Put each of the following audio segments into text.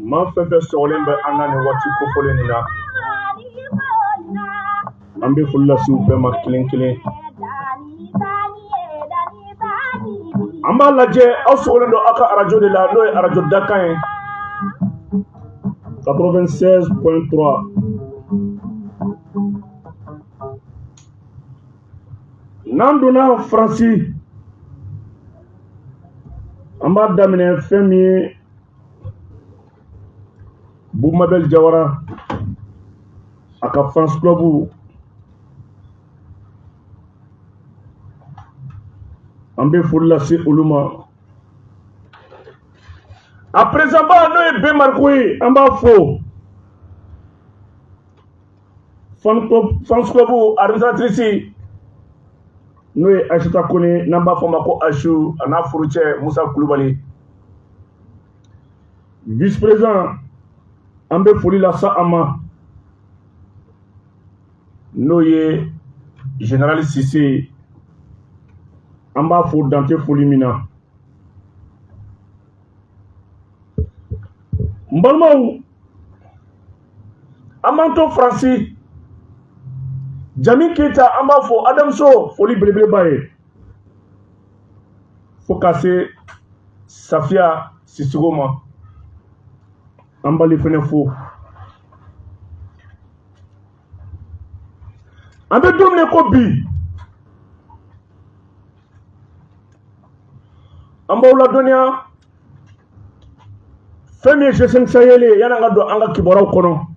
Maa fɛn fɛn sɔgɔlen bɛ an na nin waati kofɔlen nin na, an bɛ foli lase u bɛɛ ma kelen kelen. An b'a lajɛ, aw sɔgɔlen don aw ka arajo de la, n'o ye arajo Dakan ye, 96.3. N'an donna Faransi, an b'a daminɛ fɛn min ye Bumabel Jawara a ka fans club. An bɛ foli lase olu ma. A président ba, n'o ye Ben Mariko ye, an b'a fo. Fans club administratrice, n'o ye Aïssata Kone, n'an b'a fɔ a ma ko Aïchou, a n'a furucɛ Musa Kulubali, vice président, an bɛ foli lase a ma, n'o ye général Sise. An b'a fo dante foli min na. N balimaw, an b'an to Faransi. Jami Keyita, an b'a fo. Adamso, foli belebeleba ye fo ka se Safiya Sisigo ma, an b'ale fɛnɛ fo. An bɛ don min ko bi, an b'aw ladɔnniya fɛn min ye G5 Sahel ye. Yan'an ka don an ka kibaruyaw kɔnɔ,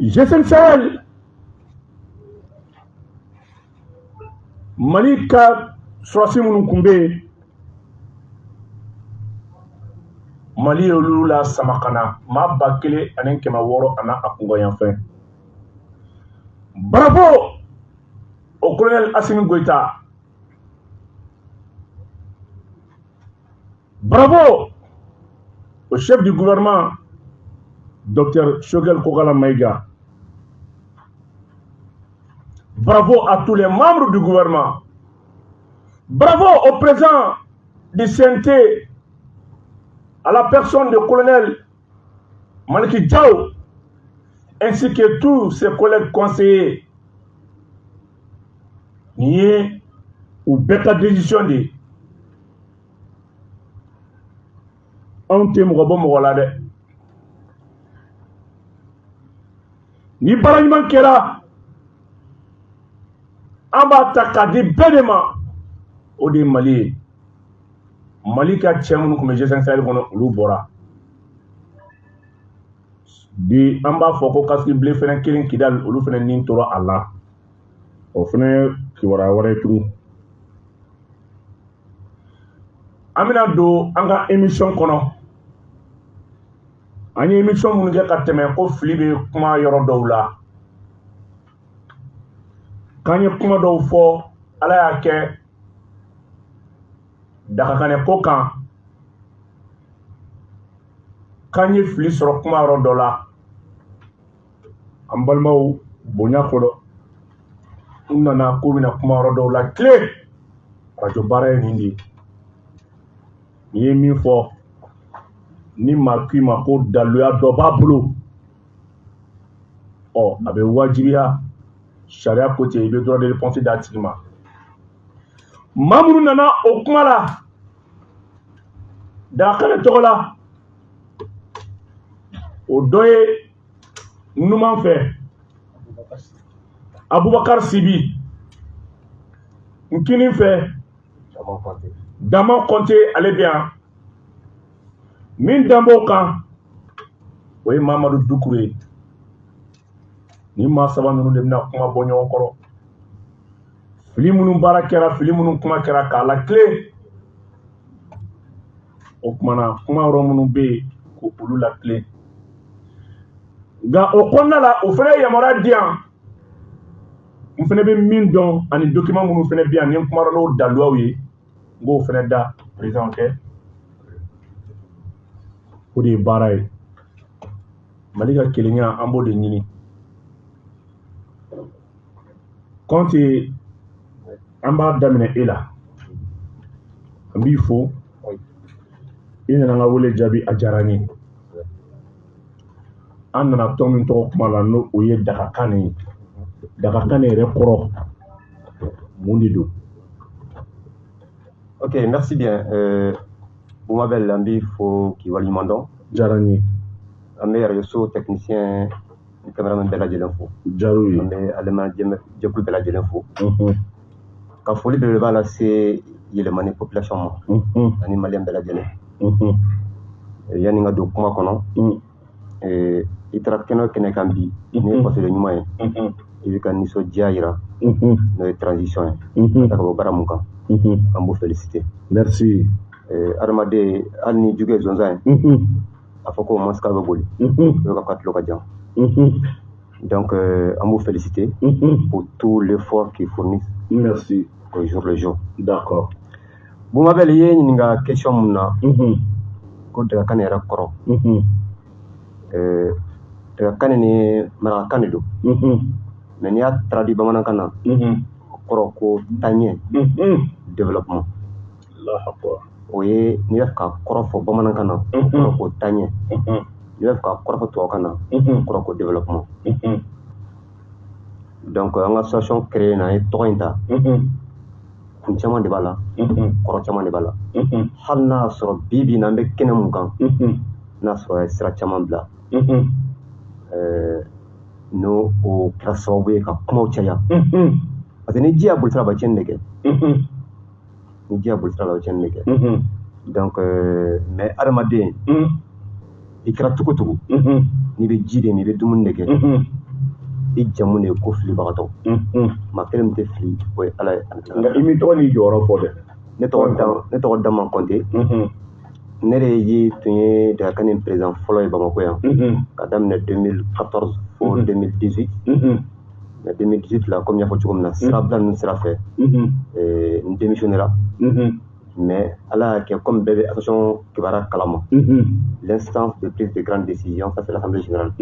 G5 Sahel, Mali ka sɔrɔsi minnu tun bɛ yen, Mali ye olu la sama ka na, maa 1600 a n'a a kunkanyanfɛn. Bravo au colonel Assimi Goïta, bravo au chef du gouvernement, Dr Choguel Kokalla Maïga, bravo à tous les membres du gouvernement, bravo au président du CNT, à la personne du colonel Maliki Diaw, ainsi que tous ses collègues conseillers. Nin ye u bɛɛ ka décision de ye. Anw tɛ mɔgɔ bɔ mɔgɔ la dɛ. Ni baara ɲuman kɛra, an b'a ta k'a di bɛɛ de ma. O de ye Mali ye. Mali ka cɛ minnu tun bɛ G5 Sahel kɔnɔ, olu bɔra bi. An b'a fɔ ko casque bleu fɛnɛ kelen Kidali, olu fɛnɛ nin tora a la. O fɛnɛ ye kibaruya wɛrɛ ye tugun. An bɛna don an ka émission kɔnɔ. An ye émission minnu kɛ ka tɛmɛ, ko fili bɛ kuma yɔrɔ dɔw la, k'an ye kuma dɔw fɔ, Ala y'a kɛ dagakanɛ ko kan, k'an ye fili sɔrɔ kuma yɔrɔ dɔ la. An balimaw, bonya kɔnɔ, n nana k'u bɛna kuma yɔrɔ dɔw la tile. Arajo baara ye nin de ye. N'i ye min fɔ, ni maa k'i ma ko daluya dɔ b'a bolo, ɔ a bɛ wajibiya sariya ko ten, i bɛ droit de réponse d'a tigi ma. Maa minnu nana o kuma la dagakanɛ tɔgɔ la, o dɔ ye numan fɛ Abubakar Sibi. N kinin fɛ, Dama Kɔnte, ale bɛ yan. Min dan b'o kan, o ye Mamadu Dukure ye. Ni maa saba ninnu de bɛna kuma bɔ ɲɔgɔn kɔrɔ, fili minnu baara kɛra, fili minnu kuma kɛra, k'a la tilen. O kumana, kuma yɔrɔ minnu bɛ yen, ko olu la tilen. Nka o kɔnɔna la, o fana ye yamaruya di yan. N fana bɛ min dɔn ani document minnu fana bɛ yan, ni n kumara n'o daluyaw ye, n k'o fana da président kɛ. O de ye baara ye. Mali ka kelenya, an b'o de ɲini. Kɔnte, an b'a daminɛ e la. An b'i fo, i nana n ka wele jaabi, a diyara n ye. An nana tɔn min tɔgɔ kuma la, n'o o ye Dagakan ye. Dagakan yɛrɛ kɔrɔ mun de don? Ok, merci bien. Boumabel, an b'i fo k'i waleɲuman dɔn. Diyara n ye. An bɛ radio so technicien ni cameraman bɛɛ lajɛlen fo. Diyar'u ye. An bɛ alima jɛkulu bɛɛ lajɛlen fo. Ka foli belebeleba lase Yɛlɛmani population ma ani Malien bɛɛ lajɛlen. Yanni n ka don kuma kɔnɔ, i taara kɛnɛ o kɛnɛ kan bi, n'i ye fasoden ɲuman ye, i bɛ ka nisɔndiya yira, n'o ye transition ye. Ka taa ka bɔ baara mun kan, an b'o féliciter. Merci. Adamaden, hali ni jugu ye zonzan ye, a fɔ ko masika bɛ boli, o ka tulo ka jan. Donc an b'u féliciter pour tout l'effort qu'ils fournissent Merci. au jour le jour. D'accord. Boumabel, i ye ɲininka question mun na, ko Dagakan yɛrɛ kɔrɔ. Dagakan ni marakakan de don. Mais n'i y'a traduit bamanankan na, o kɔrɔ ko taaɲɛ, développement. Allahu akbar. O ye n'i b'a fɛ ka kɔrɔ fɔ bamanankan na, o kɔrɔ ko taaɲɛ. N'i b'a fɛ ka kɔrɔ fɔ tubabukan na, o kɔrɔ ko développement. Donc an ka association créé na, an ye tɔgɔ in ta. Kun caman de b'a la, kɔrɔ caman de b'a la. Hali n'a y'a sɔrɔ bi bi in na, an bɛ kɛnɛ mun kan, n'a sɔrɔ a ye sira caman bila. N'o o kɛra sababu ye ka kumaw caya. Parce que ni ji y'a boli sira la, a bɛ tiɲɛni de kɛ. Ni ji y'a boli sira la, a bɛ tiɲɛni de kɛ. Donc mais adamaden, i kɛra cogo cogo, n'i bɛ ji de min, i bɛ dumuni de kɛ, i jamu de ye ko filibagatɔ. Maa kelen min tɛ fili, o ye Ala ye. Nka i m'i tɔgɔ n'i jɔyɔrɔ fɔ dɛ. Ne tɔgɔ Dama Kɔnte. Ne de ye tun ye Dagakani président fɔlɔ ye Bamakɔ yan, ka daminɛ 2014 fo 2018. Mais 2018 la, komi n y'a fɔ cogo min na, sirabila ninnu sira fɛ, n démissionnera. Mais Ala y'a kɛ, comme bɛɛ bɛ association kibaruya kalama, l'instance de prise de grande décision, ça c'est l'Assemblée générale.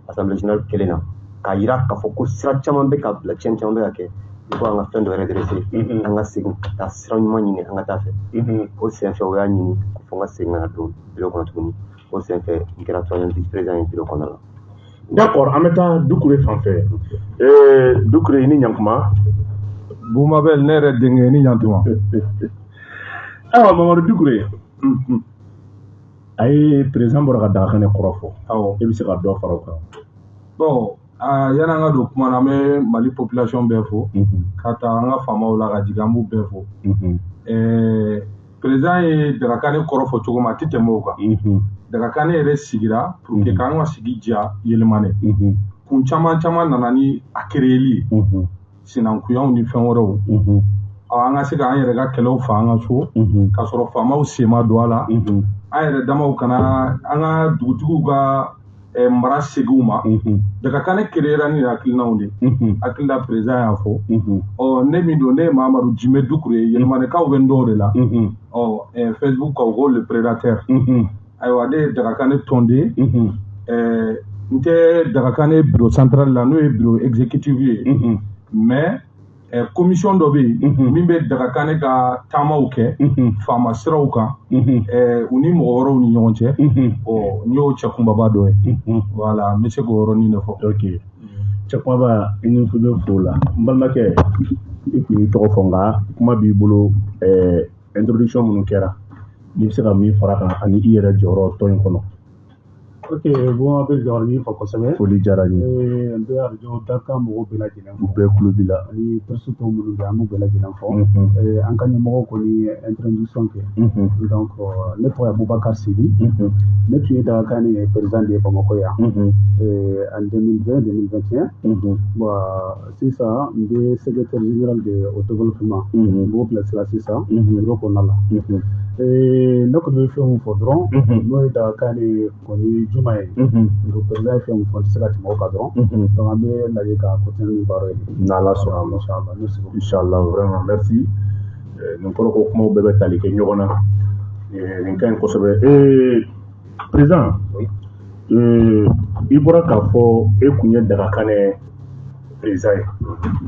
Assemblée générale kelen na, k'a yira k'a fɔ ko sira caman bɛ ka bila, tiɲɛni caman bɛ ka kɛ, il faut an ka fɛn dɔ redresser, an ka segin ka taa sira ɲuman ɲini, an ka taa fɛ. O senfɛ, o y'a ɲini ko fo n ka segin ka na don bureau kɔnɔ tuguni. O senfɛ, n kɛra troisième vice président ye bureau kɔnɔna la. D'accord, an bɛ taa Dukure fan fɛ. Dukure, i ni ɲankuma. Boumabel, ne yɛrɛ denkɛ, ni ɲantuma. Ayiwa, Mamadu Dukure, a ye président bɔra ka Dagakan kɔrɔ fɔ. Awɔ. E bɛ se ka dɔ fara o kan? Bon, yanni an ka don kuma na, an bɛ Mali population bɛɛ fo, ka taa an ka faamaw la ka jigin, an b'u bɛɛ fo. Président ye Dagakane kɔrɔ fɔ cogo min, a tɛ tɛmɛ o kan. Dagakane yɛrɛ sigira pour que k'an ka sigi diya Yɛlɛmani. Kun caman caman nana ni a créeli ye, sinankunyaw ni fɛn wɛrɛw. An ka se k'an yɛrɛ ka kɛlɛw fa an ka so, k'a sɔrɔ faamaw sen ma don a la. An yɛrɛ damaw kana an ka dugutigiw ka mara segin u ma. Dagakane créera ni hakilinaw de hakilila, président y'a fɔ. Ɔ, ne min don, ne ye Mamadu Jime Dukure ye, Yɛlɛmanikaw bɛ n dɔw de la. Ɔ, Facebook kan, u ko le prédateur. Ayiwa, ne ye Dagakane tɔnden. N tɛ Dagakane bureau central la, n'o ye bureau exécutif ye, mais commission dɔ bɛ yen min bɛ Dagakane ka taamaw kɛ faama siraw kan, u ni mɔgɔ wɛrɛw ni ɲɔgɔn cɛ. Ɔ, n y'o cɛ kunbaba dɔ ye. Voilà, n bɛ se k'o yɔrɔnin de fɔ. Ok, cɛkumaba, i ni bɛ fo la. N balimakɛ, i kun y'i tɔgɔ fɔ, nka kuma b'i bolo. Introduction minnu kɛra, n'i bɛ se ka min fara kan ani i yɛrɛ jɔyɔrɔ tɔn in kɔnɔ. Ok, bon, a bɛ jɔyɔrɔ fɔ kosɛbɛ. Foli diyara n ye. N bɛ arajo Dakan mɔgɔw bɛɛ lajɛlen U fo. bɛɛ tulo b'i la. Ani presse tɔw minnu bɛ, an b'u bɛɛ lajɛlen fo. An ka ɲɛmɔgɔw kɔni ye introduction kɛ. Donc ne tɔgɔ ye Abubakar Sibi. Ne tun ye Dagakani président de ye Bamakɔ yan. En 2020 2021. Bon, sisan n bɛ secrétaire général de au développement. N b'o place la sisan. Bureau kɔnɔna la. Ne kɔni bɛ fɛn mun fɔ dɔrɔn, n'o ye Dagakani kɔni juma ye. Donc président ye fɛn mun fɔ, n tɛ se ka tɛmɛ o kan dɔrɔn. Donc an bɛ lajɛ ka continuer ni baara ye. N'Ala sɔnna ma. Inchallah, merci beaucoup. Inchallah, vraiment merci. Nin kɔrɔ ko kumaw bɛɛ bɛ tali kɛ ɲɔgɔn na. Nin ka ɲi kosɛbɛ. Président. Oui. I bɔra k'a fɔ e kun ye Dagakanɛ président ye.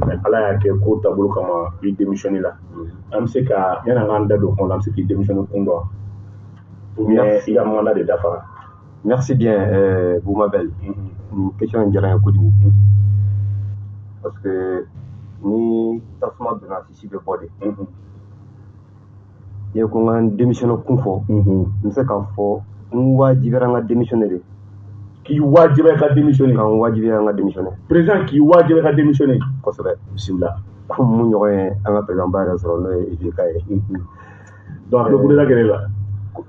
Mais Ala y'a kɛ ko taabolo kama i démissionné la. An bɛ se ka, yanni an k'an da don kuma la, an bɛ se k'i démissionné kun dɔn? Ou bien i ka mandat de dafara? Merci bien, Boumabel. Nin question in diyara n ye kojugu. Parce que ni tasuma donna, sisi bɛ bɔ de. N'i ko n ka n démissionné kun fɔ, n bɛ se k'a fɔ n wajibiyara n ka démissionné de. K'i wajibiya ka démissionné. Ka n wajibiya n ka démissionné. Président k'i wajibiya ka démissionné. Kosɛbɛ. Bisimila. Ko mun ɲɔgɔn ye an ka président ba yɛrɛ sɔrɔ, n'o ye IBK ye. Donc a bɛ coup d'état kɛ ne la.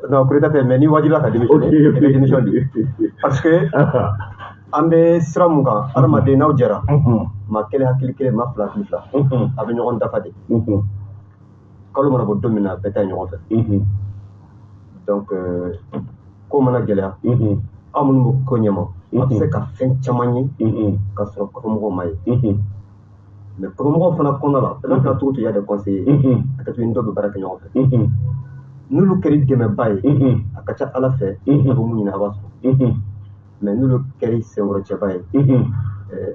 Non, coup d'état tɛ, mais ni wajibiya ka démissionné, i bɛ démission di. Parce que an bɛ sira mun kan, adamaden n'aw jɛra, maa kelen hakili kelen, maa fila hakili fila, a bɛ ɲɔgɔn dafa de. Kalo mana bɔ don min na, bɛɛ ta ye ɲɔgɔn fɛ. Donc ko mana gɛlɛya, aw minnu bɛ ko ɲɛma, a bɛ se ka fɛn caman ye ka sɔrɔ kɔfɛmɔgɔw ma ye. Mais kɔfɛmɔgɔw fana kɔnɔna la, président kɛra cogo o cogo, il y a des conseillers. A kɛ to ni dɔw bɛ baara kɛ ɲɔgɔn fɛ. N'olu kɛra i dɛmɛba ye, a ka ca Ala fɛ, a bɛ mun ɲini, a b'a sɔrɔ. Mais n'olu kɛra i senkɔrɔcɛba ye,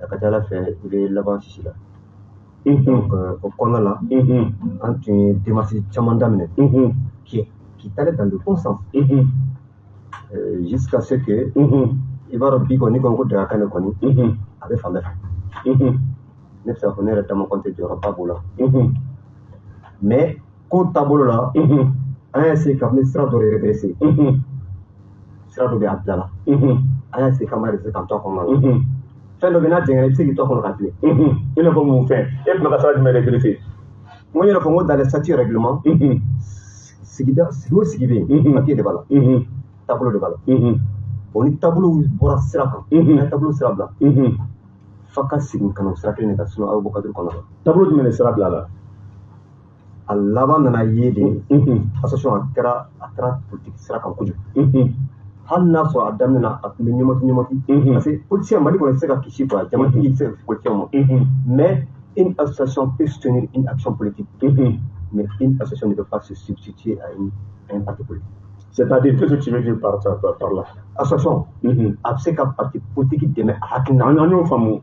a ka ca Ala fɛ, i bɛ laban sisi la. Donc o kɔnɔna la, an tun ye démarche caman daminɛ qui allait dans le bon sens, jusqu'à ce que i b'a dɔn bi kɔni ko Dagakanɛ kɔni a bɛ fan bɛɛ fɛ. Ne bɛ se k'a fɔ ne yɛrɛ Dama Kɔnte jɔyɔrɔba b'o la. Mais ko taabolo la, an y'a essayé ka sira dɔ de redresser. Sira dɔ bɛ a bila la. An y'a essayé k'an b'a redresser k'an to a kɔnɔna la. Fɛn dɔ bɛ n'a jɛngɛnna, i bɛ se k'i to a kɔnɔ ka tilen. I n'a fɔ mun fɛn? E tun bɛ ka sira jumɛn redresser? N ko n yɛrɛ fɔ n ko dans les statuts, règlement, sigida sigi o sigi bɛ yen, papier de b'a la, taabolo de b'a la. Bon, ni taabolo bɔra sira kan, n'a ye taabolo sira bila, f'a ka segin ka na o sira kelen de kan, sinon aw bɛ bɔ cadre kɔnɔna la. Taabolo jumɛn de sira bila la? A laban nana ye de, association a kɛra politique sira kan kojugu. Hali n'a sɔrɔ a daminɛ na, a tun bɛ ɲɔmɔti ɲɔmɔti, parce que politicien Mali kɔnɔ tɛ se ka kisi quoi, jamatigi tɛ se ka kisi politicien ma. Mais une association peut soutenir une action politique, mais une association ne peut pas se substituer à un parti politique. C'est-à-dire, qu'est-ce que tu veux dire par ça, par là? Association a bɛ se ka parti politique dɛmɛ a hakilina. An y'o faamu.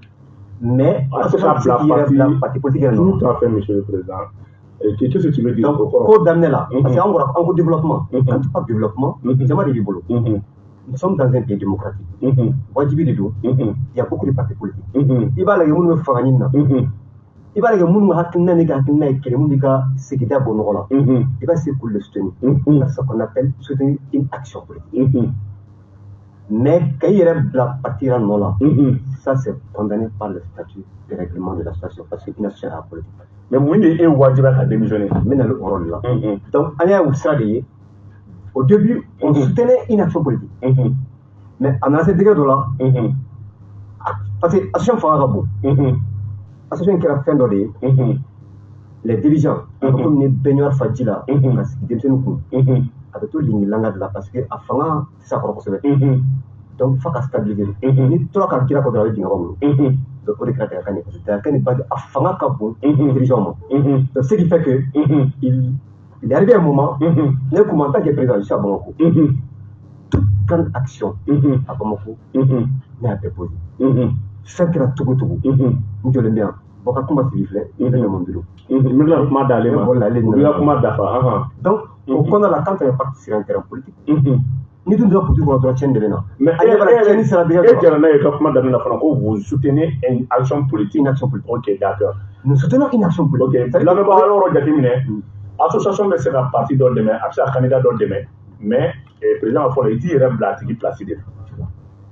Mais a tɛ se ka association tɛ se k'i yɛrɛ bila parti politique yɛrɛ nɔ. Tout à fait, monsieur le président. Qu'est-ce que tu veux dire? Donc ko daminɛ la, parce que an bɔra an ko développement, quand tu parles développement, jama de b'i bolo. Nous sommes dans un pays démocratique. Wajibi de don. Il y a beaucoup de partis politiques. I b'a lajɛ minnu bɛ fanga ɲini na. I b'a lajɛ minnu hakilina ni ka hakilina ye kelen, minnu b'i ka sigida bɔ nɔgɔ la. I b'a essayer k'olu le soutenir. C'est ce qu'on appelle soutenir une action politique. Mais ka i yɛrɛ bila parti yɛrɛ nɔ la, ça c'est condamné par le statut de règlement de l'association, parce que une association est apolitique. Mais mun de e wajibiya ka démissionner? N bɛ na o yɔrɔ de la. Donc an y'a o sira de ye. Au début, on soutenait une action politique. Mais a nana se degré dɔ la, parce que association fanga ka bon. Association kɛra fɛn dɔ de ye. Les dirigeants, a bɛ komi ni baignoire fa ji la ka sigi denmisɛnnin kun, a bɛ to lingilanga de la, parce que a fanga tɛ se a kɔrɔ kosɛbɛ. Donc f'a ka stabiliser. Ni tora ka girin a kɔ dɔrɔn, a bɛ bin ka bɔ bolo. Donc o de kɛra Dagakani, parce que Dagakani ba a fanga ka bon dirigeant ma. Donc ce qui fait que il est arrivé un moment, ne kuma en tant que président, je suis à Bamako. Toute grande action à Bamako, ne y'a déposé. Fɛn kɛra cogo o cogo, n jɔlen bɛ yan. Bɔkar Kumba Sibi filɛ, ne bɛ mun bolo. N bɛ kuma d'ale ma. Ne bɔra ale. U b'i ka kuma dafa. Donc o kɔnɔna la, quand on est parti sur un terrain politique, ni dun donna politique kɔnɔ dɔrɔn, tiɲɛni de bɛ na. Mais A ɲɛ b'a la tiɲɛni sira bɛ e jɛra n'a ye ka kuma daminɛ fana ko vous soutenez une action politique. Une action politique. Ok, d'accord. Nous soutenons une action politique. Ok, lamɛnbagaw, yɔrɔ jateminɛ, association bɛ se ka parti dɔ dɛmɛ, a bɛ se ka candidat dɔ dɛmɛ, mais président ka fɔ la, i t'i yɛrɛ bila a tigi place de la.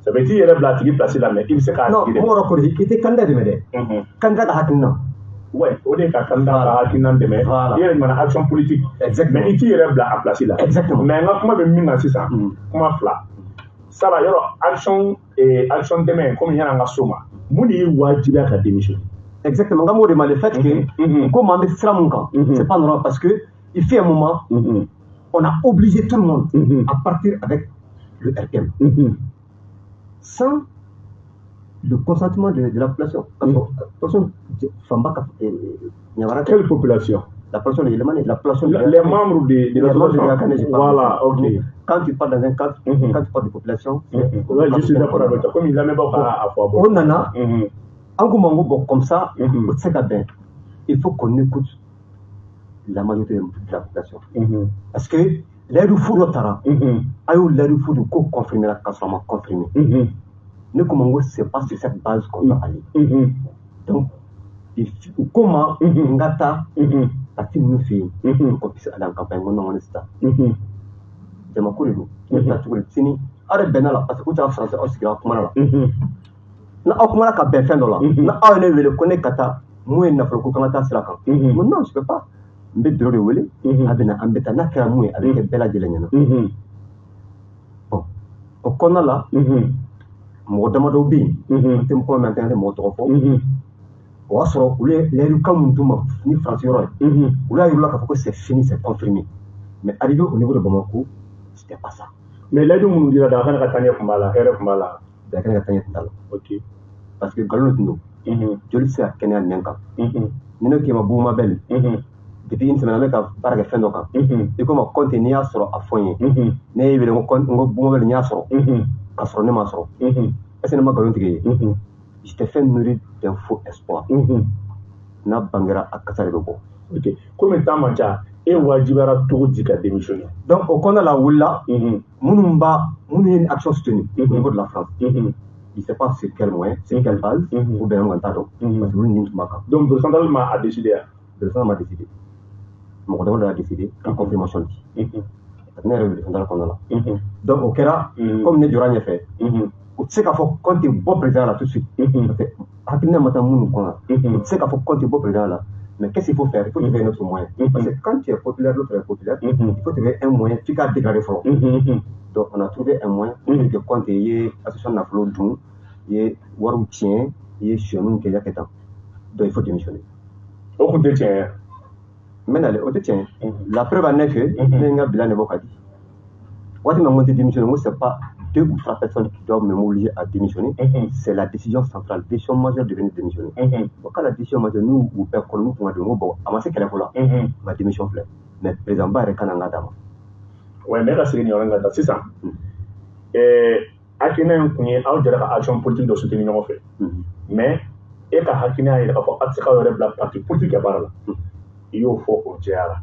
Ça veut dire i yɛrɛ bila a tigi place la, mais i bɛ se k'a Non, tigi dɛmɛ. Mɔgɔ dɔ corriger, i tɛ candidat dɛmɛ dɛ. Candidat ka hakilina. Ouais, o de ka candidat ka hakilina dɛmɛ. Voilà. I yɛrɛ ɲuman action politique. Exactement. Mais i t'i yɛrɛ bila a place la. Exactement. Mais n ka kuma bɛ min kan sisan, kuma fila. Sala yɔrɔ action action dɛmɛ, komi yan'an ka s'o ma, mun de y'i wajibiya ka démissionner? Exactement. N ka m'o de ma, le fait que comme an bɛ sira mun kan, c'est pas normal parce que il fait un moment, on a obligé tout le monde à partir avec le RPM sans le consentement de la population. Parce que population fanba ka ɲamana tɛ. Quelle population? La population de Yélimane, la population de Les membres de les membres de l'association. Dagakane, je parle. Voilà, ok. Quand tu parles dans un cadre, quand tu parles de population, c'est Ouais, je suis d'accord avec toi. Comme il lamɛnbagaw ka a fɔ a bɔ. O nana, an ko ma ko bon, comme ça, o tɛ se ka bɛn. Il faut qu'on écoute la majorité de la population. Parce que layidu fu dɔ taara, a y'o layidu fu de ko confirmer la k'a sɔrɔ a ma confirmer. Ne ko ma ko c'est pas sur cette base qu'on doit aller. Donc, u ko ma n ka taa parti ninnu fɛ yen pour qu'on puisse aller en campagne. N ko non, ne tɛ taa. Jamako de don. Ne bɛ taa cogo di sini? Aw de bɛnna la parce que u taara français, aw sigira aw kumana la. N'aw kumana ka bɛn fɛn dɔ la, n'aw ye ne wele ko ne ka taa mun ye nafolo ko kan ka taa sira kan. N ko non, je peux pas. N bɛ bureau de wele, a bɛ na, an bɛ taa. N'a kɛra mun ye, a bɛ kɛ bɛɛ lajɛlen ɲɛna. Bon, o kɔnɔna la, mɔgɔ damadɔ bɛ yen, an tɛ kuma mɛn, an tɛ mɔgɔ tɔgɔ fɔ. O y'a sɔrɔ olu ye layidukan mun d'u ma ni faransi yɔrɔ ye, olu y'a yir'u la k'a fɔ ko c'est fini, c'est confirmé. Mais arrivé au niveau de Bamako, c'était pas ça. Mais layidu minnu dira, Dagakane ka taaɲɛ tun b'a la, hɛrɛ tun b'a la? Dagakane ka taaɲɛ tun t'a la. Parce que nkalon de tun don. Joli tɛ se ka kɛnɛya nɛn kan. Ni ne k'i ma Bumabel, depuis une semaine an bɛ ka baara kɛ fɛn dɔ kan, i ko ma Kɔnte n'i y'a sɔrɔ a fɔ n ye. Ne y'i wele ko n ko Bumabel n y'a sɔrɔ, k'a sɔrɔ ne m'a sɔrɔ. Est ce que ne ma nkalon tigɛ ye? Je t'ai fait nourrir d'un faux espoir. N'a bangera, a kasa de bɛ bɔ. Ok, komi temps man ca, e wajibiyara cogo di ka démissionner? Donc o kɔnɔna la, a wulila minnu b'a minnu ye action soutenue au niveau de la France, je sais pas sur quel moyen, sur quelle base, ou bien an t'a dɔn, parce que olu nin tun b'a kan. Donc bureau central ma a décidé ya? Bureau central ma décidé, mɔgɔ damadɔ y'a décidé ka confirmation di, parce que ne yɛrɛ bɛ bureau central kɔnɔna la. Donc o kɛra comme ne jɔra ɲɛfɛ, u tɛ se k'a fɔ Kɔnte bɔ président la tout de suite, parce que hakilina ma taa minnu kɔnɔ, u tɛ se k'a fɔ Kɔnte bɔ président la. Mais qu'est-ce qu'il faut faire? Il faut trouver un autre moyen. Parce que quand tu es populaire, l'autre est populaire, il faut trouver un moyen f'i k'a déclarer fɔlɔ. Donc on a trouvé un moyen pour dire que Kɔnte ye association nafolo dun, i ye wariw tiɲɛ, i ye sonyaniw kɛ, i y'a kɛ tan, donc il faut démissionner. O kun tɛ tiɲɛ ye? N bɛ nalen, o tɛ tiɲɛ ye. La preuve en est que ne ye n ka bilan de bɔ ka di. Waati min na n ko n tɛ démissionner, n ko c'est pas deux ou trois personnes qui doivent me mobiliser à démissionner, c'est la décision centrale, décision majeure de venir démissionner. Bon, quand la décision majeure, n'u u bɛɛ kɔnɔ, n'u kun ka don, n ko bon, a ma se kɛlɛ ko la, n ka démission filɛ, mais président ba yɛrɛ ka na n ka d'a ma. Ouais, mais ka segin nin yɔrɔ in kan tan sisan, hakilina in kun ye aw jɛra ka action politique dɔ soutenir ɲɔgɔn fɛ, mais e ka hakilina y'a yira k'a fɔ aw tɛ se k'aw yɛrɛ bila parti politique kɛ baara la. I y'o fɔ, o jɛyara.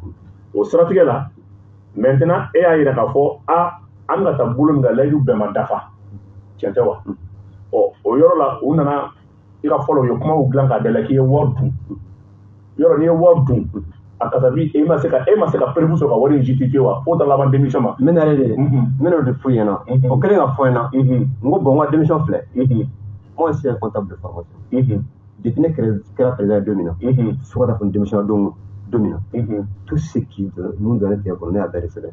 O siratigɛ la, maintenant e y'a yira k'a fɔ a an bɛ ka taa bolo min kan, layidu bɛɛ ma dafa, tiɲɛ tɛ wa? Ɔ, o yɔrɔ la, u nana i ka fɔlɔ, u ye kumaw dilan k'a da la k'i ye wari dun. Yɔrɔ n'i ye wari dun, a kasabi e ma se ka preuve sɔrɔ ka wari in justifier wa, fo ta laban démission ma. N bɛ nalen de, n bɛ n'o de f'u ɲɛna. O kɛlen ka fɔ n ɲɛna, n ko bon, n ka démission filɛ. Moi, je suis un comptable de formation. Depuis ne kɛra président ye don min na, fo ka taa fɔ n démission don min na, tout ce qui nous donnait tigɛ kɔnɔ, ne y'a bɛɛ de sɛbɛn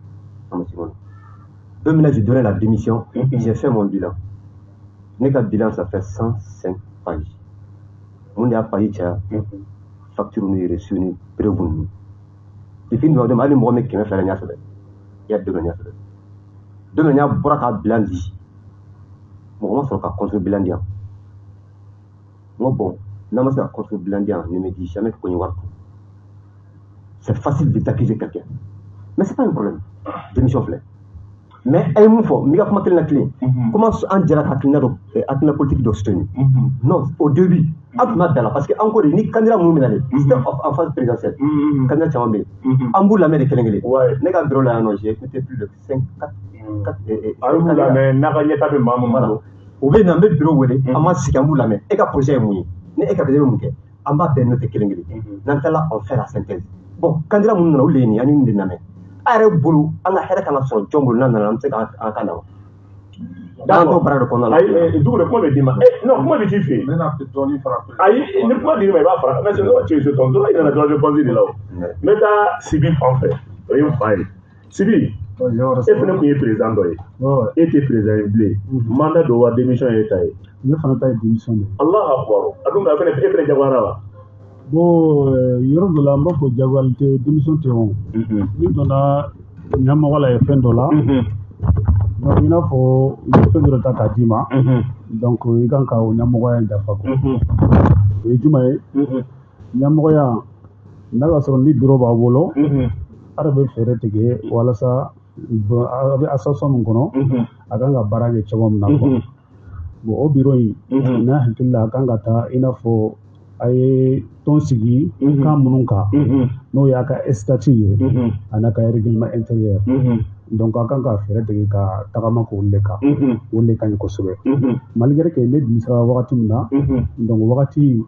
a ma kɔnɔ. Don min na je donnais la démission, j'ai fait mon bilan. Ne ka bilan, ça fait 105 pages. Mun de y'a page caya? Facture ni reçu ni preuve ninnu. Depuis n donna, hali mɔgɔ min 200 n y'a sɛbɛn, i y'a don min n y'a sɛbɛn. Don min n y'a bɔra k'a bilan di, mɔgɔ ma sɔrɔ ka contre bilan di yan. N ko bon, n'a ma se ka contre bilan di yan, ne me dis jamais ko n ye wari dun. C'est facile de d'accuser quelqu'un, mais c'est pas un problème. Démission filɛ, mais a ye mun fɔ? N b'i ka kuma kelen na kelen. Comment an jɛra ka hakilina dɔ, hakilina politique dɔ soutenu? Non, au début an tun ma bɛn a la, parce que an ko de ni candidat minnu bɛ nalen, c'était en phase présidentielle, candidat caman bɛ yen, an b'u lamɛn de kelen kelen. Ne ka bureau la yan nɔ, j'ai écouté plus de 5, 4, 4. A y'u lamɛn n'a ka ɲɛta bɛ maa minnu bolo. U bɛ na, n bɛ bureau wele, an b'an sigi, an b'u lamɛn. E ka projet ye mun ye? Ni e ka projet bɛ mun kɛ, an b'a bɛɛ noter kelen kelen. N'an tilala, on fait la synthèse. Bon, candidat minnu nana, olu de ye nin ye, an y'olu de lamɛn. A yɛrɛ bolo, an ka hɛrɛ kan ka sɔrɔ jɔn bolo? N'a nana, an bɛ se k'an kan na wa? An t'o baara de kɔnɔna la. Ayi, Dugure, kuma bɛ d'i ma. Non, kuma bɛ t'i fɛ yen. Ne na dɔɔnin fara. Ayi, ni kuma dir'i ma, i b'a fara. Mais c'est toi, tu es ton i nana dɔrɔn réponse de la o. N bɛ taa Sibi fan fɛ, o ye n fa ye. Sibi, e fana tun ye président dɔ ye. E tɛ président ye bilen. Mandat dɔ wa démission ye ta ye? Ne fana ta ye démission de ye. Allah akbar. A dun a fana, e fana jagoyara wa? Bon, yɔrɔ dɔ la, n b'a fɔ jagoyali tɛ, démission tɛ o. N'i donna ɲɛmɔgɔ la ye fɛn dɔ la, donc i n'a fɔ u ye fɛn dɔ ta k'a d'i ma, donc i kan ka o ɲɛmɔgɔya in dafa quoi. O ye jumɛn ye? Ɲɛmɔgɔya n'a ka sɔrɔ ni bureau b'aw bolo, a yɛrɛ bɛ fɛɛrɛ tigɛ walasa a bɛ association min kɔnɔ, a kan ka baara kɛ cogo min na quoi. Bon, o bureau in, n'a hakili la, a kan ka taa i n'a fɔ a ye tɔn sigi kan minnu kan, n'o y'a ka statut ye a n'a ka règlement intérieur. Donc a kan ka fɛɛrɛ tigɛ ka tagama k'olu de kan. Olu de ka ɲi kosɛbɛ. Malgré que ne démissionnera wagati min na, donc wagati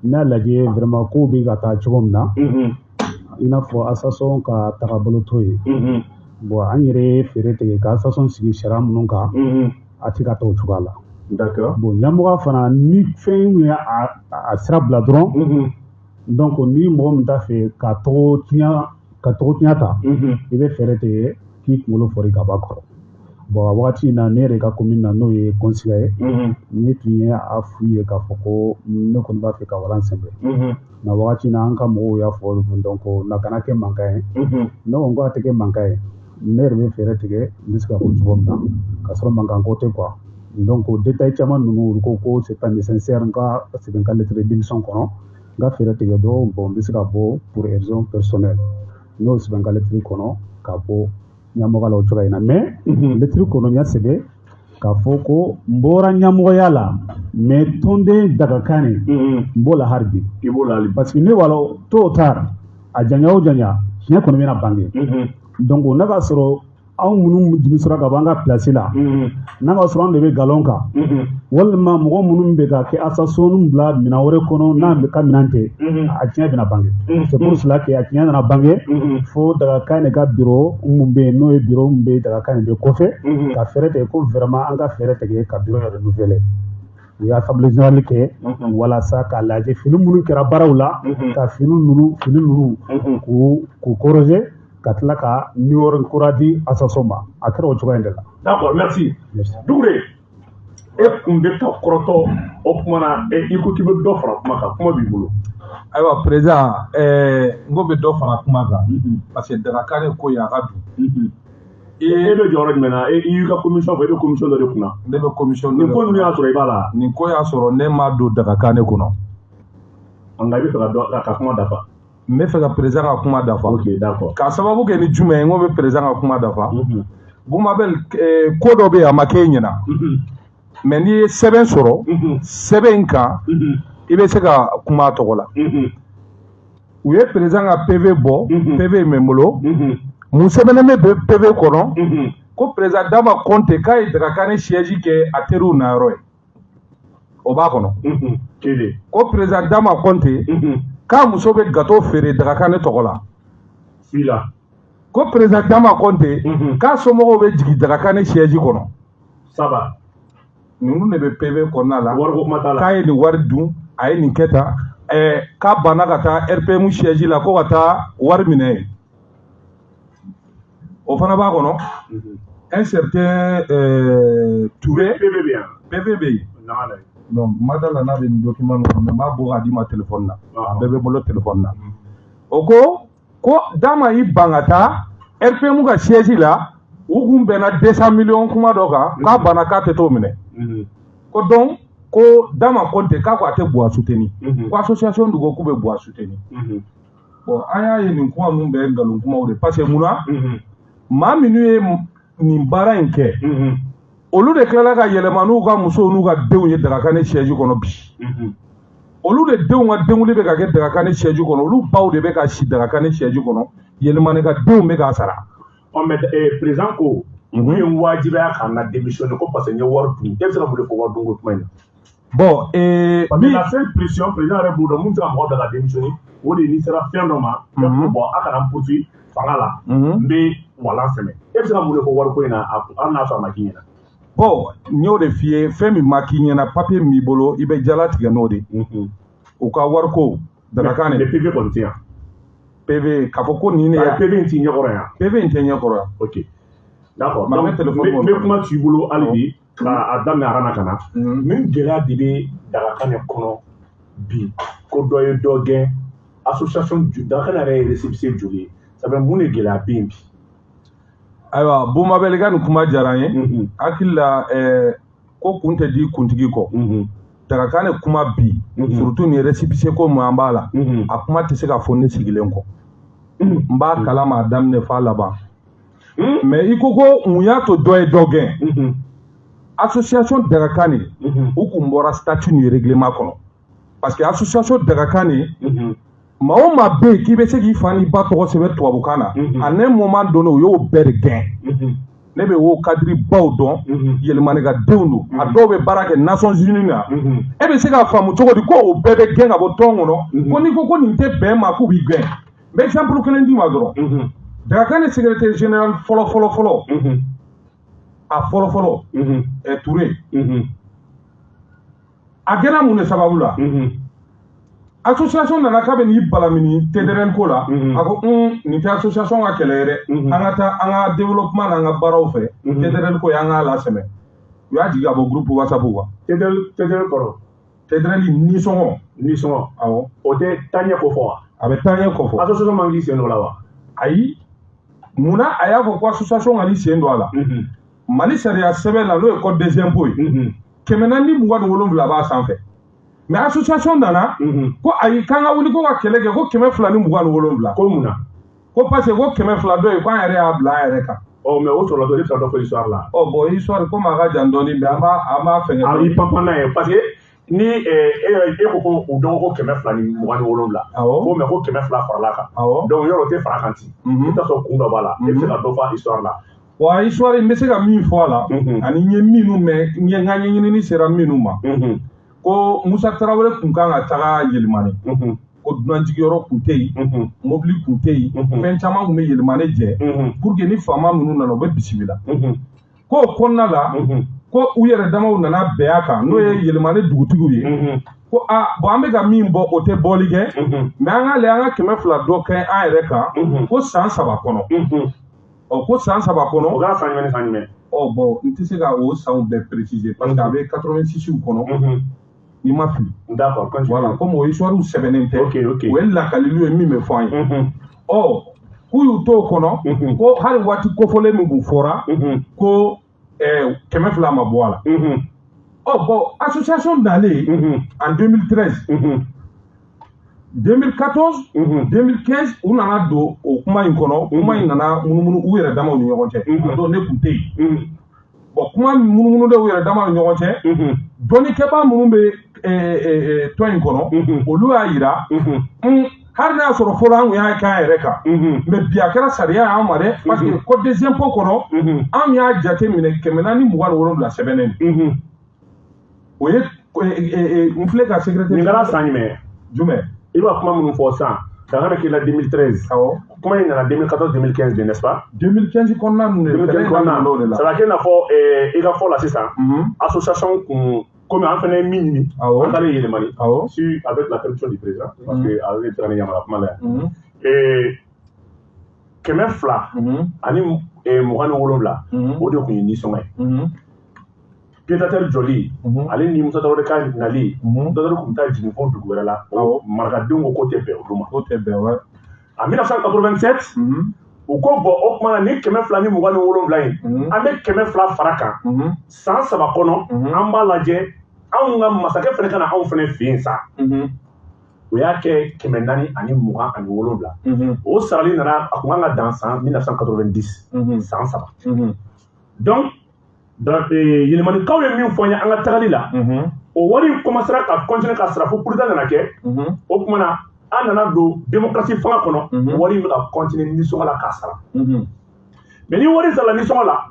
n'a lajɛ, vraiment kow bɛ ka taa cogo min na, i n'a fɔ association ka tagabolo to ye. Bon, an yɛrɛ ye fɛɛrɛ tigɛ ka association sigi sariya minnu kan, a tɛ ka taa o cogoya la. Bon, ɲɛmɔgɔ fana, ni fɛn ye a sira bila dɔrɔn, donc ni mɔgɔ min t'a fɛ ka tɔgɔ tiɲɛ ta, i bɛ fɛɛrɛ tigɛ k'i kunkolo fɔri ka bɔ a kɔrɔ. Bon, a wagati in na, ne yɛrɛ ka commune na, n'o ye Kɔnsiga ye, ne tun ye a f'u ye k'a fɔ ko ne kɔni b'a fɛ ka walan sɛnbɛ. Nka wagati in na, an ka mɔgɔw y'a fɔ, donc na kana kɛ mankan ye. Ne ko a tɛ kɛ mankan ye, ne yɛrɛ bɛ fɛɛrɛ tigɛ, n bɛ se ka fɔ cogo min na ka sɔrɔ mankan ko tɛ quoi. Donc détail caman ninnu, olu ko ko c'est pas nécessaire n ka sɛbɛn ka lettre de démission kɔnɔ. N ka fɛɛrɛ tigɛ dɔrɔn, bon, n bɛ se ka bɔ pour raison personnelle. N'o sɛbɛn ka lettre kɔnɔ ka bɔ ɲɛmɔgɔ la o cogoya in na. Mais lettre kɔnɔ, n y'a sɛbɛn k'a fɔ ko n bɔra ɲɛmɔgɔya la, mais tɔnden dagakan nin, n b'o la hali bi. I b'o la hali bi. Parce que ne b'a dɔn, tôt ou tard, a janya o janya, tiɲɛ kɔni bɛna bange. Donc n'a ka sɔrɔ anw minnu démissionnera ka bɔ an ka place la, n'a ka sɔrɔ an de bɛ nkalon kan, walima mɔgɔ minnu bɛ ka kɛ association bila minɛn wɛrɛ kɔnɔ n'a ka minɛn tɛ, a tiɲɛ bɛna bange. C'est pour cela que a tiɲɛ nana bange fo Dagakan de ka bureau mun bɛ yen, n'o ye bureau min bɛ Dagakan de bɛ kɔfɛ, ka fɛɛrɛ tigɛ ko vraiment an ka fɛɛrɛ tigɛ ka bureau yɛrɛ renouveler. U ye assemblée générale kɛ walasa k'a lajɛ fili minnu kɛra baaraw la, ka fili ninnu k'u corriger, ka tila ka niyɔrɔ kura di association ma. A kɛra o cogoya in de la. D'accord, merci. Dugure, e kun bɛ ka kɔrɔtɔ o kuma na, i ko k'i bɛ dɔ fara kuma kan, kuma b'i bolo. Ayiwa président, n ko bɛ dɔ fara kuma kan parce que Dagakare ko in, a ka dun. E bɛ jɔyɔrɔ jumɛn na? I y'i ka commission fɔ, e bɛ commission dɔ de kunna. Ne bɛ commission dɔ. Nin ko ninnu y'a sɔrɔ i b'a la? Nin ko y'a sɔrɔ ne ma don Dagakane kɔnɔ. Nka i bɛ fɛ ka dɔ ka kuma dafa. N bɛ fɛ ka président ka kuma dafa. Ok, d'accord. K'a sababu kɛ ni jumɛn ye? N ko bɛ président ka kuma dafa. Bumabel, ko dɔ bɛ yen, a ma kɛ e ɲɛna, mais n'i ye sɛbɛn sɔrɔ, sɛbɛn in kan, i bɛ se ka kuma a tɔgɔ la. U ye président ka PV bɔ, PV in bɛ n bolo. Mun sɛbɛnnen bɛ PV kɔnɔ? Ko président Dama Kɔnte k'a ye Dagakane siège kɛ a teriw nayɔrɔ ye, o b'a kɔnɔ. Kelen. Ko président Dama Kɔnte k'a muso bɛ gâteau feere Dagakane tɔgɔ la. Fila. Ko président Dama Kɔnte k'a somɔgɔw bɛ jigin Dagakane siège kɔnɔ. Saba. Ninnu de bɛ PV kɔnɔna la. Wariko kuma t'a la. K'a ye nin wari dun, a ye nin kɛ tan, k'a banna ka taa RPM siège la ko ka taa wari minɛ yen, o fana b'a kɔnɔ. Un certain Touré. PV bɛ yan. PV bɛ yen. Donc ma da la n'a bɛ nin document ninnu, mais n b'a bɔ k'a d'i ma téléphone na, a bɛɛ bɛ bolo téléphone na. O ko Dama y'i ban ka taa RPM ka siège la, u kun bɛnna 200 millions kuma dɔ kan, k'a banna k'a tɛ t'o minɛ. Ko donc ko Dama Kɔnte k'a ko a tɛ Buwa soutenir, ko association dun ko k'u bɛ Buwa soutenir. Bon, an y'a ye nin kuma ninnu bɛɛ ye nkalon kumaw de, parce que munna maa minnu ye nin baara in kɛ, olu de tilala ka yɛlɛma n'u ka musow n'u ka denw ye Dagakane siège kɔnɔ bi. Olu de denw ka denwuli bɛ ka kɛ Dagakane siège kɔnɔ, olu baw de bɛ ka si Dagakane siège kɔnɔ, Yɛlɛmani ka denw bɛ k'a sara. Ɔ, mais président ko u ye n wajibiya k'an na démissionner ko parce que n ye wari dun. E bɛ se ka mun de fɔ wari dun ko kuma in na? Bon, parce que la seule pression, président yɛrɛ b'o dɔn, mun bɛ se ka mɔgɔ bila ka démissionner, o de ye n'i sera fɛn dɔ ma, bon, a kana n poursuivre fanga la, n bɛ walan sɛmɛ. E bɛ se ka mun de fɔ wariko in na, hali n'a sɔrɔ a ma k'i ɲɛna? Bon, n y'o de f'i ye, fɛn min ma k'i ɲɛna, papier min b'i bolo, i bɛ jala tigɛ n'o de. U ka wariko Dagakan ne. PV kɔni tɛ yan. PV k'a fɔ ko nin de ye. PV in t'i ɲɛkɔrɔ yan. PV in tɛ ɲɛkɔrɔ yan. Ok, d'accord. Donc n bɛ kuma t'i bolo hali bi k'a daminɛ arana ka na. Min gɛlɛya de bɛ Dagakan kɔnɔ bi, ko dɔ ye dɔ gɛn? Association Dagakan yɛrɛ ye récépissé joli ye? Ça fait mun de gɛlɛya bɛ yen bi? Ayiwa, Bumabel, i ka nin kuma diyara n ye. Hakili la, ko kun tɛ di kuntigi kɔ. Dagakan ne kuma bi, surtout nin récépissé ko mun an b'a la, a kuma tɛ se ka fɔ ne sigilen kɔ. N b'a kalama a daminɛ f'a laban. Mais i ko ko mun y'a to dɔ ye dɔ gɛn? Association Dagakan ne, u kun bɔra statut ni règlement kɔnɔ, parce que association Dagakan ne, maa o maa bɛ yen k'i bɛ se k'i fa n'i ba tɔgɔ sɛbɛn tubabukan na, à un moment donné, u y'o bɛɛ de gɛn. Ne bɛ o cadre baw dɔn, Yɛlɛmani ka denw don, a dɔw bɛ baara kɛ Nations Unies na. E bɛ se k'a faamu cogo di ko o bɛɛ bɛ gɛn ka bɔ tɔn kɔnɔ, ko n'i ko ko nin tɛ bɛn ma, k'u b'i gɛn? N bɛ exemple kelen d'i ma dɔrɔn. Dagakan ni secrétaire général fɔlɔ fɔlɔ fɔlɔ, a fɔlɔ fɔlɔ, Touré, a gɛnna mun de sababu la? Association nana k'a bɛ n'i balamini TDRL ko la. A ko nin tɛ association ka kɛlɛ ye dɛ, an ka taa an ka développement n'an ka baaraw fɛ. TDRL ko ye, an k'a lasɛmɛ. U y'a jigin ka bɔ groupe WhatsApp kan. TDRL kɔrɔ? TDRL nisɔngɔ. Nisɔngɔ. Awɔ. O tɛ taaɲɛ ko fɔ wa? A bɛ taaɲɛ kɔ fɔ. Association man k'i sen don o la wa? Ayi, munna a y'a fɔ ko association ka n'i sen don a la? Mali sariya sɛbɛn la, n'o ye code des impôts ye, 427 b'a sanfɛ. Mais association nana ko ayi, k'an ka wuli ko ka kɛlɛ kɛ ko 227. Ko mun na? Ko parce que ko 200 dɔ ye, ko an yɛrɛ y'a bila an yɛrɛ kan. Ɔ, mais o sɔrɔla dɔrɔn, i bɛ se ka dɔ fɔ histoire la. Ɔ bon, histoire komi a ka jan dɔɔni, mais an b'a fɛngɛ. A i panpan n'a ye, parce que ni e ko ko u dɔgɔ ko 227. Awɔ. Ko mais ko 200 farala kan. Awɔ. Donc yɔrɔ o tɛ fara kan ten. I bɛ taa sɔrɔ kun dɔ b'a la. E bɛ se ka dɔ fɔ histoire la. Wa histoire, n bɛ se ka min fɔ a la, ani n ye minnu mɛn, n ye n ka ɲɛɲinini sera minnu ma, ko Musa Tarawele kun kan ka taga Yɛlɛmani, ko dunanjigiyɔrɔ kun tɛ yen, mobili kun tɛ yen, fɛn caman kun bɛ Yɛlɛmani jɛ pour que ni faama ninnu nana, u bɛ bisimila. K'o kɔnɔna la, ko u yɛrɛ damaw nana bɛn a kan, n'o ye Yɛlɛmani dugutigiw ye, ko a bon, an bɛ ka min bɔ, o tɛ bɔli kɛ, mais an ka lajɛ an ka 200 dɔ kɛ an yɛrɛ kan, ko san 3 kɔnɔ. Ɔ, ko san 3 kɔnɔ. O kɛra san jumɛn ni san jumɛn? Ɔ bon, n tɛ se ka o sanw bɛɛ préciser, parce que a bɛ 86 kɔnɔ, n'i ma fili. D'accord, continue. Voilà, comme o histoire sɛbɛnnen tɛ. Ok. O ye lakaliliw ye min bɛ fɔ an ye. Ɔ, k'u y'u to o kɔnɔ, ko hali waati kofɔlen min kun fɔra, ko 200 ma bɔ a la. Ɔ bon, association nalen en 2013, 2014, 2015, u nana don o kuma in kɔnɔ. Kuma in nana munumunu u yɛrɛ damaw ni ɲɔgɔn cɛ. A don ne kun tɛ yen. Bon, kuma munumunu de u yɛrɛ damaw ni ɲɔgɔn cɛ, dɔnnikɛbaa minnu bɛ tɔn in kɔnɔ, olu y'a yira, hali n'a y'a sɔrɔ fɔlɔ an kun y'a kɛ an yɛrɛ kan, mais bi a kɛra sariya y'an ma dɛ, parce que code des impôts kɔnɔ, an y'a jate minɛ 427 sɛbɛnnen don. O ye n filɛ ka secrétaire. Nin kɛra san jumɛn? Jumɛn? I b'a kuma minnu fɔ sisan, Dagakan kɛra 2013. Awɔ. Kuma in nana 2014, 2015 de, n'est-ce pas? 2015 kɔnɔna ninnu de. 2015 kɔnɔna na. Ça va kɛ i n'a fɔ i ka fɔ la sisan, association kun komi an fana ye min ɲini, an taalen Yɛlɛmani, si avec la permission du président, parce que ale de taara ni yamaruya kuma la yan. 227, o de kun ye nisɔngɔ ye. Pied-à-terre jɔli, ale ni Musa Tarawele ka nali, Musa Tarawele kun bɛ taa jigin fo dugu wɛrɛ la. Marakadenw ko k'o tɛ bɛn olu ma. O tɛ bɛn, wa. En 1987, u ko bon, o tuma na ni 227 in, an bɛ 200 fara kan san 3 kɔnɔ, an b'a lajɛ anw ka masakɛ fana ka na anw fana fɛ yen sa. O y'a kɛ 427. O sarali nana, a kun kan ka dan san 1990, san 3. Donc Yɛlɛmanikaw ye min fɔ an ye an ka tagali la, o wari in commencera ka continuer ka sara fo coup d'état nana kɛ. O tuma na an nana don démocratie fanga kɔnɔ, wari in bɛ ka continuer nisɔngɔ la k'a sara. Mais ni wari sarala nisɔngɔ la,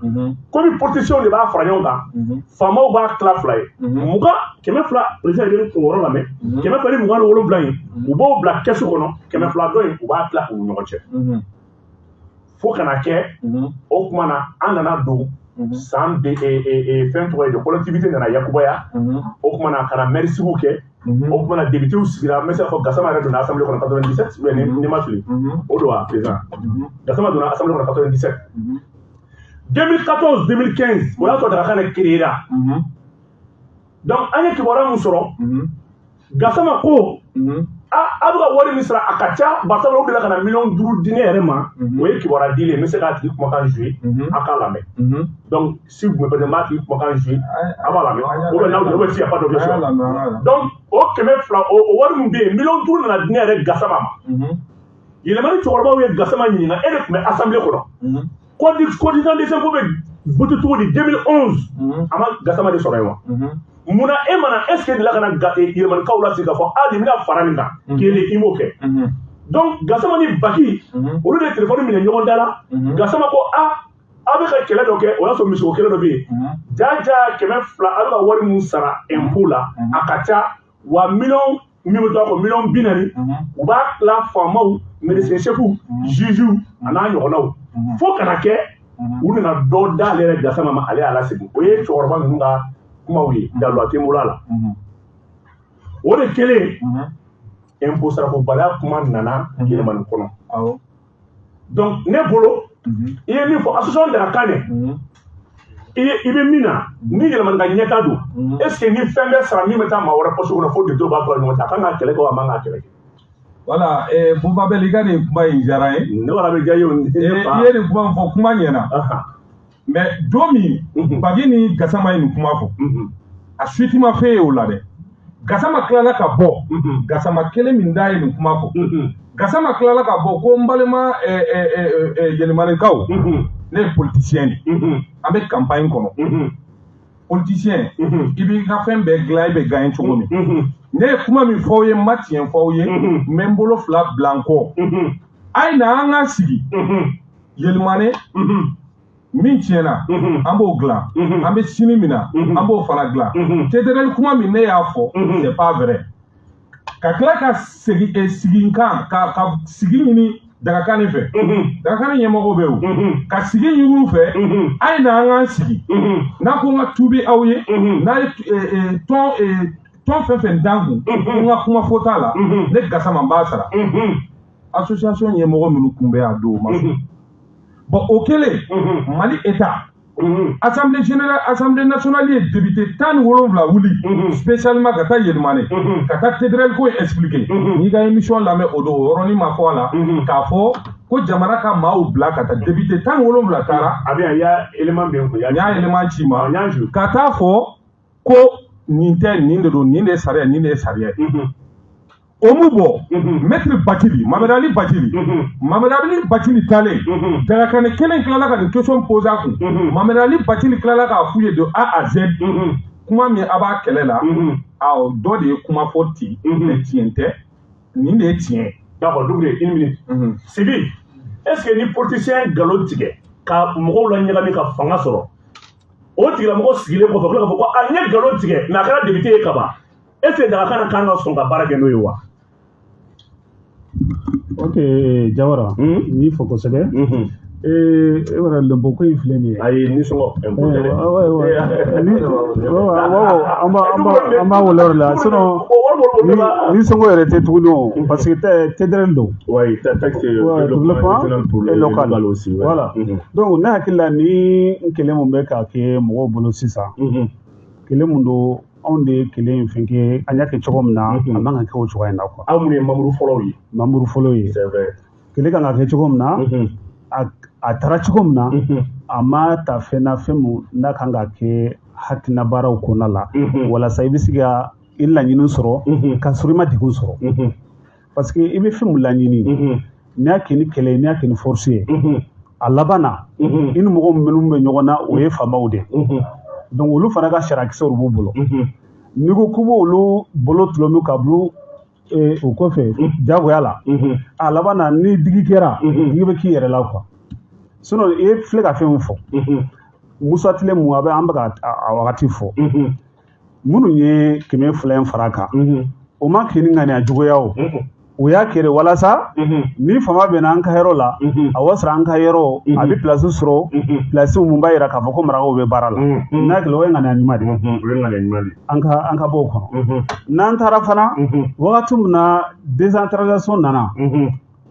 komi politiciens de b'a fara ɲɔgɔn kan, faamaw b'a tila fila ye, 20, 200, président yɛrɛ bɛ o yɔrɔ lamɛn, 227 in, u b'o bila kɛsu kɔnɔ, 200 dɔ in, u b'a tila u ni ɲɔgɔn cɛ, fo ka na kɛ o tuma na an nana don San de fɛn tɔgɔ ye de, collectivité nana yakubaya. O tuma na ka na maire sigiw kɛ. O tuma na députéw sigira. N bɛ se k'a fɔ Gasama yɛrɛ donna assemblée kɔnɔ 97 ou bien ni ma fili, o don wa, président? Gasama donna assemblée kɔnɔ 97. 2014, 2015, o y'a sɔrɔ Dagakane créé ra. Donc an ye kibaruya mun sɔrɔ, Gasama ko a bɛ ka wari min sara, a ka ca. Barisabula o delila ka na miliyɔn 5 di ne yɛrɛ ma. O ye kibaruya dilen ye, n bɛ se k'a tigi kumakan jouer, a k'a lamɛn. Donc si vous me permettez, n b'a tigi kumakan jouer, a b'a lamɛn, ou bien n'aw ou bien s'il y a pas d'objection. Donc o 200, o wari min bɛ yen, miliyɔn 5 nana di ne yɛrɛ Gasama ma. Yɛlɛmani cɛkɔrɔbaw ye Gasama ɲininka: e de tun bɛ assemblée kɔnɔ, cotisant des impôts bɛ voté cogo di 2011? A ma Gasama de sɔrɔ yen wa? Munna e mana, est ce que delila ka na yɛlɛmanikaw lasigi k'a fɔ a nin bɛna fara nin kan kelen, i m'o kɛ? Donc Gasama ni Baki, olu de ye téléphone minɛ ɲɔgɔn da la. Gasama ko a aw bɛ ka kɛlɛ dɔ kɛ, o y'a sɔrɔ misiko kɛlɛ dɔ bɛ yen. Jaja 200, a bɛ ka wari mun sara impôt la, a ka ca wa. Miliyɔn min bɛ to a kɔ, miliyɔn 40, u b'a tila faamaw, médecin chef, juge a n'a ɲɔgɔnnaw, fo kana kɛ u nana dɔ d'ale yɛrɛ Gasama ma, ale y'a lasegin. O ye cɛkɔrɔba ninnu ka kumaw ye, daluya tɛ n bolo a la. O de kɛlen, impôt sarakobaliya kuma nana yɛlɛmani kɔnɔ. Donc ne bolo, i ye min fɔ association Dagakane, i bɛ min na ni yɛlɛmani ka ɲɛta don, est ce que ni fɛn bɛ sara min bɛ taa maa wɛrɛ poche kɔnɔ, fo député b'a to a ɲɔgɔn cɛ, a kan ka kɛlɛ kɛ wa, a man ka kɛlɛ kɛ? Voilà, Bubabel, i ka nin kuma in diyara n ye. Ne fana bɛ diya i ye o. I ye nin kuma fɔ, kuma ɲɛna. Mais don min Bagi ni Gasama ye nin kuma fɔ, a suite ma f'e ye o la dɛ. Gasama tilala ka bɔ, Gasama kelen min da ye nin kuma fɔ. Gasama tilala ka bɔ ko n balima yɛlɛmanikaw, ne ye politicien de ye. An bɛ campagne kɔnɔ. Politicien, i b'i ka fɛn bɛɛ dilan, i bɛ gagner cogo min. Ne ye kuma min fɔ aw ye, n ma tiɲɛ fɔ aw ye, n bɛ n bolo fila bila n kɔ. A ye na an ka sigi Yɛlɛmane, min tiɲɛna, an b'o dilan. An bɛ sini min na, an b'o fana dilan. TDR kuma min ne y'a fɔ, c'est pas vrai. Ka tila ka segin sigi kan ka sigi ɲini Dagakani fɛ, Dagakani ɲɛmɔgɔw bɛ o ka sigi ɲini u fɛ, a ye na an k'an sigi. N'a ko n ka tubi aw ye, n'a ye tɔn fɛn fɛn d'an kun, ko n ka kuma fɔ t'a la, ne Gasama n b'a sara. Association ɲɛmɔgɔ minnu kun bɛ a don, o ma sɔn. Bon, o kɛlen, Mali État, assemblée générale, assemblée nationale ye député 17 wuli spécialement ka taa Yélimane, ka taa TDR ko expliquer. N'i ka émission lamɛn o don, o yɔrɔnin ma fɔ a la k'a fɔ ko jamana ka maaw bila ka taa, député 17 taara. A bɛ yan, i y'a élément bɛ n kun. N y'a élément ci ma ka taa fɔ ko nin tɛ, nin de don, nin de ye sariya, nin de ye sariya ye. O mu bɔ, maître Bathily, Mamadu Ali Bathily, Mamadu Ali Bathily taalen, Dagakane kelen tilala ka nin question poser a kun. Mamadu Ali Bathily tilala k'a f'u ye de A à Z, kuma min a b'a kɛlɛ la, awɔ, dɔ de ye kuma fɔ ten, mais tiɲɛ tɛ, nin de ye tiɲɛ ye. D'accord, Doucouré, une minute. Sibi, est-ce que ni politicien nkalon tigɛ ka mɔgɔw la ɲagami ka fanga sɔrɔ, o tigilamɔgɔ sigilen kɔfɛ, k'a fɔ ko a n ye nkalon tigɛ, mais a kɛra député ye kaban, est ce que Dagakana kan ka sɔn ka baara kɛ n'o ye wa? Ok, Jawara, n y'i fɔ kosɛbɛ. E b'a dɔn, lɛnpo ko in filɛ nin ye. Ayi, nisɔngɔ, impôt tɛ dɛ. An b'a wele o de la, sinon nisɔngɔ yɛrɛ tɛ tuguni o, parce que TDR don. Oui, taxe développement pour et local aussi. Ouais. Voilà. Donc ne hakili la, ni kɛlɛ mun bɛ ka kɛ mɔgɔw bolo sisan, kɛlɛ mun don, anw de ye kɛlɛ in fɛn kɛ, an y'a kɛ cogo min na, a man ka kɛ o cogoya in na quoi. Aw minnu ye membre fɔlɔw ye. Membre fɔlɔw ye. C'est vrai. Kɛlɛ kan ka kɛ cogo min na, a taara cogo min na, a ma ta fɛn na, fɛn mun n'a kan ka kɛ hakilina baaraw kɔnɔna la, walasa i bɛ se ka i laɲini sɔrɔ ka sɔrɔ i ma degun sɔrɔ. Parce que i bɛ fɛn mun laɲini, n'i y'a kɛ ni kɛlɛ ye, n'i y'a kɛ ni force ye, a laban na, i ni mɔgɔ minnu bɛ ɲɔgɔn na, o ye faamaw de ye. Donc olu fana ka sariyakisɛw b'u bolo. N'i ko k'i b'olu bolo tulonmi ka bila o kɔfɛ jagoya la, a laban na, ni digi kɛra, digi bɛ k'i yɛrɛ la quoi. Sinon i ye filɛ ka fɛn min fɔ, Musa tile mun a bɛ, an bɛ ka a wagati fɔ, minnu ye 200 in fara kan, o ma kɛ ni ŋaniya juguya o. U y'a kɛ walasa ni fama bɛnna an ka yɔrɔ la, a b'a sɔrɔ an ka yɔrɔ a bɛ place sɔrɔ, place mun b'a yira k'a fɔ ko marakaw bɛ baara la. N'a hakili o ye ŋaniya ɲuman de ye. O ye ŋaniya ɲuman de ye. An ka bɔ o kɔnɔ. N'an taara fana, wagati min na décentralisation nana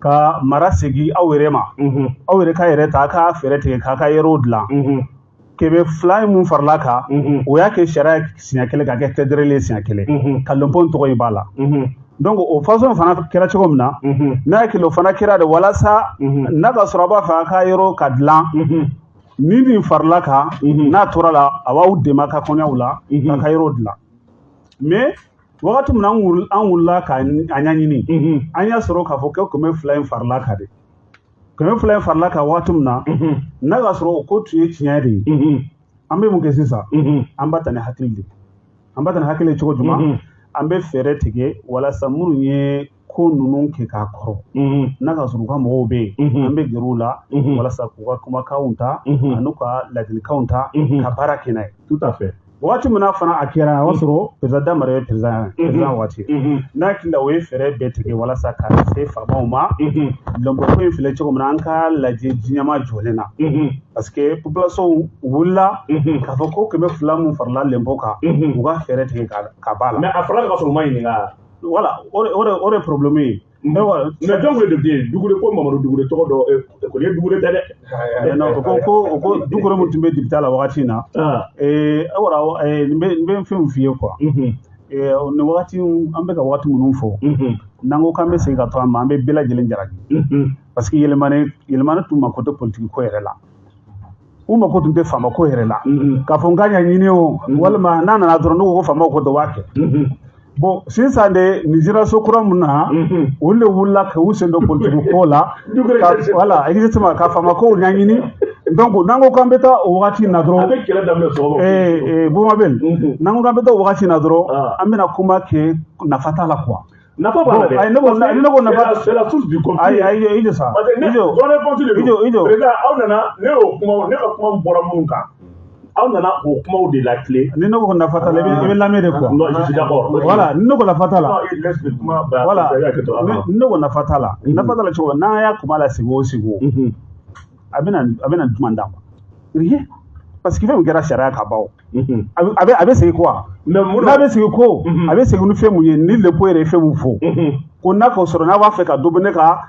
ka mara segin aw yɛrɛ ma, aw yɛrɛ ka yɛrɛ ta, a ka fɛɛrɛ tigɛ k'a ka yɔrɔw dilan. 200 in mun farala kan, o y'a kɛ sariya siɲɛ kelen ka kɛ tɛdɛrɛlen siɲɛ kelen ka lɔnpɔn tɔgɔ in b'a la. Donc o façon fana kɛra cogo min na, n'a hakili o fana kɛra de walasa n'a ka sɔrɔ a b'a fɛ a ka yɔrɔ ka dilan, ni nin farala kan, n'a tora la, a b'aw dɛmɛ a ka kɔɲɔw la k'a ka yɔrɔ dilan. Mais wagati min na an wulila ka a ɲɛɲini, an y'a sɔrɔ k'a fɔ ko 200 in farala kan de. 200 in farala kan wagati min na, n'a ka sɔrɔ o ko tun ye tiɲɛ de ye, an bɛ mun kɛ sisan? An b'a ta ni hakili de ye. An b'a ta ni hakili ye cogo jumɛn? An bɛ fɛɛrɛ tigɛ walasa minnu ye ko ninnu kɛ k'a kɔrɔ, n'a ka sɔrɔ u ka mɔgɔw bɛ yen, an bɛ gɛrɛ u la walasa k'u ka kumakanw ta an'u ka ladilikanw ta ka baara kɛ n'a ye. Tout à fait. Wagati min na fana a kɛra, a y'a sɔrɔ président Damaro ye président waati. N'a hakili la o ye fɛɛrɛ bɛɛ tigɛ walasa ka se faamaw ma. Lɔnbɔ ko in filɛ cogo min na, an k'a lajɛ diɲɛma jɔlen na. Parce que population wulila k'a fɔ ko 200 mun farala lɛnpo kan, u ka fɛɛrɛ tigɛ ka b'a la. Mais a farala ka sɔrɔ u ma ɲininka. Voilà, o de problème ye. Mais jɔn kun ye député ye? Dugure ko Mamadu Dugure tɔgɔ dɔ kɔni ye Dugure tɛ dɛ. Non, ko Dugure mun tun bɛ député la wagati in na. Awara, n bɛ fɛn f'i ye quoi. Nin wagati an bɛ ka wagati minnu fɔ, n'an ko k'an bɛ segin ka to an ma, an bɛ bɛɛ lajɛlen jalaki. Parce que yɛlɛmani tun mako tɛ politique ko yɛrɛ la. U mako tun tɛ faama ko yɛrɛ la. K'a fɔ n k'a ɲɛɲini o, walima n'a nana dɔrɔn n'u ko faamaw ko dɔ b'a kɛ. Bon, sisan de nin génération kura mun na, olu de wulila k'u sen don politique ko la. Voilà, exactement, ka faama kow ɲɛɲini. Donc n'an ko k'an bɛ taa o wagati in na dɔrɔn, a bɛ kɛlɛ daminɛ sɔgɔma. Bumabel, n'an ko k'an bɛ taa o wagati in na dɔrɔn, an bɛna kuma kɛ nafa t'a la quoi. Nafa b'a la dɛ. Ayi, ne ko nafa. C'est la source du conflit. Ayi, ayi, i jɔ sa. Parce que ne droit réponse de don. I jɔ. Président, aw nana, ne y'o kuma, ne ka kuma bɔra minnu kan, aw nana o kumaw de la tile. Ni ne ko nafa t'a la, i bɛ lamɛn de quoi. Non, je suis d'accord. Voilà, ni ne ko nafa t'a la. Non, laisse le kuma. Voilà, ni ne ko nafa t'a la. Nafa t'a la cogo min, n'an y'a kuma la segin o segin o, a bɛna jumɛn d'a ma? Rien. Parce que fɛn min kɛra sariya ka ban o. A bɛ segin quoi? N'a bɛ segin ko, a bɛ segin ni fɛn mun ye, ni lepo yɛrɛ ye fɛn mun fɔ. Ko n'a k'o sɔrɔ n'a b'a fɛ ka dɔ bɔ ne ka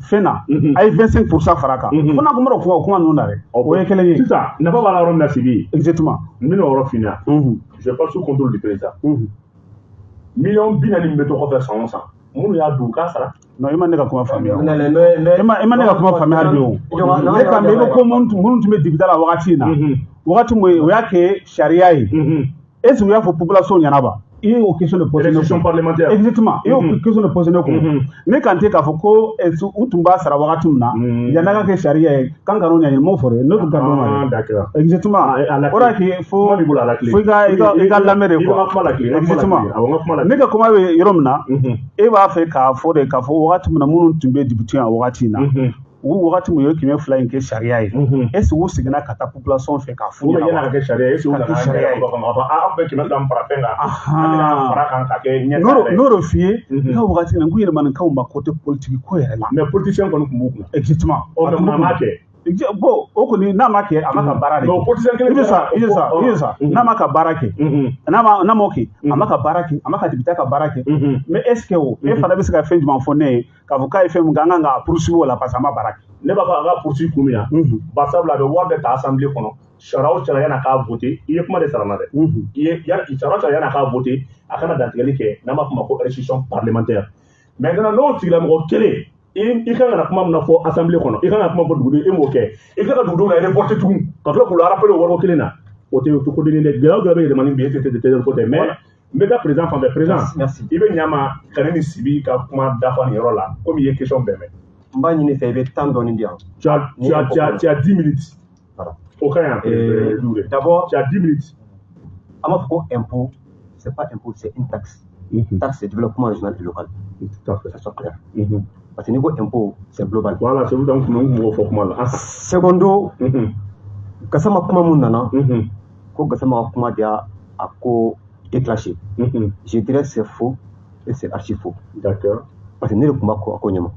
fɛn na, a ye 25% fara a kan. Fo n'a ko n b'a kuma o kuma ninnu na dɛ. O ye kelen ye. Sisan nafa b'a la yɔrɔ min na Sibi. Exactement. N bɛna o yɔrɔ f'i ɲɛna. Je parle sous contrôle du président. 40 millions min bɛ to kɔfɛ san o san, minnu y'a dun u k'a sara. Non, i ma ne ka kuma faamuya. I ma ne ka kuma faamuya hali bi o. Ne kan bɛ i ko minnu tun bɛ député la wagati in na. Wagati mun o y'a kɛ sariya ye. Est ce que u y'a fɔ population ɲɛna ba? I ye o question de poser ne kun. Parlementaire. Exactement. I y'o question de poser ne kun. Ne kan tɛ k'a fɔ ko u tun b'a sara wagati min na, yan'a ka kɛ sariya ye, k'an kan'o ɲɛɲini, m'o fɔ dɛ. Ne tun ka dɔn ma dɛ. D'accord. Exactement. O de y'a kɛ fo i ka lamɛn de quoi. Exactement. Ne ka kuma bɛ yɔrɔ min na, e b'a fɛ k'a fɔ de k'a fɔ wagati min na minnu tun bɛ député yan wagati in na. U wagati min u ye 200 in kɛ sariya ye, est ce que u seginna ka taa population fɛ k'a f'u ɲɛna? Yan'a ka kɛ sariya ye, est ce que u nana sariya ye? Aw bɛ 200 fara fɛn kan, an bɛna fara kan ka kɛ ɲɛ. N'o de f'i ye, i ka wagati in na, n ko yɛlɛmanikaw ma ko tɛ politique ko yɛrɛ la. Mais politicien kɔni tun b'u kunna. Exactement. Ɔ mais mun m'a kɛ? Bon, o kɔni n'a ma kɛ, a ma ka baara de kɛ. Mais o politicien kelen. I jɔ sa. N'a ma ka baara kɛ, n'a m'o kɛ, a ma ka baara kɛ, a ma ka député ka baara kɛ. Mais est ce que o, e fana bɛ se ka fɛn jumɛn fɔ ne ye k'a fɔ k'a ye fɛn min kɛ, an kan k'a poursuivre o la parce que a ma baara kɛ. Ne b'a fɔ a ka poursuivre kun min na, barisabula a bɛ wari de ta assemblée kɔnɔ, sariya o sariya yan'a k'a voter, i ye kuma de sara n na dɛ. I ye sariya o sariya yan'a k'a voter, a kana dantigɛli kɛ, n'an b'a fɔ o ma ko restitution parlementaire. Maintenant n'o tigilamɔgɔ kelen, i kan ka na kuma min na fɔ assemblée kɔnɔ, i kan ka kuma fɔ dugudenw, e m'o kɛ, i kan ka dugudenw la reporter tugun ka tila k'u rappeler o wariko kelen na, o tɛ ko den dɛ. Gɛlɛya o gɛlɛya bɛ yɛlɛmani bi, e tɛ ko tɛ. Mais n bɛ taa président fan fɛ. Président, i bɛ ɲa ma ka ne ni Sibi ka kuma dafa nin yɔrɔ la, komi i ye question bɛɛ mɛn. N b'a ɲini fɛ i bɛ temps dɔɔni di yan. Tu as 10 minutes. Voilà. O ka ɲi. D'abord, tu as 10 minutes. An b'a fɔ ko impôt, c'est pas impôt, c'est une taxe. Taxe, c'est développement régional et local. Tout à fait. Ça soit clair. Parce que niveau impôt, c'est global. Voilà, c'est donc nous avons kuma la. Secondo, Gassama kuma mun nana, ko Gassama kuma de y'a a ko déclenché. Je dirais c'est faux et c'est archi faux. D'accord. Parce que ne de tun b'a ko a ko ɲɛma.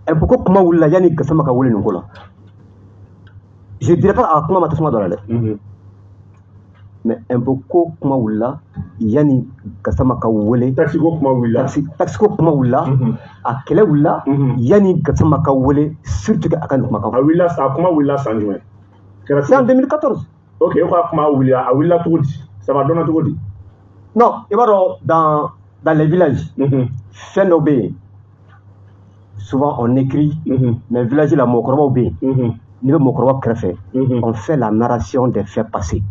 Impôt ko kuma wulila yanni Gassama ka wele nin ko la. Je dirais pas a kuma ma tasuma don a la dɛ. Mais impôt ko kuma wulila yanni Gassama ka wele. Taxe ko kuma wulila. Taxe ko kuma wulila. A kɛlɛ wulila yanni Gassama ka wele, surtout que a ka nin kumakan. A wulila, a kuma wulila san jumɛn? C'est en 2014. Ok, e ko a kuma wulila, a wulila cogo di? Ça va dɔnna cogo di? Non, i b'a dɔn, dans les villages, fɛn dɔ bɛ yen, souvent on écrit, mais village la, mɔgɔkɔrɔbaw bɛ yen. N'i bɛ mɔgɔkɔrɔba kɛrɛfɛ, on fait la narration des faits passés.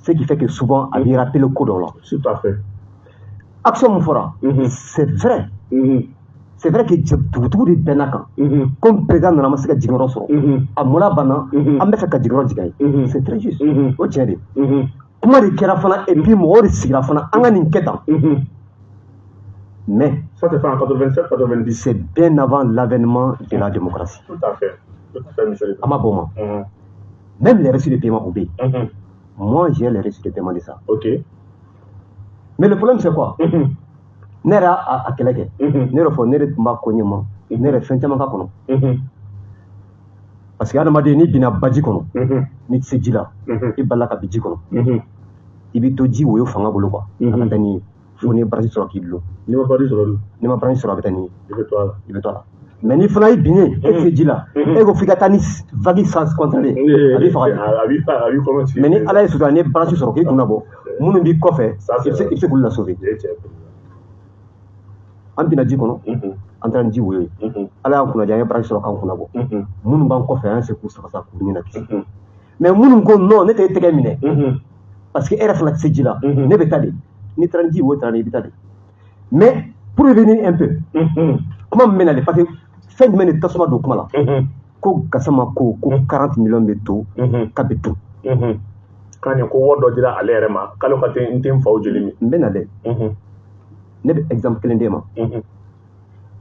Ce qui fait que souvent a b'i rappeler ko dɔ la. Tout à fait. Action mun fɔra, c'est vrai. C'est vrai que dugutigiw de bɛnna kan. Comme président nana ma se ka jigiyɔrɔ sɔrɔ, a mɔla banna, an bɛ fɛ ka jigiyɔrɔ jigin a ye. C'est très juste. O tiɲɛ de. Kuma de kɛra fana, et puis mɔgɔw de sigira fana, an ka nin kɛ tan. Mais ça c'est fait en 87, 90. C'est bien avant l'avènement de la démocratie. Tout à fait. Tout à fait, monsieur le A ma bɔ o ma. Même les reçus de paiement au bɛ yen. Moi, j'ai les reçus de paiement de ça. Ok. Mais le problème, c'est quoi? Ne yɛrɛ a kɛlɛ kɛ. Ne yɛrɛ fɔ, ne de tun b'a ko ɲɛma. Ne yɛrɛ fɛn caman k'a kɔnɔ. Parce que adamaden, n'i binna baji kɔnɔ, n'i tɛ se ji la, i balila ka bin ji kɔnɔ, i b'i to ji woyo fanga bolo quoi. A ka taa n'i ye fo n'i ye branche sɔrɔ k'i dulon. N'i ma branche sɔrɔ dun? N'i ma branche sɔrɔ, a bɛ taa n'i ye. I bɛ to a la. I bɛ to a la. Mais n'i fana y'i binnen, e tɛ se ji la, e ko f'i ka taa ni vague sens contraire, a b'i faga. A b'i faga, a b'i kɔnɔ ci. Mais ni Ala ye sutura, n'i ye branche sɔrɔ k'i kunna bɔ, minnu b'i kɔfɛ, i bɛ se k'olu la sauver. An binna ji kɔnɔ, an taara ni ji woyo ye. Ala y'an kunna diya, an ye branche sɔrɔ k'an kunna bɔ. Minnu b'an kɔfɛ, an se k'u sama sa k'u ɲɛna kisi. Mais minnu ko non, ne t'e tɛgɛ minɛ, parce que e yɛrɛ fana tɛ se ji la, ne bɛ taa de. N'i taara ni ji woyo taara, i bɛ taa de. Mais pour revenir un peu, kuma min bɛ nalen, parce que fɛn jumɛn de tasuma don kuma la? Ko Gassama ko 40 millions bɛ to k'a bɛ dun. K'a nin ko wari dɔ dira ale yɛrɛ ma, k'ale ka tɛ n tɛ n faw jeli min. N bɛ na dɛ. Ne bɛ exemple kelen d'e ma.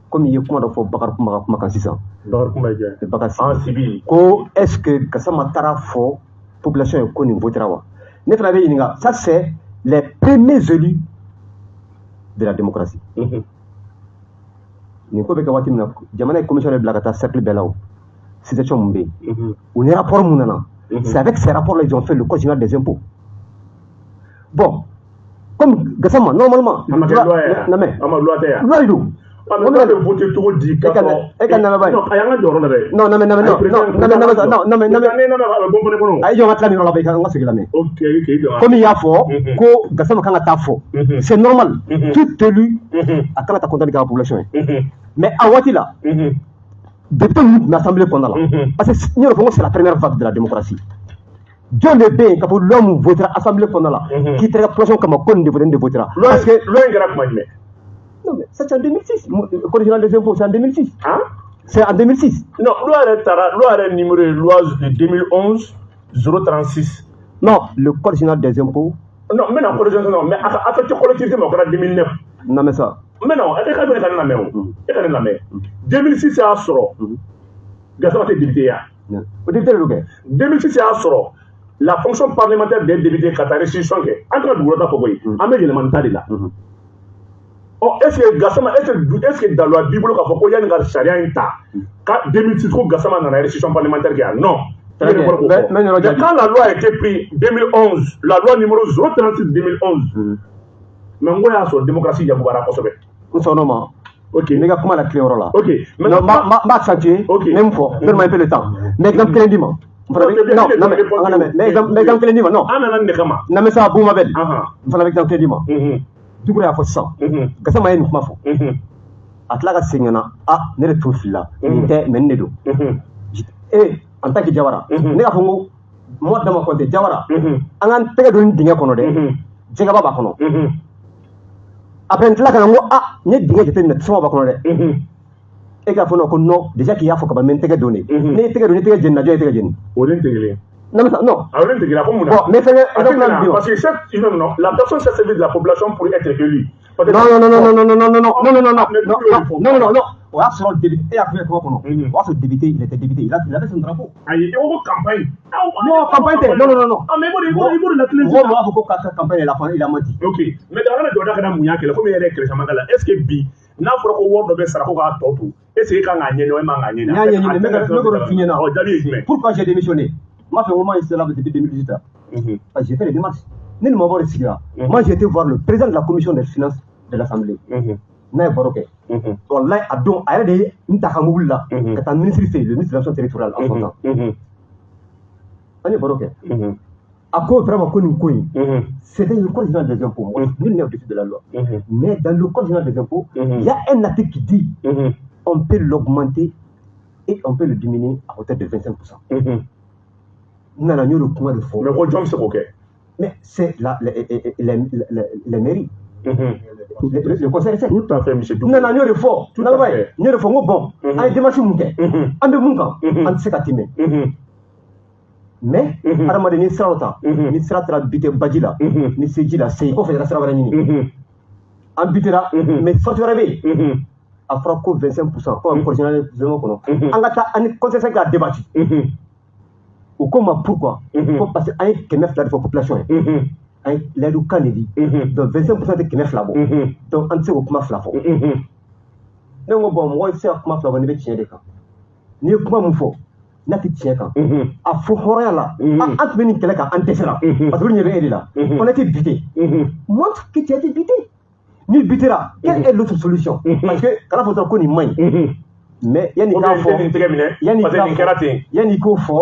Komi i ye kuma dɔ fɔ Bakari Kunba ka kuma kan sisan. Bakari Kunba ye jɔn ye? Bakari Sibi. Ko est ce que Gassama taara fɔ population ye ko nin votera wa? Ne fana bɛ ɲininka, ça c'est les premiers élus de la démocratie. Nin ko bɛ kɛ waati min na, jamana ye commission de bila ka taa cercle bɛɛ la o. Situation mun bɛ yen? U ni rapport mun nana? C'est avec ces rapports-là ils ont fait le code général des impôts. Bon, comme Gassama, normalement. A ma kɛ loi ye? Non mais. A ma loi tɛ yan? Loi don. Ah, mais loi bɛ voté cogo di? E ka lamɛn ba ye. Non, a y'an ka jɔyɔrɔ la dɛ. Non, non, non, non, non, non, non, non, non, non, non, non, a bɛ bɔ fana kɔnɔ. A ye jɔ, n ka tila nin yɔrɔ la, i ka n ka segin lamɛn. Ok, ok, i jɔ. Komi i y'a fɔ ko Gassama kan ka taa fɔ. C'est normal. Tout élu a kan ka taa contact kɛ a population ye. Mais a waati la, député ninnu tun bɛ assemblée kɔnɔna la. Parce que n y'o fɔ, ko c'est la première vague de la démocratie. Jɔn de bɛ yen k'a fɔ loi mun votera assemblée kɔnɔna la, k'i taara population kama ko nin de voté, nin de votera? Parce que loi in kɛra tuma jumɛn? Non, mais ça c'est en 2006. Le code général des impôts, c'est en 2006. Hein? C'est en 2006. Non, loi yɛrɛ taara, loi yɛrɛ numéro ye loi de 2011 036. Non, le code général des impôts. Non, n bɛna code général, mais a ka affecté collectivité ma, o kɛra 2009. Non, mais ça. Mais non, e ka ne lamɛn o. E ka ne lamɛn. 2006 y'a sɔrɔ. Gassama tɛ député ya. O député de don kɛ. 2006 y'a sɔrɔ la fonction parlementaire des députés ka taa restitution kɛ. An tɛ ka dugukolo ta fɔ koyi. An bɛ yɛlɛmani ta de la. Ɔ, est ce que Gassama, est ce que daluya b'i bolo k'a fɔ ko yanni ka sariya in ta, ka 2006 ko Gassama nana restitution parlementaire kɛ yan? Non. Mais quand la loi a été prise 2011, la loi numéro 036 2011, mais n ko y'a sɔrɔ démocratie yakubara kosɛbɛ. N sɔnn'o ma. Ok. N bɛ ka kuma la tile yɔrɔ la. Ok. Non, n b'a accentuer. Ok. N bɛ mun fɔ? Donne-moi un peu le temps. N bɛ exemple kelen d'i ma. Non, non, mais an ka lamɛn. N bɛ exemple kelen d'i ma. Non. An nana nin de kama. Non, mais ça, Boumabel. N fana bɛ exemple kelen d'i ma. Dugukolo y'a fɔ sisan. Gassama ye nin kuma fɔ. A tila ka segin ka na, ah, ne de tun filila. Nin tɛ, mais nin de don. E, en tant que Jawara, ne k'a fɔ n ko moi Dama Konte Jawara, an k'an tɛgɛ don nin dingɛ kɔnɔ dɛ, jɛgɛba b'a kɔnɔ. Après n tila ka na n ko ah, n ye dingɛ jateminɛ, tasuma b'a kɔnɔ dɛ. E k'a fɔ non, ko non, déjà k'i y'a fɔ ka ban, n bɛ n tɛgɛ don de. Ne ye tɛgɛ don, ni tɛgɛ jenina, jɔn ye tɛgɛ jeni? O ni tɛ kelen. Non, mais ça, non. Ah, o ni tɛ kelen, a ko mun na? Bon, mais fɛngɛ, exemple d'i ma. Parce que cette, non, non, la personne s'est servie de la population pour être élue. Non, non, non, non, non, non, non, non, non, non, non, non, non, non, non, non. O y'a sɔrɔ député, e y'a fɔ kuma kɔnɔ. O y'a sɔrɔ député, il était député, il avait son drapeau. Ayi, i ko ko campagne. Non, campagne tɛ, non, non, non, non. Ah, mais i b'o de la tilen. Mɔgɔ b'a fɔ ko ka campagne la fana, il a menti. Ok, mais Dagana jɔda kana mun y'a kɛlɛ komi e yɛrɛ ye kɛlɛ caman k'a la. Est ce que bi N'a fɔra ko wari dɔ bɛ sara ko k'a tɔ to, est ce que e kan k'a ɲɛɲini wa e man k'a ɲɛɲini? N y'a ɲɛɲini, n bɛ k'o f'i ɲɛna. Ɔ, jaabi ye jumɛn? Pourquoi j'ai démissionné? N m'a fɛ ko moi, je suis là depuis 2018. Parce que j'ai fait les démarches. Ne ni mɔgɔ de sigira. Moi, j'ai été voir le président de la commission des finances de l'Assemblée. N'a ye baro kɛ. Wallahi, a don, a yɛrɛ de ye n ta ka mobili la ka taa ministre fɛ yen, le ministre de l'action territoriale en son temps. An ye baro kɛ. A ko vraiment ko nin ko in, c'est dans le code général des impôts. Nul n'est au-dessus de la loi. Mais dans le code général des impôts, il y a un article qui dit on peut l'augmenter et on peut le diminuer à hauteur de 25%. N nana, n y'o de kuma de fɔ. Mais ko jɔn bɛ se k'o kɛ? Mais c'est les mairies. Le conseil de Tout à fait, monsieur. N nana, n y'o de fɔ. Tout à fait. N y'o de fɔ, n ko bon, an ye démarche mun kɛ, an bɛ mun kan, an tɛ se ka tɛmɛ. Mais hadamaden, ni sira dɔ ta, ni sira taara bite baji la, ni se ji la, segin kɔfɛ, ka sira wɛrɛ ɲini. An bitera, mais sortie wɛrɛ bɛ yen. A fɔra ko 25%, comme code général des impôts kɔnɔ, an ka taa an ni conseil k'a débattu. U ko ma pourquoi? Ko parce que an ye 200 de fɔ population ye. An ye layidu kan de di. Donc 25% tɛ 200 bɔ. Donc an tɛ se k'o kuma fila fɔ. Ne ko bon, mɔgɔ tɛ se ka kuma fila fɔ n'i bɛ tiɲɛ de kan. N'i ye kuma mun fɔ n'a tɛ tiɲɛ kan, a fɔ hɔrɔnya la, an tun bɛ nin kɛlɛ kan, an dɛsɛra, parce que olu ɲɛ bɛ e de la. On a été buté. Montre que tu as été buté. N'i butera, quelle est l'autre solution? Parce que kana fɔ dɔrɔn ko nin man ɲi. Mais yanni k'a fɔ, nin tɛgɛ minɛ, yanni parce que nin kɛra ten. Yanni k'o fɔ,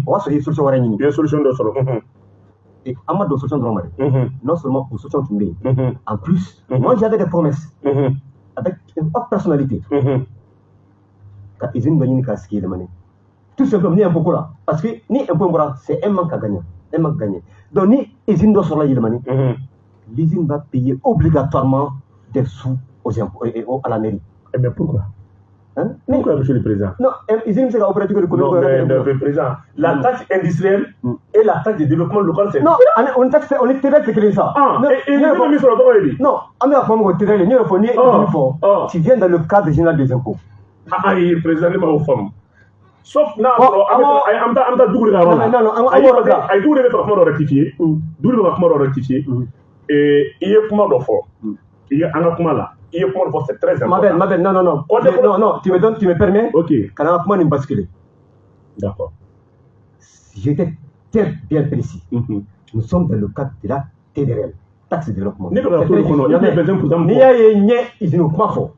o b'a sɔrɔ i ye solution wɛrɛ ɲini. I ye solution dɔ sɔrɔ. An ma don solution dɔrɔn ma dɛ. Non seulement o solution tun bɛ yen, en plus, moi, j'avais des promesses avec une haute personnalité ka usine dɔ ɲini k'a sigi Yélimané. Tout simplement ni impôt ko la, parce que ni impôt bɔra, c'est un manque à gagner, un manque à gagner. Donc ni usine dɔ sɔrɔla Yélimané, l'usine va payer obligatoirement des sous aux impôts, à la mairie. Mais pourquoi? Hein? Pourquoi, monsieur le président? Non, usine bɛ se ka opérer cogo di commune? Non, mais le président, la taxe industrielle et la taxe de développement local, c'est Non, on taxe, on est TVA, c'est kelen sa. Ah, et ne min sɔrɔ tɔgɔ ye di? Non, an bɛ ka kuma min fɔ TVA, ne y'o fɔ, n'i ye usine fɔ, tu viens dans le cadre général des impôts. Ayi, président, ne m'o faamu. Sauf n'a sɔrɔ an bɛ taa an bɛ taa dugu de ka yɔrɔ la. Non, non, an b'o yɔrɔ bila. Ayi, dugu de bɛ fɛ ka kuma dɔ rectifier. Dugu de bɛ ka kuma dɔ rectifier. I ye kuma dɔ fɔ. I ye an ka kuma la. I ye kuma dɔ fɔ, c'est très important. Ma belle, ma belle, non, non, non. Non, non, tu me donnes, tu me permets? Ok. Kana kuma nin basculer. D'accord. J'étais très bien précis. Nous sommes dans le cadre de la TDRL, taxe de développement. Ne bɛ ka to o kɔnɔ, i bɛ 25% N'i y'a ye n ye usine kuma fɔ,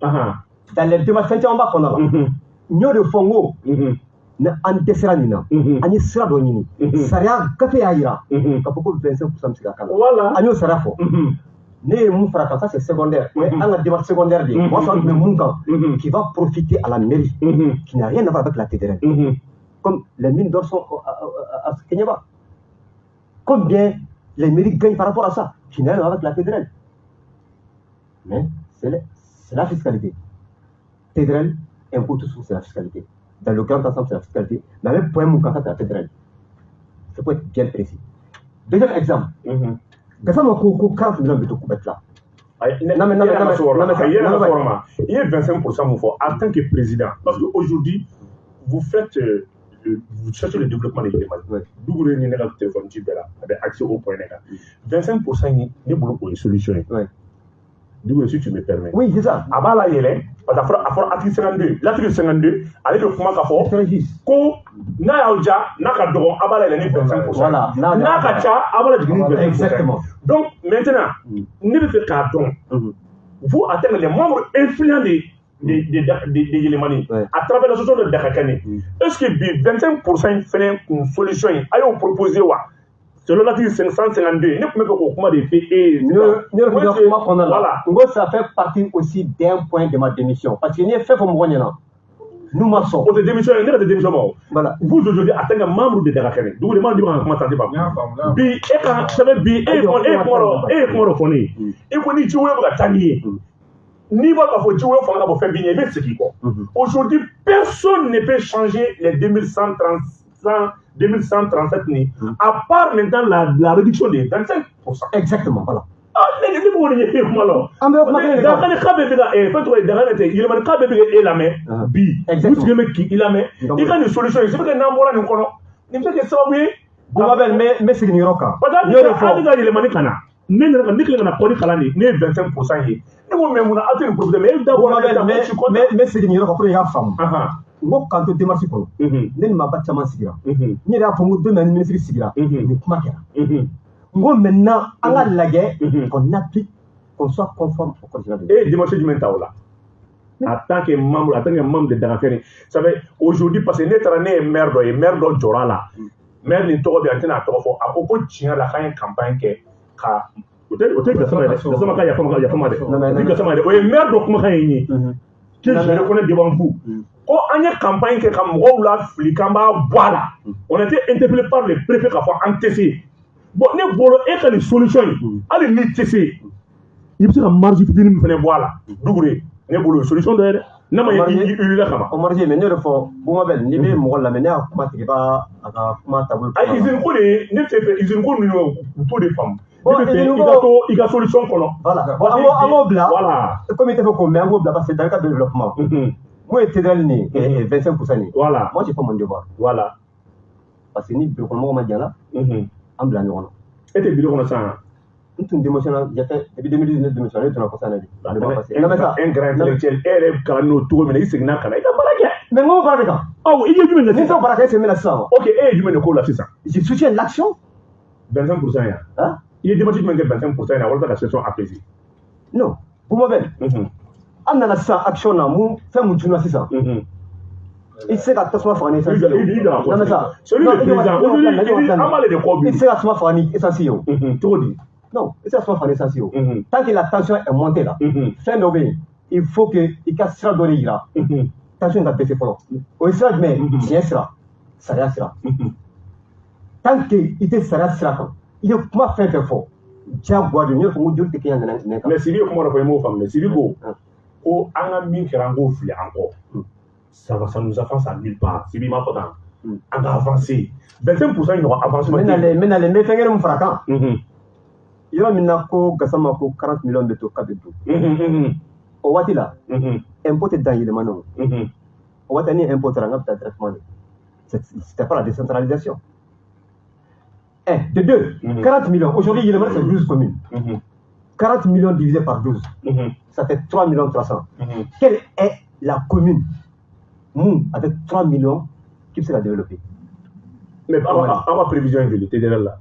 dans les démarches, fɛn caman b'a kɔnɔ la. N y'o de fɔ, n ko ni an dɛsɛra nin na, an ye sira dɔ ɲini. Sariya gafe y'a yira k'a fɔ ko 25% bɛ se ka k'a la. Voilà. An y'o sariya fɔ. Ne ye mun fara kan, ça c'est secondaire. O ye an ka démarche secondaire de ye. O y'a sɔrɔ an tun bɛ mun kan, qui va profiter à la mairie, qui n'a rien à voir avec la TDRL. Comme les mines d'or sont à Kéniéba. Combien les mairies gagnent par rapport à ça, qui n'a rien à voir avec la TDRL. Mais c'est la fiscalité. TDRL, impôt tout c'est la fiscalité. Dans le grand ensemble, c'est la fiscalité. Mais avec point mun kan, ça c'est la TDRL. C'est pour être bien précis. Deuxième exemple. Gassama ko 40 millions bɛ to bɛ tila. Non, mais non, mais non, mais il y a 25% mun fɔ en tant que président, parce que aujourd'hui vous faites vous cherchez le développement de Yélimané. Doucouré ni ne ka téléphone ci bɛɛ la, a bɛ accès au point ne kan. 25% in, ne bolo o ye solution ye. Doucouré, si tu me permets. Oui, c'est ça. A b'a la yɛlɛ parce que a fɔra article 52, l'article 52, ale bɛ kuma ka fɔ ko n'a y'aw ja, n'a ka dɔgɔ, a b'a la yɛlɛ ni 25%. Voilà. N'a ka ca, a b'a la jigin ni 25%. Exactement. Donc maintenant, ne bɛ fɛ k'a dɔn, vous, en tant que les membres influents de Yélimané, à travers l'association de Dagakani, est-ce que bi 25% in fɛnɛ kun solution in, a y'o proposer wa? Selon l'article 552, ne tun bɛ fɛ k'o kuma de f'e ye. Ne yɛrɛ kuma kɔnɔna la, n ko ça fait partie aussi d'un point de ma démission, parce que n'i ye fɛn fɔ mɔgɔ ɲɛna n'u ma sɔn. O tɛ démission ye, ne ka tɛ démission ma o. Voilà. Vous aujourd'hui, en tant que membre de Dagakani, dugu de ma di ma ka kuma ta ba. Bi e ka sɛbɛn bi e ye kuma dɔ fɔ ne ye. E ko ni jiwoyo bɛ ka taa n'i ye. N'i b'a k'a fɔ jiwoyo fanga ka bɔ fɛn min ye, i bɛ segin kɔ. Aujourd'hui, personne ne peut changer les 2137 ni, à part maintenant la réduction de 25%. Exactement, voilà. Ah, ne b'o de ɲɛ kuma la. An bɛ kuma kelen de kan. Dagakani k'a bɛɛ bɛ ka fɛn tɔgɔ ye Dagakani tɛ Yélimané k'a bɛɛ bɛ ka e lamɛn bi. U tigi bɛ k'i lamɛn. I ka nin solution ye, c'est vrai que n'an bɔra nin kɔnɔ, nin bɛ se ka kɛ sababu ye. Gomabel, n bɛ segin nin yɔrɔ kan. Parce que hali ka Yélimané ka na. Ne nana ne kɛlen ka na kɔɔri kalan de, ne ye 25% ye. Ne ko mais mun na aw tɛ nin profiter? Mais e da bɔra ne da, je suis content. N bɛ segin nin yɔrɔ kan pour que i k'a faamu. N ko k'an to démarche kɔnɔ, ne ni maaba caman sigira. N yɛrɛ y'a fɔ n ko don min na ni ministre sigira, nin kuma kɛra. N ko maintenant an ka lajɛ qu'on applique, qu'on soit conforme au code général. E ye démarche jumɛn ta o la en tant que membre de Dagakɛnɛ? Ça fait aujourd'hui, parce que ne taara, ne ye maire dɔ ye, maire dɔ jɔra a la. Maire nin tɔgɔ bɛ yan, n tɛna a tɔgɔ fɔ. A ko ko tiɲɛ la, k'an ye campagne kɛ ka o tɛ Gasama ye dɛ. Gasama ka yafa ma, yafa ma dɛ. O tɛ Gasama ye dɛ, o ye maire dɔ kumakan ye n ye que je reconnais devant vous, ko an ye campagne kɛ ka mɔgɔw la fili k'an b'a bɔ a la. On a été interpellé par le préfet k'a fɔ an tɛ se. Bon, ne bolo, e ka nin solution in, hali n'i tɛ se, i bɛ se ka marge fitinin min fana bɔ a la Dugure, ne bolo o ye solution dɔ ye dɛ, n'a ma ɲɛ i wulila ka ban. O marge, mais ne yɛrɛ fɔ Bumabel, n'i bɛ mɔgɔ lamɛn, ne y'a kuma tigɛ, i b'a a ka kuma taabolo. Ayi, usine ko de ye ne tɛ fɛ, usine ko ninnu, u t'o de faamu. Ne bɛ fɛ i ka to i ka solution kɔnɔ. Voilà, bon, an b'o bila. Voilà. Comme i tɛ fɛ k'o mɛn, an k'o bila parce que dans le cadre de développement. Mun ye TDL nin ye, 25% nin ye. Voilà. Moi, j'ai fait mon devoir. Voilà. Parce que ni bureau kɔnɔmɔgɔw ma jɛn la, an bila ɲɔgɔn na. E tɛ bureau kɔnɔ sisan? N tun démissionné, j'ai fait depuis 2019 démissionné, ne donna conseil de. Un grand intellectuel, e yɛrɛ kalan n'o cogo min na, i seginna ka na i ka baara kɛ. Mais n ko baara de kan. Awɔ, i ye jumɛn kɛ Ni sisan? t'o baara kɛ, e sen bɛ na sisan wa? Ok, e ye jumɛn de k'o la sisan? Je soutiens l'action. 25% yan. Hein? I ye démarche jumɛn kɛ 25% in na walasa ka situation apaiser? Non, Bumabel. An nana sisan action na, mun fɛn mun tununa sisan? I tɛ se ka tasuma faga ni essence ye o. I jɔ. Non, mais ça. Celui le président, aujourd'hui, an b'ale de kɔ bi. I tɛ se ka tasuma faga ni essence ye o. Cogo di? Non, i tɛ se ka tasuma faga ni essence ye o. Tant que la tension est montée là, fɛn dɔ bɛ yen, il faut que i ka sira dɔ de yira. Tension ka baisser fɔlɔ. O ye sira jumɛn ye? Tiɲɛ sira, sariya sira. Tant que i tɛ sariya sira kan, i ye kuma fɛn fɛn fɔ, diyagoya don. N y'o fɔ, n ko joli tɛ kɛ nɛn kan. Mais Sibi ye kuma dɔ fɔ, i m'o faamu dɛ. Sibi ko an ka min kɛra, an k'o fili an kɔ. Ça va, ça nous avance à mille pas. Sibi m'a fɔ tan. An ka avancer. 25% ɲɔgɔn avancement. N bɛ nalen, n bɛ nalen, n bɛ fɛn kelen min fara kan. Yɔrɔ min na ko Gasama ko 40 millions bɛ to k'a bɛ dun. O waati la, impôt tɛ dan yɛlɛma o. O waati ni impôt taara, n ka bɛ taa directement de. C'était pas la décentralisation. Un, de deux, 40 millions. Aujourd'hui, Yélémané, c'est 12 communes. 40 millions divisé par 12, ça fait 3 millions 300. Quelle est la commune, Mou, avec 3 millions, qui peut la développer? Mais an ka prévision ye joli TDR la?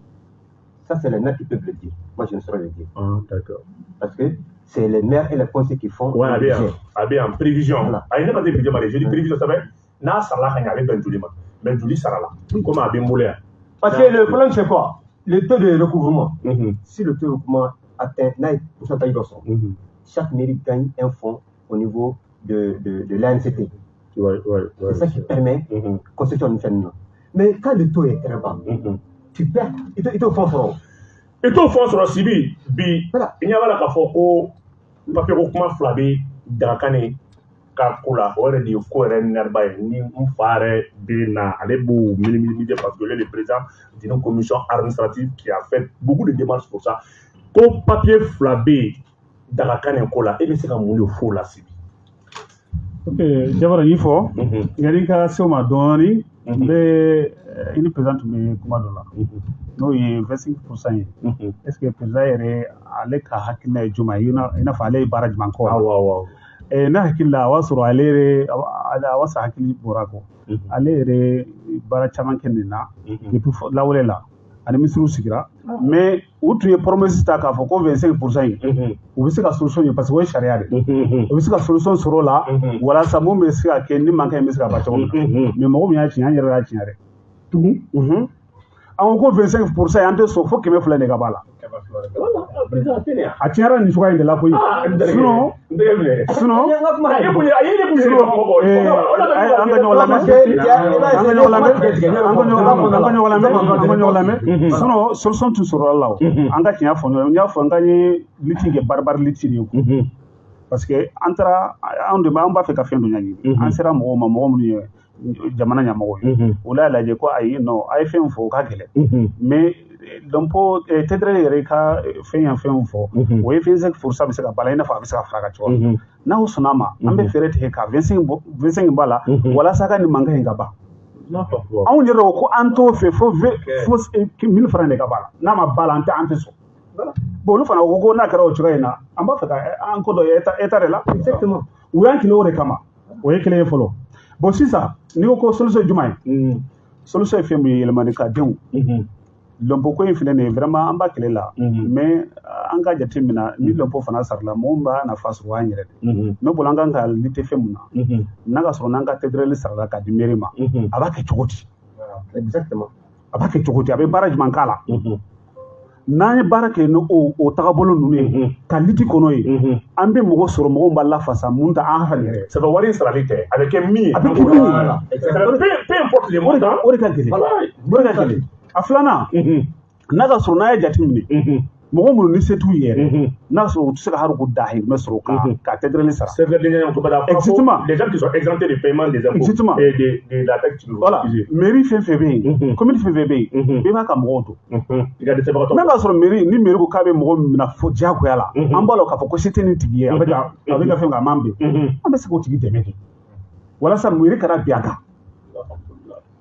Ça, c'est les maires qui peuvent le dire. Moi, je ne saurais le dire. Ah, d'accord. Parce que c'est les maires et les conseillers qui font Ouais, le a bɛ yan, budget. a bɛ yan, prévision. Voilà. Ayi, ne ma se budget ma dɛ, je dis prévision, ça fait n'a sarala ka ɲɛ, a bɛ bɛn joli ma? Mais joli sara la? Komi a bɛ n bolo yan. Parce que le problème, c'est quoi? Le taux de recouvrement. Si le taux de recouvrement atteint, n'a pourcentage dɔ sɔrɔ, chaque mairie gagne un fonds au niveau de l'ANCT. C'est ça qui permet construction de fɛn ninnu. Mais quand le taux est très bas, tu perds, i t'o fond sɔrɔ. I t'o fond sɔrɔ. Sibi, bi Voilà. i ɲɛ b'a la k'a fɔ ko papier ko kuma fila bɛ Dagakane ka ko la, o yɛrɛ de ye ko yɛrɛ nɛriba ye. Ni n fa yɛrɛ bɛ na, ale b'o minimiser parce que lui est le président d'une commission administrative qui a fait beaucoup de démarches pour ça. Ko papier fila bɛ yen Dagakane ko la, e bɛ se ka mun de f'o la, Sibi? Ok, Jabara y'i fɔ. Yanni ka se o ma dɔɔni, n bɛ i ni président tun bɛ kuma dɔ la, n'o ye 25% ye. Est ce que président yɛrɛ, ale ka hakilina ye jumɛn ye? I n'a fɔ ale ye baara jumɛn kɔ? Awɔ awɔ. Ne hakili la, a b'a sɔrɔ ale yɛrɛ, a b'a sɔrɔ hakili bɔra kɔ. Ale yɛrɛ baara caman kɛ nin na depuis lawale la, ani misiriw sigira, mais u tun ye promesse ta k'a fɔ ko 25% in, u bɛ se ka solution ɲini, parce que o ye sariya de ye, u bɛ se ka solution sɔrɔ o la walasa mun bɛ se ka kɛ ni mankan in bɛ se ka ban cogo min na. Mais mɔgɔ min y'a tiɲɛ, an yɛrɛ y'a tiɲɛ dɛ tugun. An ko 25%, an tɛ sɔn fo 200 de ka b'a la. A tiɲɛra nin cogoya in de la koyi. Sinon an ka ɲɔgɔn lamɛn, an ka ɲɔgɔn lamɛn, an ka ɲɔgɔn lamɛn, an ka ɲɔgɔn lamɛn. Sinon solution tun sɔrɔla la o. An ka tiɲɛ fɔ ɲɔgɔn ye, n y'a fɔ n k'an ye lutte kɛ, barbare lutte de ye, parce que an taara, anw de an b'a fɛ ka fɛn dɔ ɲɛɲini. An sera mɔgɔw ma, mɔgɔ minnu ye jamana ɲɛmɔgɔ ye, olu y'a lajɛ ko ayi, non, a ye fɛn fɔ o ka gɛlɛn. Mais l'impôt TDR yɛrɛ ka fɛn yan, fɛnw fɔ, o ye 25% bɛ se ka ba la, i n'a fɔ a bɛ se ka fara cogo min. N'aw sɔnna a ma, an bɛ fɛɛrɛ tigɛ ka 25 b'a la walasa ka nin mankan in ka ban. Anw yɛrɛ ko an t'o fɛ fo 1000 francs de ka b'a la. N'a ma ba la, an tɛ sɔn. Bon, olu fana ko n'a kɛra o cogoya in na, an b'a fɛ ka an ko dɔ ye état de la. Exactement. U y'an kile o de kama. O ye kelen ye fɔlɔ. Bon, sisan n'i ko solution ye jumɛn ye? Solution ye fɛn min ye, yɛlɛmani ka denw. Lɔnpo ko in filɛ nin ye, vraiment an b'a kɛlɛ la, mais an ka jate minɛ ni lɔnpo fana sarala, mɔgɔ min b'a nafa sɔrɔ an yɛrɛ de. Ne bolo an kan ka lutter fɛn mun na, n'a ka sɔrɔ n'an ka TDR sarala ka di mairie ma, a b'a kɛ cogo di? Exactement. A b'a kɛ cogo di? A bɛ baara jumɛn k'a la? N'an ye baara kɛ ni o tagabolo ninnu ye, ka lutte kɔnɔ ye, an bɛ mɔgɔ sɔrɔ, mɔgɔ min b'a lafasa, mun tɛ an fɛ yɛrɛ. Ça fait wari in sarali tɛ, a bɛ kɛ min ye. A bɛ kɛ min ye. Peu importe les montants. O de ka gɛlɛn. O de ka gɛlɛn. A filanan, n'a ka sɔrɔ n'a ye jate minɛ, mɔgɔ minnu ni se t'u yɛrɛ, n'a sɔrɔ u tɛ se ka hali k'u dahirimɛ sɔrɔ ka TDR sara. C'est vrai, exactement. Les gens qui sont exemptés du paiement des impôts. Exactement. Et de la taxe. Voilà. Mairie fɛn fɛn bɛ yen, commune fɛn fɛn bɛ yen, bɛɛ b'a ka mɔgɔw don. I ka dɛsɛbagatɔ. N'a ka sɔrɔ mairie, ni mairie ko k'a bɛ mɔgɔ min minɛ fo diyagoya la, an b'a dɔn k'a fɔ ko se tɛ nin tigi ye, a bɛ ka fɛn kɛ a man bɛn, an bɛ se k'o tigi dɛmɛ de walasa mairie kana bin a kan.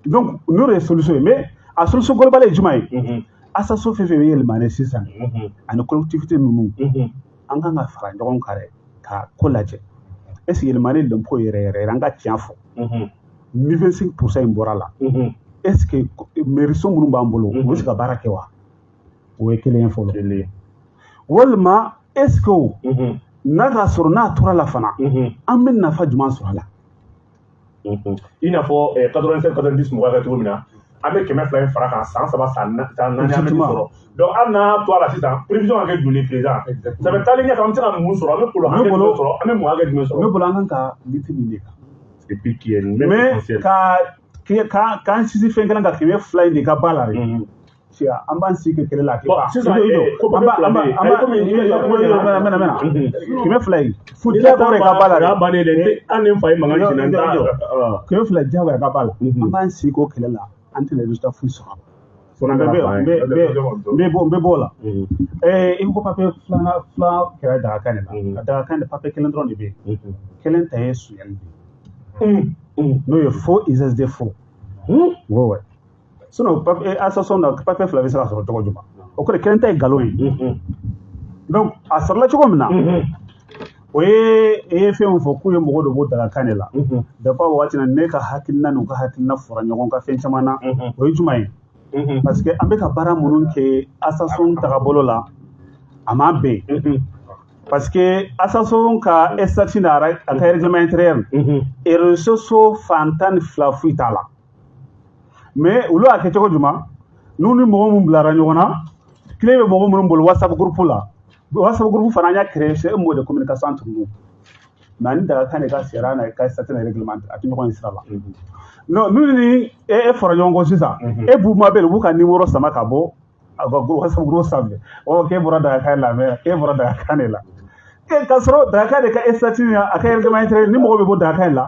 Donc n'o de ye solution ye, mais a solution globale ye jumɛn ye? Association fɛn fɛn bɛ yɛlɛmane sisan ani collectivité ninnu, an kan ka fara ɲɔgɔn kan dɛ ka ko lajɛ. Est ce que yɛlɛmane lɛnpo yɛrɛ yɛrɛ, an ka tiɲɛ fɔ, ni 25% in bɔra la, est ce que mairie so minnu b'an bolo, u bɛ se ka baara kɛ wa? O ye kelen ye fɔlɔ. Walima est ce que n'a ka sɔrɔ n'a tora la fana, an bɛ nafa jumɛn sɔrɔ a la? I n'a fɔ 87 90 mɔgɔ kɛ cogo min na, an bɛ 200 in fara kan san 3 san 4 an bɛ sɔrɔ. Donc hali n'a to a la sisan, prévision ka kɛ joli président? Ça fait taalen ɲɛfɛ, an bɛ se ka mun sɔrɔ? An bɛ kolo hakɛ jumɛn sɔrɔ? An bɛ mun hakɛ jumɛn sɔrɔ? Ne bolo an kan ka lutte nin de kan. Et puis qui est même mais ka k'an sinsin fɛn kelen kan, 200 in de ka ba la dɛ. An b'an sigi kɛ kɛlɛ la a tɛ ban. Sisan an b'a 200 in fo diyagoya ka ba la dɛ. Bannen dɛ, an ni fa ye mankan ci n ta. 200 diyagoya ka ba la, an b'an sigi k'o kɛlɛ la, an tɛna résultat foyi sɔrɔ a la. N bɛ bɔ o la. I ko papiye filanan kɛra dagakan de la. A dagakan de papiye kelen dɔrɔn de bɛ yen. Kelen ta ye sonyali de ye. N'o ye faux usage de faux. Ouais. Sinon papiye association na, papiye fila bɛ se ka sɔrɔ cogo jumɛn? O kɔrɔ kelen ta ye nkalon ye. Donc a sɔrɔla cogo min na, o ye e ye fɛn fɔ k'u ye mɔgɔ dɔ bɔ dagakan de la. Depuis waati na, ne ka hakilina n'u ka hakilina fɔra ɲɔgɔn kan fɛn caman na. O ye jumɛn ye? Parce que an bɛ ka baara minnu kɛ association tagabolo la, a ma bɛn. Parce que association ka statut n'a a ka règlement intérieur, réseaux sociaux fan 12 foyi t'a la. Mais olu y'a kɛ cogo jumɛn? N'u ni mɔgɔ min bilara ɲɔgɔn na, tile bɛ mɔgɔ minnu bolo WhatsApp groupe la. WhatsApp groupe fana an y'a créé, c'est un mode de communication entre nous. Mais ani dagakan de ka sariya n'a ka statut n'a règlement a tɛ ɲɔgɔn ye sira la. Non, n'u ni e fɔra ɲɔgɔn kɔ sisan, e b'u ma bɛ yen, u b'u ka numéro sama ka bɔ a ka WhatsApp groupe sanfɛ. Ɔ k'e bɔra dagakan la, mais k'e bɔra dagakan de la. K'a sɔrɔ dagakan de ka statut a ka règlement intérieur, ni mɔgɔ bɛ bɔ dagakan la,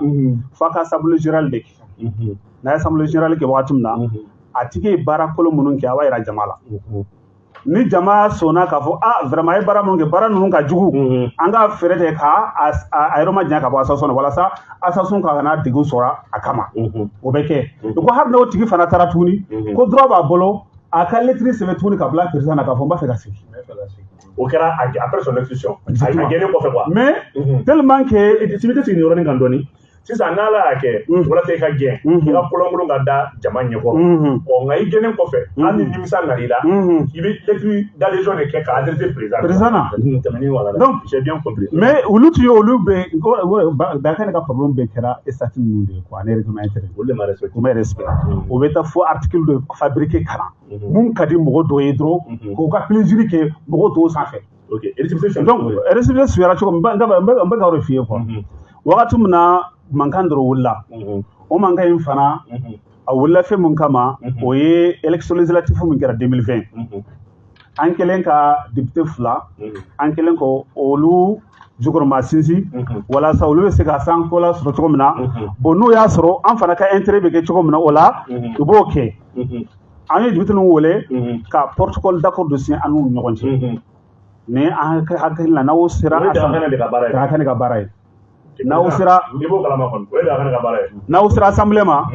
f'a ka assemblée générale de kɛ. N'a ye assemblée générale kɛ waati min na, a tigi ye baara kolon minnu kɛ, a b'a yira jama la. Ni jama sɔnna k'a fɔ ah vraiment a ye baara minnu kɛ, baara ninnu ka jugu, an ka fɛɛrɛ tigɛ k'a a yɔrɔ ma janya ka bɔ association na, walasa association ka kana degun sɔrɔ a kama. O bɛ kɛ. O ko hali n'o tigi fana taara tuguni, ko droit b'a bolo, a ka lettre sɛbɛn tuguni ka bila président na k'a fɔ n b'a fɛ ka segin. O kɛra après son expulsion. A gɛnnen kɔfɛ quoi. Mais tellement que si bɛ sigi nin yɔrɔnin kan dɔɔni. Sisan n'Ala y'a kɛ walasa i ka gɛn, i ka kolonkolon ka da jama ɲɛkɔrɔ. Ɔ nka i gɛnnen kɔfɛ, hali ni nimisa nana i la, i bɛ lettre d'adhésion de kɛ k'a adresser président. Président na. Tɛmɛni wala la. Donc j'ai bien compris. Mais olu tun ye olu bɛ Dagakan ka problème bɛɛ kɛra statut ninnu de ye quoi, ani règlement intérieur. Olu de ma respecté. U ma respecté. O bɛ taa fo article dɔ fabriquer ka na. Mun ka di mɔgɔ dɔw ye dɔrɔn, k'u ka plaisir kɛ mɔgɔ tɔw sanfɛ. Ok. Récépissé. Donc récépissé suyara cogo min, n bɛ ka o de f'i ye quoi. Wagati min na mankan dɔrɔn wulila, o mankan in fana a wulila fɛn mun kama, o ye élection législative min kɛra 2020. An kɛlen ka député 2, an kɛlen ko olu jukɔrɔma sinsin walasa olu bɛ se ka sankola sɔrɔ cogo min na. Bon, n'o y'a sɔrɔ an fana ka intérêt bɛ kɛ cogo min na, o la u b'o kɛ. An ye député ninnu wele ka protocole d'accord dɔ signer an n'u ni ɲɔgɔn cɛ. Ni an hakili la n'aw sera Dagakan de ka baara ye. Dagakan de ka baara ye. N'aw sera, I b'o kalama kɔni, o ye Dagakane ka baara ye. N'aw sera assemblée ma,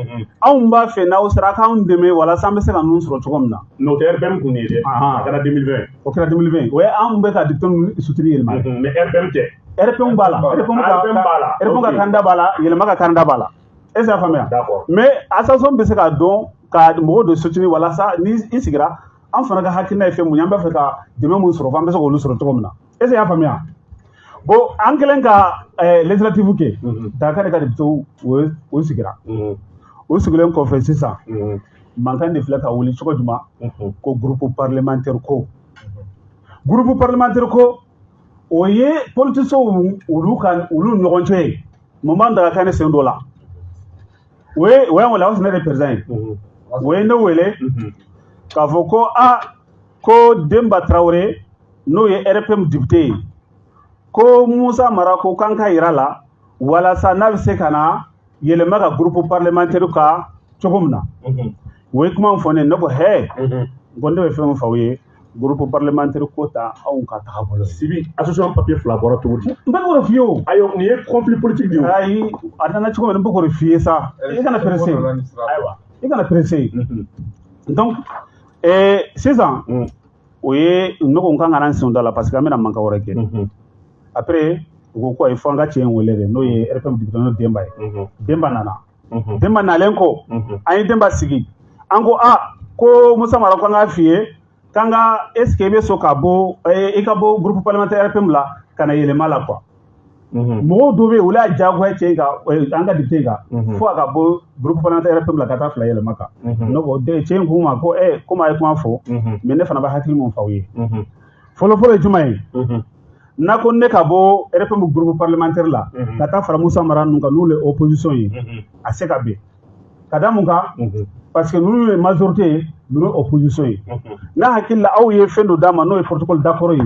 anw b'a fɛ n'aw sera k'anw dɛmɛ walasa an bɛ se ka ninnu sɔrɔ cogo min na. N'o tɛ RPM kun ye dɛ. A kɛra 2020. O kɛra 2020. O ye anw bɛ ka député ninnu soutenir Yélimané. Mais RPM tɛ. RPM b'a la. RPM b'a la. RPM ka candidat b'a la, Yɛlɛma ka candidat b'a la. Est-ce que y'a faamuya? D'accord. Mais association bɛ se ka dɔn ka mɔgɔw de soutenir walasa ni i sigira, an fana ka hakilina ye fɛn mun ye, an b'a fɛ ka dɛmɛ mun sɔrɔ, an bɛ se k'olu sɔrɔ cogo min na. Est-ce que y'a faamuya? Bon, an kɛlen ka législative kɛ, Dagakane ka député o sigira. O sigilen kɔfɛ sisan, mankan de filɛ ka wuli cogo jumɛn ko groupe parlementaire ko. Groupe parlementaire ko, o ye politiciens olu ka olu ɲɔgɔn cɛ ye. Mun b'an Dagakane sen dɔ la? O ye o y'an wele, a b'a sɔrɔ ne de ye président ye. O ye ne wele k'a fɔ ko a ko Demba Traoré, n'o ye RPM député ye, ko Musa Mara ko k'an ka yira la walasa n'a bɛ se ka na yɛlɛma ka groupe parlementaire ka cogo min na. O ye kuma min fɔ ne ye, ne ko hɛ, n ko ne bɛ fɛn min fɔ aw ye, groupe parlementaire ko ta anw ka taabolo ye. Sibi, association papier fila bɔra cogo di? N bɛ k'o de f'i ye o. Ayi, nin ye conflit politique de ye o. Ayi, a nana cogo min na, n bɛ k'o de f'i ye sa. I kana pressé. Ayiwa. I kana pressé. Donc sisan, o ye ne ko n kan ka na n sen da la parce que an bɛna mankan wɛrɛ kɛ. Après, u ko ko ayi, fo an ka cɛ in wele dɛ, n'o ye RPM député, n'o Demba ye. Demba nana. Demba nalen kɔ, an ye Demba sigi. An ko a ko Musa Mara ko an k'a f'i ye k'an ka, est ce que i bɛ sɔn ka bɔ, i ka bɔ groupe parlementaire RPM la ka na yɛlɛma la quoi. Mɔgɔw dɔw bɛ yen, olu y'a diyagoya cɛ in kan, an ka député in kan, fo a ka bɔ groupe parlementaire RPM la ka taa fila yɛlɛma kan. Ne ko cɛ in ko n ma ko komi a ye kuma fɔ, mais ne fana bɛ hakili mun f'aw ye. Fɔlɔ fɔlɔ ye jumɛn ye? N'a ko ne ka bɔ RPM groupe parlementaire la ka taa fara Musa Mara ninnu kan, n'olu ye opposition ye, a se ka bɛn. Ka da mun kan? Parce que ninnu ye majorité ye, ninnu ye opposition ye. N'a hakili la aw ye fɛn dɔ d'a ma, n'o ye protocole d'accord ye,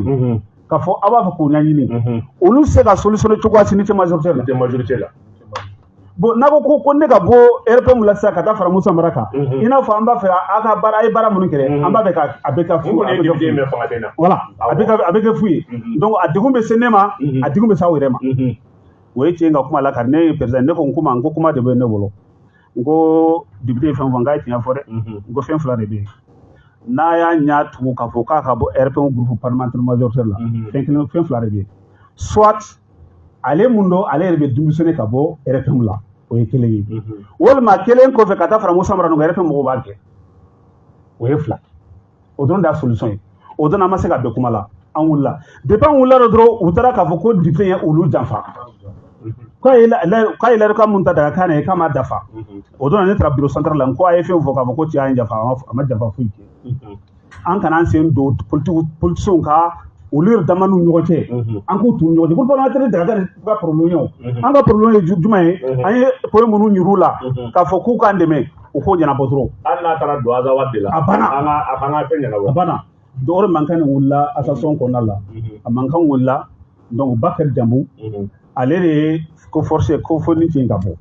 k'a fɔ aw b'a fɛ k'o ɲɛɲini, olu se ka solutionner cogoya si ni tɛ majorité la. Tɛ majorité la. Bon, n'a ko ne ka bɔ RPM la sisan ka taa fara Musa Mara kan, i n'a fɔ an b'a fɛ aw ka baara, a ye baara minnu kɛ, an b'a fɛ ka a bɛ kɛ fu. N kɔni ye député ye, mais fanga tɛ n na. Voilà, a bɛ kɛ fu ye. Donc a degun bɛ se ne ma, a degun bɛ se aw yɛrɛ ma. O ye tiɲɛ ka kuma la kari. Ne ye président, ne ko n ko ma, n ko kuma de bɛ ne bolo. N ko député ye fɛn fɔ, n k'a ye tiɲɛ fɔ dɛ. N ko fɛn fila de bɛ yen. N'a y'a ɲa tugu k'a fɔ k'a ka bɔ RPM groupe parlementaire majoritaire la, fɛn kelen, fɛn fila de bɛ yen. Soit ale mun don, ale yɛrɛ bɛ démissionner ka bɔ RPM la, o ye kelen ye. Walima kelen kɔfɛ ka taa fara Musa Mara ninnu kan, RPM mɔgɔw b'a kɛ. O ye fila. O dɔrɔn de y'a solution ye. O don an ma se ka bɛn kuma la, an wulila. Depuis an wulila dɔrɔn, u taara k'a fɔ ko député ye olu janfa. K'a ye layirikan mun ta Dagakane ye, k'a ma dafa. O don ne taara bureau central la, n ko a ye fɛn fɔ k'a fɔ ko cɛ y'an janfa, a ma janfa foyi kɛ. An kana an sen don politiciens ka olu yɛrɛ dama n'u ɲɔgɔn cɛ, an k'u t'u ɲɔgɔn cɛ. Groupe parlementaire Dagakane ka problème ye o. An ka problème ye jumɛn ye? An ye problème minnu yir'u la k'a fɔ k'u k'an dɛmɛ, u k'o ɲɛnabɔ dɔrɔn. Hali n'a taara don Azawad de la. A banna. An ka a k'an ka fɛn ɲɛnabɔ. A banna. Donc o de mankan de wulila association kɔnɔna la. A mankan wulila. Donc Bakary Jambu, ale de ye ko forcé ko fo ni cɛ in ka bɔ.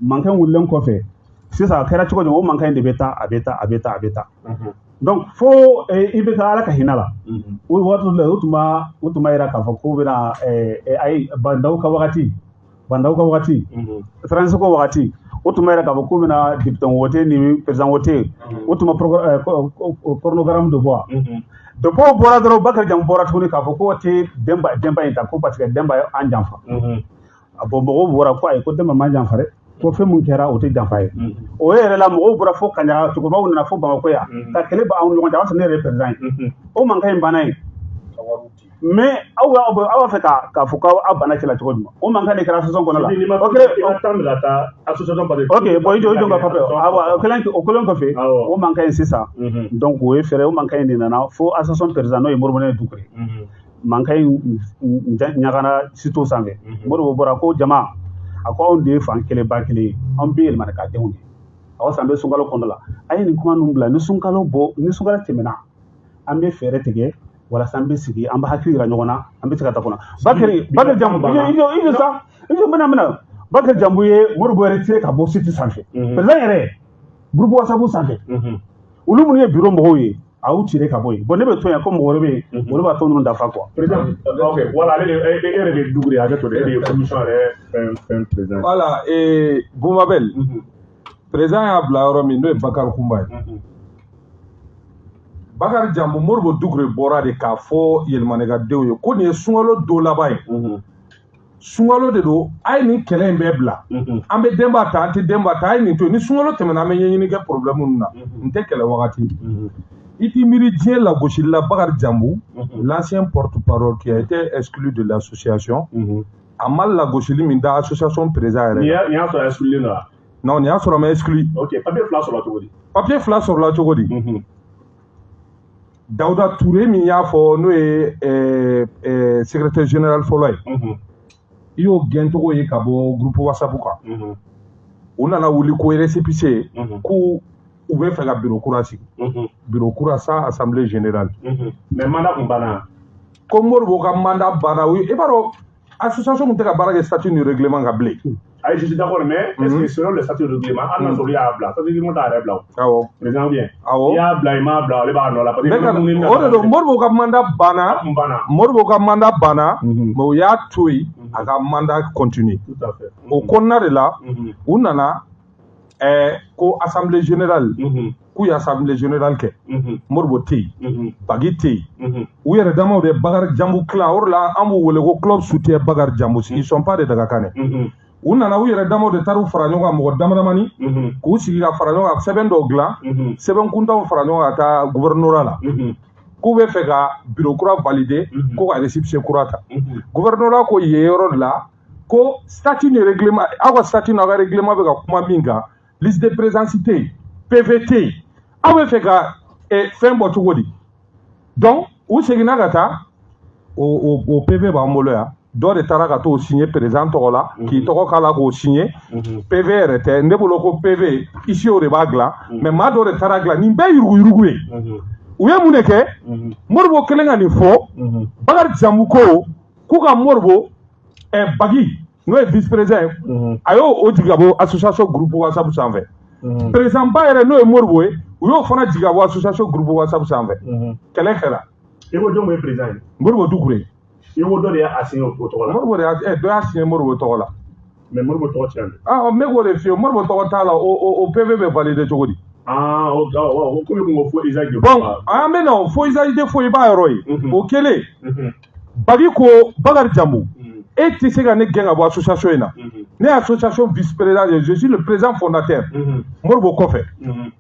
Mankan wulilen kɔfɛ sisan, a kɛra cogo di? O mankan in de bɛ taa, a bɛ taa, a bɛ taa, a bɛ taa. Donc fo i bɛ ka Ala ka hinɛ la. O waati la, o tun b'a yira k'a fɔ k'u bɛna, ayi, Bandaw ka wagati, Bandaw ka wagati, transition ko wagati, o tun b'a yira k'a fɔ k'u bɛna député wote ni président wote. O tun ma chronogramme de bɔ. Depuis o bɔra dɔrɔn, Bakary Jamu bɔra tuguni k'a fɔ k'o tɛ Denba in ta, ko parce que Denba ye an janfa. A bɔn, mɔgɔw bɔra ko ayi, ko Denba ma janfa dɛ, ko fɛn mun kɛra, o tɛ janfa ye. O yɛrɛ la, mɔgɔw bɔra fo Kaɲaga, cɛkɔrɔbaw nana fo Bamakɔ yan ka kɛlɛ ban anw ni ɲɔgɔn cɛ. A b'a sɔrɔ ne yɛrɛ ye président ye. O mankan in banna yen. Mais aw b'a fɛ k'a fɔ k'aw banna cɛ la cogo jumɛn? O mankan de kɛra association kɔnɔ la. O kɛlen, i ka temps bɛ ka taa association parce que. Ok, bon, i jɔ, i jɔ ka papier. Awɔ, o kɛlen kɔfɛ, o mankan in sisan, donc o ye fɛɛrɛ, o mankan in de nana fo association président, n'o ye Modibo Dukure. Mankan in ɲagara site sanfɛ. Modibo bɔra ko jama, a ko anw de ye fan kelen ba kelen ye, anw bɛɛ ye yɛlɛmana ka denw de ye. A ko san bɛ sunkalo kɔnɔ la, a ye nin kuma ninnu bila ni sunkalo bɔ, ni sunkalo tɛmɛna, an bɛ fɛɛrɛ tigɛ walasa an bɛ sigi, an bɛ hakili yira ɲɔgɔn na, an bɛ se ka taa kɔnɔ. Bakary Jambu, i jɔ sa, i jɔ, n bɛna. Bakary Jambu ye Modibo retiré ka bɔ site sanfɛ. Président yɛrɛ, groupe WhatsApp sanfɛ. Olu minnu ye bureau mɔgɔw ye, A y'u tiré ka bɔ yen. Bon, ne bɛ to yan ko mɔgɔ wɛrɛ bɛ yen, olu b'a tɔ ninnu dafa quoi. Président, ok, voilà, ale de e yɛrɛ de Doucouré, hakɛ to dɛ, e de ye commission yɛrɛ fɛn président. Voilà, et Boumabel, président y'a bila yɔrɔ min, n'o ye Bakari Kunba ye. Bakari Jambu, Modibo Doucouré bɔra de k'a fɔ Yɛlɛmanɛkadenw ye ko nin ye sunkalo don laban ye. Sunkalo de don, a ye nin kɛlɛ in bɛɛ bila. An bɛ denba ta, an tɛ denba ta, a ye nin to yen. Ni sunkalo tɛmɛna, an bɛ ɲɛɲini kɛ problème ninnu na. N tɛ kɛlɛ wagati. I t'i miiri diɲɛ lagosili la, Bakari Jambu, l'ancien porte-parole qui a été exclu de l'association, a ma lagosili min da association président yɛrɛ. Nin y'a sɔrɔ exclu don wa? Non, nin y'a sɔrɔ a ma exclu. Ok, papier fila sɔrɔla cogo di? Papier fila sɔrɔla cogo di? Dawuda Ture min y'a fɔ, n'o ye secrétaire général fɔlɔ ye, i y'o gɛncogo ye ka bɔ groupe WhatsApp kan. U nana wuli ko récépissé, ko u bɛ fɛ ka bureau kura sigi, bureau kura sans assemblée générale. Mais mandat kun banna. Ko Modibo ka mandat banna, i b'a dɔn association min tɛ ka baara kɛ statut ni règlement kan bilen. Ayi, je suis d'accord, mais est-ce que selon le statut règlement, hali n'a sɔrɔ i y'a bila, statut règlement t'a yɛrɛ bila o. Awɔ. Président bien. Awɔ. I y'a bila, i m'a bila, ale b'a nɔ la parce que. O de don, Modibo ka mandat banna. Kun banna. Modibo ka mandat banna, mais u y'a to yen a ka mandat continuer. Tout à fait. O kɔnɔna de la, u nana ko assemblée générale, k'u ye assemblée générale kɛ, Modibo tɛ yen, Bagi tɛ yen, u yɛrɛ damaw de Bakari Jambu clan. O de la an b'u wele ko club soutien Bakari Jambu, ils sont pas de Dagakane. U nana, u yɛrɛ damaw de taar'u fara ɲɔgɔn kan, mɔgɔ dama damani, k'u sigi ka fara ɲɔgɔn kan, sɛbɛn dɔw dilan, sɛbɛn kuntanw fara ɲɔgɔn kan ka taa gouvernorat la, k'u bɛ fɛ ka bureau kura valider, ko ka récépissé kura ta. Gouvernorat ko yen yɔrɔ de la ko statut ni règlement, aw ka statut n'aw ka règlement bɛ ka kuma min kan, liste de présence tɛ yen, PV tɛ yen, aw bɛ fɛ ka fɛn bɔ cogo di? Donc u seginna ka taa o PV b'an bolo yan. Dɔ de taara ka t'o signer président tɔgɔ la, k'i tɔgɔ k'a la k'o signer. PV yɛrɛ tɛ ne bolo, ko PV ICO de b'a dilan, mais maa dɔ de taara dilan. Nin bɛɛ yuruguyurugu ye. U ye mun de kɛ? Modibo kelen ka nin fɔ, Bakari Jambu ko k'u ka Modibo Bagi, n'o ye vice président ye, a y'o o jigin ka bɔ association groupe WhatsApp sanfɛ. Président ba yɛrɛ, n'o ye Modibo ye, u y'o fana jigin ka bɔ association groupe WhatsApp sanfɛ. Kɛlɛ kɛra. I ko jɔn ye président ye? Modibo Doucouré. I ko dɔ de y'a signé o tɔgɔ la. Modibo de y'a dɔ y'a signé Modibo tɔgɔ la. Mais Modibo tɔgɔ tɛ yan dɛ. Ah, n bɛ k'o de f'i ye, Modibo tɔgɔ t'a la, o PV bɛ valider cogo di? Ah, o komi kun ko fo usage de. Bon, an bɛ na o fo usage de fo, i b'a yɔrɔ ye. O kɛlen, Bagi ko Bakari Jambu, e tɛ se ka ne gɛn ka bɔ association in na. Ne ye association vice président ye, je suis le président fondateur Modibo kɔfɛ.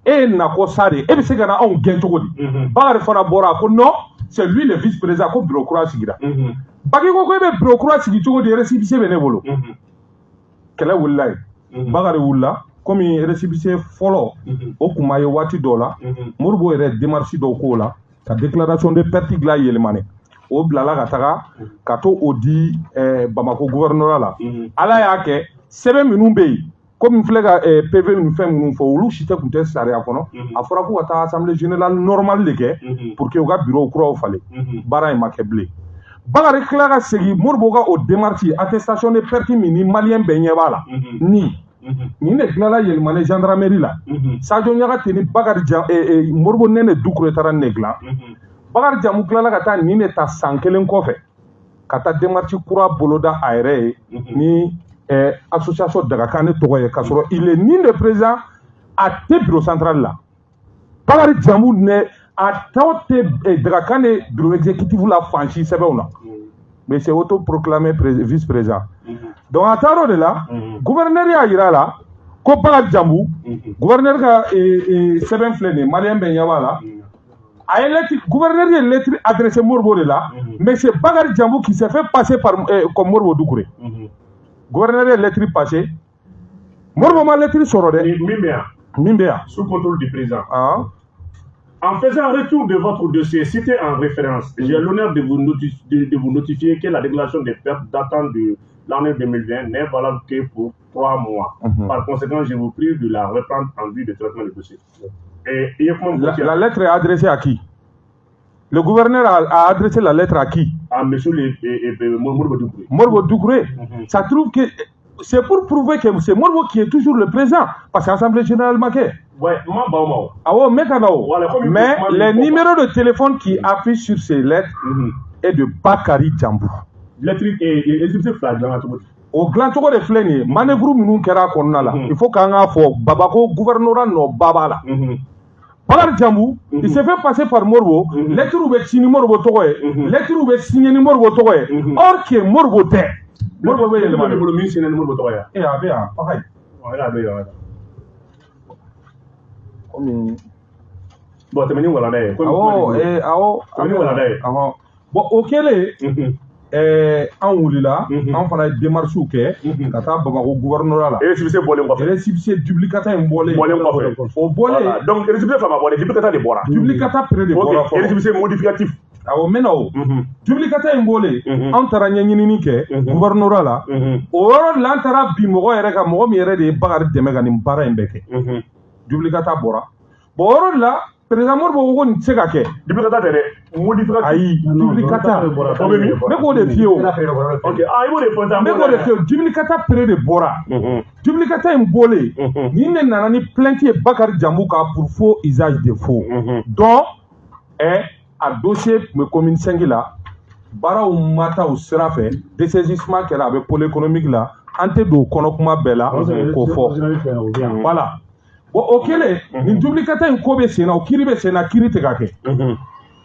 E ye nakɔ sa de, e bɛ se ka na anw gɛn cogo di? Bakari fana bɔra ko non, c'est lui le vice président, ko bureau kura sigira. Bagi ko e bɛ bureau kura sigi cogo di, récépissé bɛ ne bolo. Kɛlɛ wulila yen, Bakari wulila komi récépissé fɔlɔ o kun ma ye waati dɔw la. Modibo yɛrɛ démarche dɔw k'o la ka déclaration de perte dilan Yélimané, o bilala ka taga ka to o di Bamako gouvernorat la. Ala y'a kɛ, sɛbɛn minnu bɛ yen, komi n filɛ ka PV ni fɛn minnu fɔ, olu si tɛ kun tɛ sariya kɔnɔ. A fɔra k'u ka taa assemblée générale normale de kɛ pour que u ka bureau kuraw falen. Baara in ma kɛ bilen. Bakari tila ka segin, Modibo ka o démarche attestation de perte min ni malien bɛɛ ɲɛ b'a la, ni nin de tilala Yélimané gendarmerie la. Sadio Ɲaga tɛ ni Bakari Modibo Nɛnɛ Doucouré taara nin de dilan. Bakari Jamu tilala ka taa nin de ta san kelen kɔfɛ ka taa démarche kura boloda a yɛrɛ ye ni association Dagakane tɔgɔ ye, k'a sɔrɔ il est ni le président, a tɛ bureau central la. Bakari Jamu nɛ a tɔgɔ tɛ Dagakane bureau exécutif la fan si sɛbɛnw na, mais c'est autoproclamé vice-président. Donc a taara o de la, gouverneur y'a yira a la ko Bakari Jambu, gouverneur ka sɛbɛn filɛ nin ye, malien bɛɛ ɲɛ b'a la. A ye lettre, gouverneur ye lettre adressée Modibo de la, mais c'est Bakari Jambu qui s'est fait passer par comme Modibo Doucouré. Gouverneur ye lettre passée, Modibo ma lettre sɔrɔ dɛ. Min bɛ yan. Min bɛ yan. Sous contrôle du président. Ah. En faisant retour de votre dossier cité en référence, j'ai l'honneur de vous notifier que la déclaration de perte datant de l'année 2020 n'est valable que pour 3 mois. Par conséquent, je vous prie de la reprendre en vue de traitement du dossier. Et la lettre est adressée à qui? Le gouverneur a adressé la lettre à qui? À monsieur Modibo Doucouré. Modibo Doucouré. Ça trouve que C'est pour prouver que c'est Modibo qui est toujours le président, parce que l'Assemblée générale ma kɛ. Ouais, ma ban o ma o. Awɔ, n bɛ ka na o. Voilà, comme il Mais faut kuma les min fɔ, numéros de téléphone qui affichent sur ces lettres est de Bakary Djambou. Lettre et récépissé fila dilanna cogo di? O dilancogo de filɛ nin ye, manœuvre minnu kɛra a kɔnɔna la, il faut k'an k'a fɔ Babako gouvernorat nɔ ba b'a la. Bakary Djambou, il s'est fait passer par Modibo, lettre bɛ ci ni Modibo tɔgɔ ye, lettre bɛ signé ni Modibo tɔgɔ ye, or que Modibo tɛ. Modibo bɛ yɛlɛma ne de. Bolo min signé ni Modibo tɔgɔ ye. Eh, a bɛ yan, pareil. Wa, a bɛ yan. Komi Bon, tɛmɛ ni walanda ye. Komi Awɔ, eh, awɔ. Tɛmɛ ni walanda ye. Awɔ. Bon, o kɛlen, an wulila, an fana ye démarches kɛ ka taa Bamakɔ gouvernorat la. Récépissé bɔlen kɔfɛ. Récépissé duplicata in bɔlen. Bɔlen kɔfɛ. O bɔlen. Voilà. Donc récépissé fila ma bɔ dɛ, duplicata de bɔra. Duplicata pere de bɔra Ok, fɔlɔ. Récépissé modificatif. Awɔ, n bɛ na o. Duplicata in bɔlen, an taara ɲɛɲinini kɛ gouvernorat la. O yɔrɔ de la, an taara bi mɔgɔ yɛrɛ kan, mɔgɔ min yɛrɛ de ye Bakari dɛmɛ ka nin baara in bɛɛ kɛ. Duplicata bɔra. Bon, o yɔrɔ de la, président Modibo ko ko nin tɛ se ka kɛ. Duplicata tɛ dɛ, modificatif. Ayi, duplicata. O bɛ min? Ne k'o de f'i ye o. Ok, ah, i b'o de fɔ tan. Ne k'o de f'i ye o, duplicata pere de bɔra. Duplicata in bɔlen, nin de nana ni plainte ye Bakari Djambou kan pour faux usage de faux. Donc, a dossier tun bɛ commune 5 la, baaraw ma taa o sira fɛ, dessaisissement kɛra, a bɛ pôle économique la, an tɛ don o kɔnɔ kuma bɛɛ la k'o fɔ. Voilà. Bon, o kɛlen, nin duplicata in ko bɛ sen na, o kiiri bɛ sen na, kiiri tɛ ka kɛ.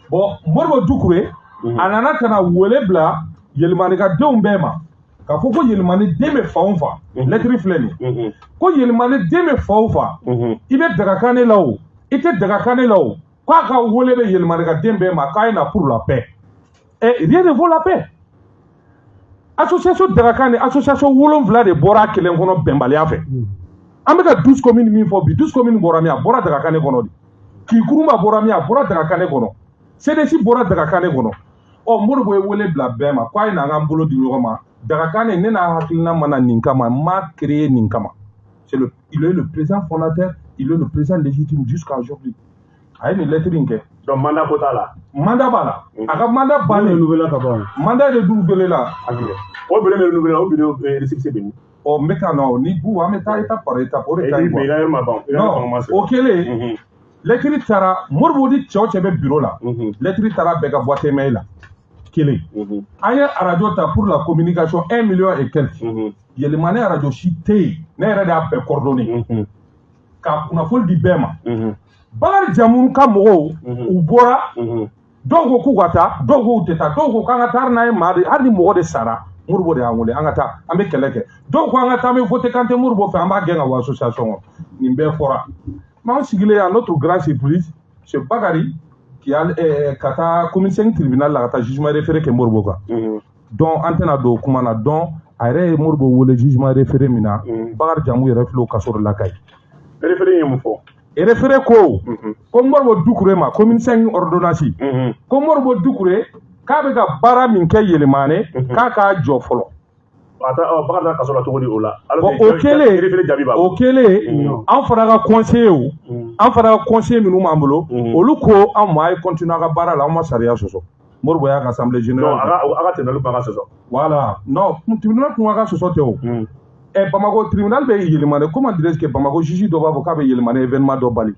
Bon, Modibo Dukure, a nana ka na wele bila Yelimani ka denw bɛɛ ma k'a fɔ ko Yelimani den bɛ fan o fan, lɛtiri filɛ nin ye, ko Yelimani den bɛ fan o fan, i bɛ Dagakane la o, i tɛ Dagakane la o, k'a ka wele bɛ Yelimani ka den bɛɛ ma k'a ye na pour la paix. Eh, rien ne vaut la paix. Association Dagakane, association 7 de bɔra a kelen kɔnɔ bɛnbaliya fɛ. An bɛ ka 12 communes min fɔ bi, 12 communes bɔra min, a bɔra Dagakane kɔnɔ de. Kikuruma bɔra min, a bɔra Dagakane kɔnɔ. CDC bɔra Dagakane kɔnɔ. Ɔ, Modibo ye wele bila bɛɛ ma k'a ye na an k'an bolo di ɲɔgɔn ma. Dagakane, ne n'a hakilina ma na nin kama, n m'a créé nin kama. C'est le, il est le président fondateur, il est le président légitime jusqu'à aujourd'hui. A ye nin lettre in kɛ. Donc mandat ko t'a la. Mandat b'a la. A ka mandat bannen. Renouvelé ka ban. Mandat de renouvelé la. O bureau bɛ renouvelé, o bureau récépissé bɛ min? Ɔ, n bɛ ka nɔ ni bu, an bɛ taa étape par étape, o de ka ɲi I quoi. ka yɔrɔ ma ban. I ka Non, fanga ma se. o kɛlen, lettre taara Modibo ni cɛ o cɛ bɛ bureau la. Lettre taara bɛɛ ka boîte mail la. Kelen. An ye radio ta pour la communication, 1 million et quelque. Yɛlɛmani radio si tɛ yen. Ne yɛrɛ de y'a bɛɛ coordonné. Ka kunnafoni di bɛɛ ma. Bakari Jamu ka mɔgɔw, u bɔra, dɔw ko k'u ka taa, dɔw ko k'u tɛ taa, dɔw ko k'an ka taa hali n'an ye maa de, hali ni mɔgɔ de sara, Modibo de y'an wele, an ka taa, an bɛ kɛlɛ kɛ. Dɔw ko an ka taa, an bɛ voter k'an tɛ Modibo fɛ, an b'a gɛn ka bɔ association kɔnɔ. Nin bɛɛ fɔra. Mais an sigilen, à notre grande surprise, c'est Bakary qui a ka taa commune 5 tribunal la ka taa jugement référé kɛ Modibo kan. Donc an tɛna don o kuma na. Donc a yɛrɛ ye Modibo wele jugement référé min na, Bakary Jamu yɛrɛ filɛ o kaso de la Kayi. Référé ye mun fɔ? Référé ko Modibo Dukure ma, commune 5 ordonnance, ko Modibo Dukure k'a bɛ ka baara min kɛ Yelimane, k'a k'a jɔ fɔlɔ. A ta ɔ, Bakary taa kaso la cogo di o la? Bon, o kɛlen référé jaabi b'a o bolo. kɛlen, an fana ka conseiller o, an fana ka conseiller minnu b'an bolo, olu ko an ma a ye continuer a ka baara la, an ma sariya sɔsɔ. Modibo y'a ka assemblée Donc générale. a ka tribunal kuma ka sɔsɔ. Voilà, non, tribunal kuma ka sɔsɔ tɛ o. Ɛ, Bamako tribunal bɛ Yelimane, comment dirais-je que Bamako juge dɔ b'a fɔ k'a bɛ Yelimane événement dɔ bali.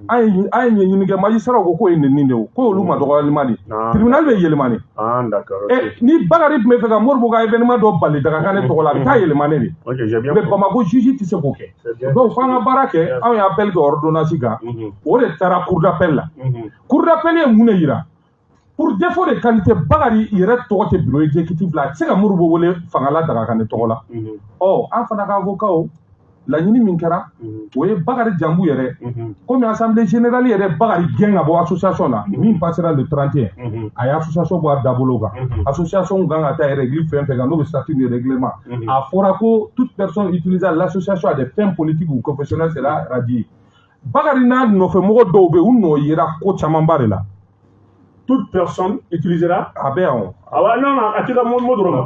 An ye ɲɛɲini kɛ, magistrat ko k'o ye nɛni de o, ko olu ma dɔgɔyalima de. Tribunal bɛ Yelimane. Ah, d'accord. Ɛ, ni Bakary tun bɛ fɛ ka Modibo ka événement dɔ bali Dagakane tɔgɔ la, a bɛ taa Yelimane de. Ok, j'ai bien Mais compris. Bamako juge tɛ se k'o kɛ. C'est bien. Donc f'an ka baara kɛ, anw ye appel kɛ ordonnance kan. O de taara cour d'appel la. Cour d'appel ye mun de yira? Pour défaut de qualité, Bakary yɛrɛ tɔgɔ tɛ bureau exécutif la, a tɛ se ka Modibo wele fanga la Dagakane tɔgɔ la. Ɔ, an fana ka avocat, laɲini min kɛra, o ye Bakary Jambu yɛrɛ, komi assemblée générale yɛrɛ Bakary gɛn ka bɔ association na min passera le 31, a ye association bɔ a dabolo kan. Association kan ka taa règle fɛn fɛn kan, n'o bɛ statut ni règlement, a fɔra ko toute personne utilisant l'association à des fins politiques ou professionnelles sera radiée. Bakary n'a nɔfɛmɔgɔ dɔw bɛ yen, u nɔ yera ko camanba de la. Toute personne utilisera. A bɛ yan o. Ah ouais, non, non, a t'i ka mot dɔrɔn ma.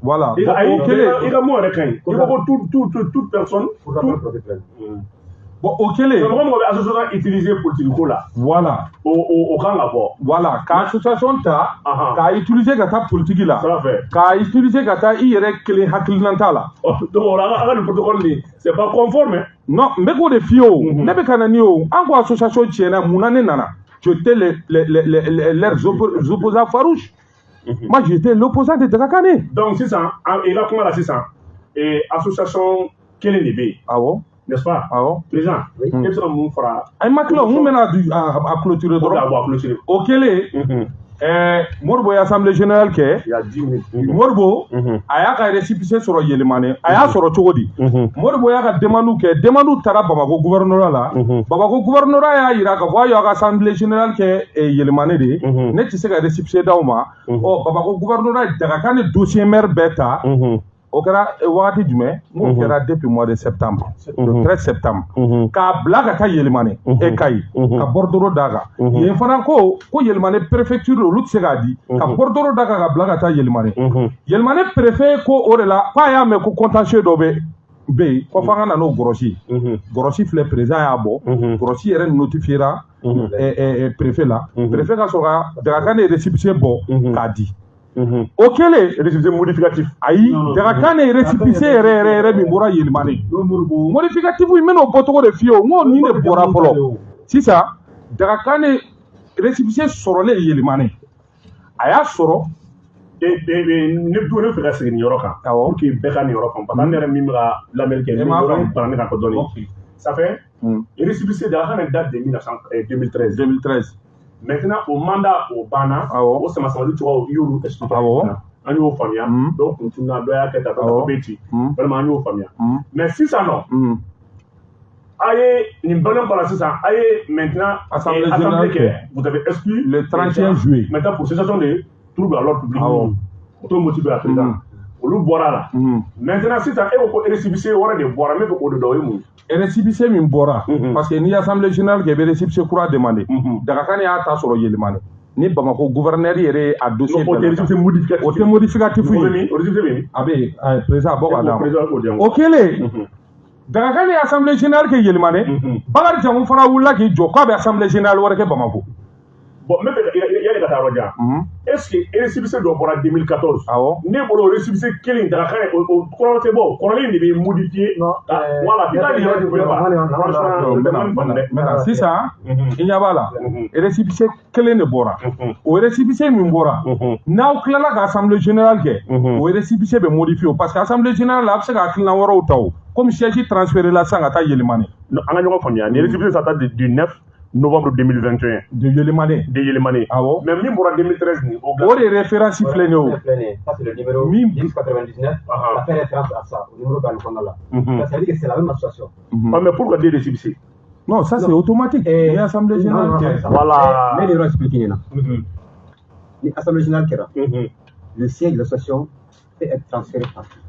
Voilà. I ka Bon, ayi, o kɛlen i ka mot yɛrɛ ka ɲi. I ko ko toute personne. Bon, o kɛlen. Mɔgɔ mɔgɔ bɛ association utiliser politique ko la. Voilà. O kan ka bɔ. Voilà, ka association ta, k'a utiliser ka taa politique la. Sira fɛ. K'a utiliser ka taa i yɛrɛ kelen hakilinata la. Donc o la an ka nin protocole nin, c'est pas conforme. Non, n bɛ k'o de f'i ye o. Ne bɛ ka na ni ye o. An ko association tiɲɛna, mun na ne nana? J'étais leurs opposants farouches. Moi, j'étais l'opposant de Dagakane. Donc sisan, i ka kuma la sisan, association kelen de bɛ yen. Awɔ. N'est-ce pas? Awɔ. Président, e bɛ se ka mun fara? Ayi, ma tila o, mun bɛna a clôturer dɔrɔn. A bɔ a clôturer. O kɛlen, Modibo ye assemblée générale kɛ. Il y a 10 minutes. Modibo, a y'a ka récépissé sɔrɔ Yélimané. A y'a sɔrɔ cogo di? Modibo y'a ka demande kɛ, demande taara Bamakɔ gouvernorat la. Bamakɔ gouvernorat y'a yira k'a fɔ a y'aw ka assemblée générale kɛ Yélimané de ye. Ne tɛ se ka récépissé d'aw ma. Ɔ, Bamakɔ gouvernorat ye Dagakane dossier maire bɛɛ ta. O kɛra wagati jumɛn? N k'o kɛra depuis mois de septembre, le 13 septembre, k'a bila ka taa Yélimané e Kayi, ka bordereau d'a kan. Yen fana ko ko Yélimané préfecture, olu tɛ se k'a di, ka bordereau d'a kan ka bila ka taa Yélimané. Yélimané préfet ko o de la k'a y'a mɛn ko contentieux dɔ bɛ yen ko f'an ka na n'o gɔrɔsi. Gɔrɔsi filɛ, président y'a bɔ, gɔrɔsi yɛrɛ notifiera préfet la. Préfet ka sɔrɔ ka Dagakane récépissé bɔ k'a di. O kɛlen. Récépissé modificatif. Ayi, Dagakane récépissé yɛrɛ yɛrɛ yɛrɛ min bɔra Yélimané, modificatif in, n bɛn'o bɔcogo de f'i ye. O n ko nin de bɔra fɔlɔ. Sisan, Dagakane récépissé sɔrɔlen Yélimané, a y'a sɔrɔ. Ne dun ne fɛ ka segin nin yɔrɔ kan. Awɔ. Pour que bɛɛ ka nin yɔrɔ faamu, parce que ne yɛrɛ min bɛ ka lamɛnni kɛ, nin yɔrɔ in banna ne kan dɔɔni. Ça fait récépissé Dagakane date de 1900, 2013. 2013. Maintenant, o mandat o banna. Awɔ. O sama samali cogoyaw, i y'olu expliqué. Awɔ. An y'o faamuya. Dɔw kun tununa, dɔ y'a kɛ tan, dɔ bɛ ci. Vraiment, an y'o faamuya. Mais sisan nɔ, a ye nin bɔlen kɔ la sisan, a ye maintenant assemblée générale kɛ. Vous avez exclu le 31 juillet. Maintenant, pour cessation de trouble à l'ordre public. Awɔ. O t'o motif la, président. Olu bɔra la. Maintenant sisan, e ko ko récépissé wɛrɛ de bɔra, ne bɛ k'o de dɔn, o ye mun ye? Récépissé min bɔra, parce que n'i ye assemblée générale kɛ, i bɛ récépissé kura demander. Dagakane y'a ta sɔrɔ Yélimané ni Bamakɔ gouverneur yɛrɛ ye a dossier. O tɛ récépissé modificatif. O tɛ modificatif ye. O récépissé bɛ min? A bɛ yen, président, a bɔ k'a d'a ma. O kɛlen, Dagakane ye assemblée générale kɛ Yélimané, Bakary Jamu fana wulila k'i jɔ k'a bɛ assemblée générale wɛrɛ kɛ Bamakɔ. Bon, n bɛ fɛ yanni ka taa yɔrɔ jan. Est-ce que récépissé dɔ bɔra 2014? Awɔ. Ne bolo, récépissé kelen Dagakane, o kɔrɔ tɛ bɔ, kɔrɔlen de bɛ modifier. Voilà, f'i ka nin yɔrɔ de fɔ quoi. Sisan, i ɲɛ b'a la, récépissé kelen de bɔra. O récépissé min bɔra, n'aw tilala ka assemblée générale kɛ, o récépissé bɛ modifier o, parce que assemblée générale la, a bɛ se ka hakilina wɛrɛw ta o, komi siège transféré la sisan ka taa Yélimané. An ka ɲɔgɔn faamuya, nin récépissé, ça date du 9 novembre 2021. De Yélimané. De Yélimané. Awɔ. Mais min bɔra 2013 nin. O de référence filɛ nin ye o. Ça, c'est le numéro 1099. Ça fait référence à ça, au numéro dans le fond là. Ça veut dire que c'est la même association. Ah, mais pourquoi deux récépissés? Non, ça c'est automatique. Et assemblée générale. Voilà. Mais les expliquer là. L'assemblée générale kɛra. Le siège de l'association peut être transféré partout.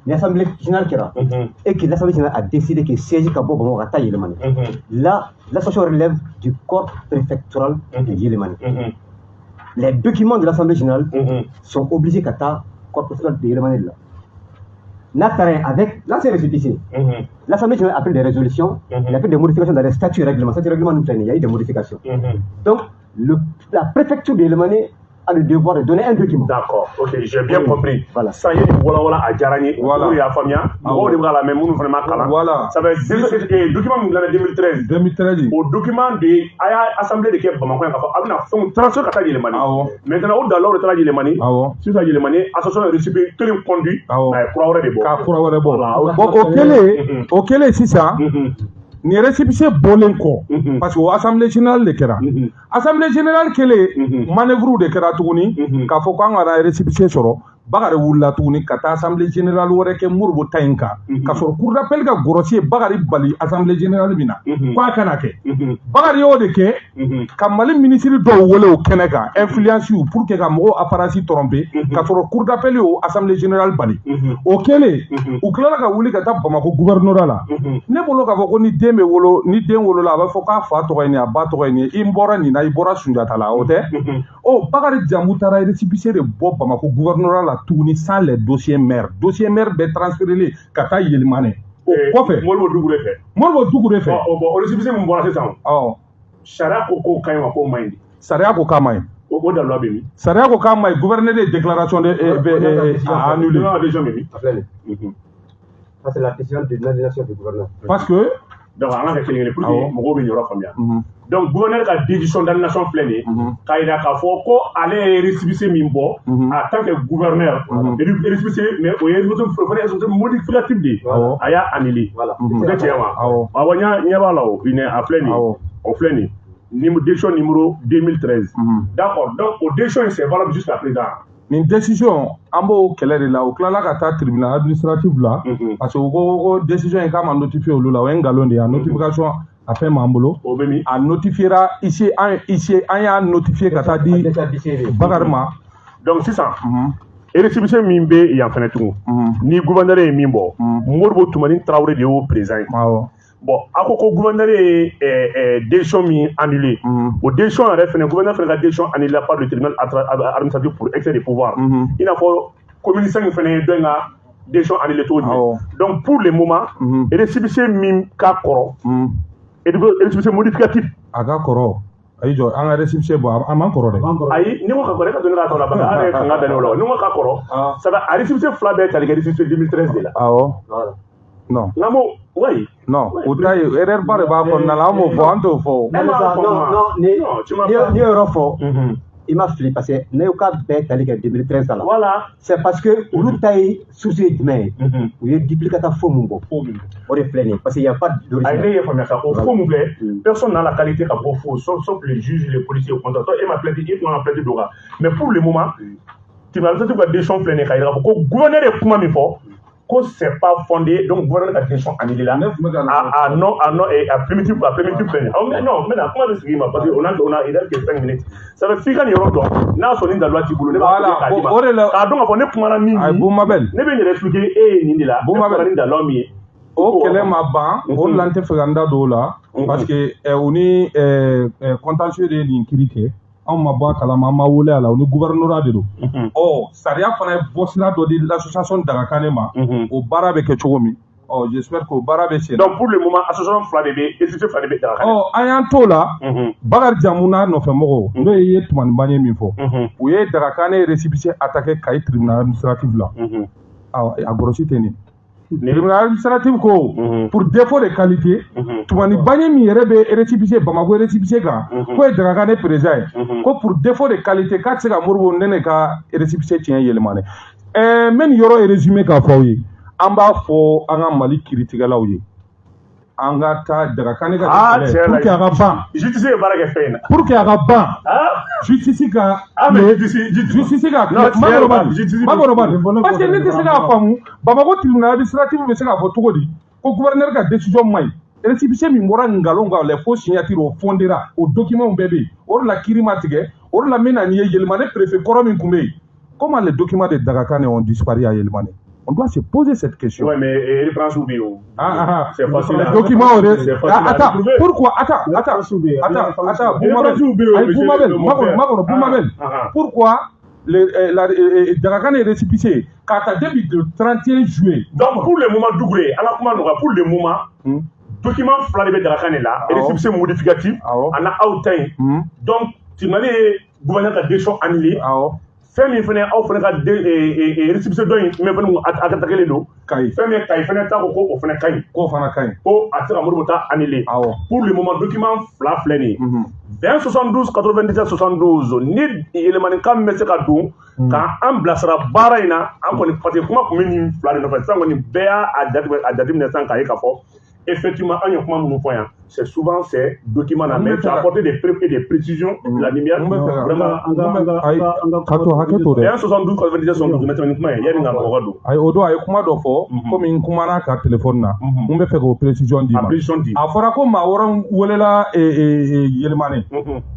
L'Assemblée générale kɛra et que l'Assemblée générale a décidé que siège ka bɔ Bamakɔ ka taa Yélimané. Là, l'association relève du corps préfectoral de Yélimané. Les documents de l'Assemblée générale sont obligés ka taa corps préfectoral de Yélimané là. N'a taara avec l'ancien récépissé. L'Assemblée générale a pris des résolutions, il a pris des modifications dans les statuts et règlements. Statut et règlement, nous, il y a eu des modifications. Donc, la préfecture de Yélimané a le devoir de donner un document. D'accord, ok, j'ai bien compris. Voilà. Ça y est, voilà, voilà, a diyara n ye. Voilà. O de y'a faamuya. Mɔgɔw de bɛ k'a lamɛn minnu fana ma kalan. Voilà. Ça fait document min dilanna 2013. 2013. O document de a y'a assemblée de kɛ Bamakɔ yan k'a fɔ a bɛna fɛnw transfert ka taa Yélimané. Awɔ. Maintenant, o dalaw de taara Yélimané. Awɔ. Sisan Yélimané, association récépissé kelen conduit. Awɔ. A ye kura wɛrɛ de bɔ. K'a kura wɛrɛ bɔ. Voilà. Bon, o kɛlen sisan, nin récépissé bɔlen kɔ, parce que o assemblée générale de kɛra. Assemblée générale kɛlen, manœuvre de kɛra tuguni k'a fɔ k'an ka récépissé sɔrɔ. Bakari wulila tuguni ka taa assemblée générale wɛrɛ kɛ Modibo ta in kan, ka sɔrɔ cour d'appel ka gɔrɔsi ye Bakari bali assemblée générale min na k'a kana kɛ. Bakari y'o de kɛ ka Mali ministre dɔw wele o kɛnɛ kan, influence pour que ka mɔgɔw apparence tromper, ka sɔrɔ cour d'appel y'o assemblée générale bali. O kɛlen, u tilala ka wuli ka taa Bamakɔ gouvernorat la. Ne bolo k'a fɔ ko ni den bɛ wolo, ni den wolola, a bɛ fɔ k'a fa tɔgɔ ye nin ye, a ba tɔgɔ ye nin ye, i bɔra nin na, i bɔra Sunjata la, o tɛ. Ɔ, Bakari Jamu taara récépissé de bɔ Bamakɔ gouvernorat la tuguni sans les dossiers maires. Dossier maire bɛɛ transféré ka taa Yélimané. O kɔfɛ Modibo Doucouré fɛ. Modibo Doucouré fɛ. Bon, o récépissé min bɔra sisan, sariya ko k'o ka ɲi wa k'o man ɲi de? Sariya ko k'a man ɲi. O daluya bɛ min? Sariya ko k'a man ɲi, gouverneur ye déclaration de a annulé. Décision bɛ min? A filɛ nin ye. Ça, c'est la décision de l'annulation du gouverneur. Parce que Donc an ka kɛ kelen kelen pour que mɔgɔw bɛ nin yɔrɔ faamuya. Donc gouverneur ka décision d'annulation filɛ nin ye, k'a yira k'a fɔ ko ale ye récépissé min bɔ en tant que gouverneur, récépissé, mais o ye récépissé modificatif de ye, a y'a annulé. O tɛ tiɲɛ wa? Awɔ, ɲɛ b'a la o, a filɛ nin ye, o filɛ nin ye, décision numéro 2013. D'accord, donc o décision c'est valable jusqu'à présent. Nin décision, an b'o kɛlɛ de la. O tilala ka taa tribunal administratif la, parce que u ko décision in k'a ma notifié olu la. O ye nkalon de ye. A notification, a fɛn b'an bolo. O bɛ min? A notifiera ici, an ici, an y'a notifié ka taa di Bakari ma. Donc sisan, récépissé min bɛ yan fɛnɛ tugun, ni gouverneur ye min bɔ, Modibo Tumani Traoré de y'o président ye. Bon, a ko gouverneur ye décision min annulé, o décision yɛrɛ fɛnɛ, gouverneur fɛnɛ ka décision annulé par le tribunal administratif pour excès de pouvoir, i n'a fɔ commune 5 fɛnɛ ye dɔ in ka décision annulé cogo jumɛn. Donc pour le moment, récépissé min ka kɔrɔ, récépissé modificatif. A ka kɔrɔ, ayi, jɔ, an ka récépissé bɔ, a man kɔrɔ dɛ. Ayi, ni ko ka kɔrɔ, e ka to ne ka tɔ la, parce que an yɛrɛ kan ka da ne o la. Ni ko ka kɔrɔ, ça va, a récépissé fila bɛɛ tali kɛ récépissé 2013 de la. Awɔ, non. Nka mo oui. Non, o ta ye erreur ba de b'a kɔnɔna la. An b'o fɔ, an t'o fɔ o. Non, non, ni n'i y'o yɔrɔ fɔ, i ma fili, parce que ne y'u ka bɛɛ tali kɛ 2013 la. Voilà. C'est parce que olu ta ye source ye jumɛn ye? U ye duplicata faux mun bɔ, o de filɛ nin ye, parce que y a pas d'original. Ayi, ne ye faamuya sa, o faux mun filɛ, personne n'a la qualité ka bɔ faux, sauf les juges, les policiers, au contraire. Toi, e ma plainte, i tun ka plainte don kan, mais pour le moment, tribunal administratif ka décision filɛ nin ye, k'a yira k'a fɔ ko gouverneur ye kuma min fɔ, ko c'est pas fondé, donc gouverneur ka décision annulé la. A non, a non, a primitif, a primitif filɛ nin ye. Non, maintenant kuma bɛ sigi i ma, parce que on a il reste que 5 minutes. Ça fait f'i ka nin yɔrɔ dɔn, n'a sɔrɔ ni daluya t'i bolo, ne b'a fɔ k'a d'i ma, k'a dɔn k'a fɔ ne kumana min, Ayi, Bumabel, ne bɛ n yɛrɛ expliquer e ye nin de la, ne kumana ni daluya min ye. O kɛlɛ ma ban, o de la n tɛ fɛ ka n da don o la, parce que u ni contentieux de ye nin kiiri kɛ. Anw ma bɔ a kalama, an ma wele a la, u ni gouvernorat de don. Ɔ, sariya fana ye bɔsira dɔ di l'association Dagakane ma, o baara bɛ kɛ cogo min. Ɔ, j'espère que o baara bɛ sen. Donc pour le moment, association fila de bɛ, institution fila de bɛ Dagakane. Ɔ, an y'an t'o la, Bakari Jamu n'a nɔfɛmɔgɔw, n'o ye Tumani Baɲe min fɔ, u ye Dagakane récépissé attaqué Kayi tribunal administratif la. Awɔ, a gɔrɔsi tɛ nin. Tribunal administratif ko pour défaut de qualité, Tumani Baɲe min yɛrɛ bɛ récépissé, Bamako récépissé kan, k'o ye Dagakane président ye, ko pour défaut de qualité, k'a tɛ se ka Modibo Nɛnɛ ka récépissé tiɲɛ yɛlɛma dɛ. N bɛ nin yɔrɔ résumé k'a fɔ aw ye. An b'a fɔ an ka Mali kiiritigɛlaw ye, an ka taa Dagakane ka kɛlɛ pour que a ka ban. Justice ye baara kɛ fɛn in na. Pour que a ka ban, justice ka justice ka Makɔrɔ bani, Makɔrɔ bani, parce que ne tɛ se k'a faamu, Bamako tribunal administratif bɛ se k'a fɔ cogo di ko gouverneur ka décision man ɲi, récépissé min bɔra nkalon kan, les faux signatures, o fondera, o document bɛɛ bɛ yen. O de la kiiri ma tigɛ. O de la n bɛ na nin ye, Yélimané préfet kɔrɔ min tun bɛ yen, comment les documents de Dagakane ont disparu à Yélimané? On doit se poser cette question. Oui, mais référence bɛ yen. Ah, ah, c'est facile. Les documents auraient. C'est facile. Ah, attends, pourquoi? Attends, attends, attends, attends, Boumabel. Boumabel, Makoro, Boumabel. Pourquoi la Dagakane est récépissé k'a ta depuis le 31 juillet? Donc pour le moment, Doucouré, an ka kuma nɔgɔya, pour le moment, document fila de bɛ Dagakane la, récépissé modificatif, a na aw ta in. Donc tribunal ye gouverneur ka décision annulé. Fɛn min fɛnɛ, aw fɛnɛ ka récépissé dɔ in min fɛnɛ attaqué don. Kayi. Fɛn min ye Kayi fɛnɛ ta ko o fɛnɛ ka ɲi. K'o fana ka ɲi. Ko a tɛ se ka Modibo ta annulé. Pour le moment, document fila filɛ nin ye, 20 72 97 72, ni yɛlɛmanikan min bɛ se ka don k'an bilasira baara in na, an kɔni, parce que kuma tun bɛ nin fila de nɔfɛ sisan kɔni, bɛɛ y'a jateminɛ sisan k'a ye k'a fɔ effectivement, an ye kuma minnu fɔ yan, c'est souvent ces documents là, mais tu as apporté des preuves et des précisions, la lumière vraiment. Ka to hakɛ to dɛ. 20 72 97 72, maintenant nin kuma ye yanni ka mɔgɔ ka don. Ayi, o don a ye kuma dɔ fɔ, komi n kumana ka téléphone na, n bɛ fɛ k'o précision d'i ma. A précision di. A fɔra ko maa wɔɔrɔ welela Yélimané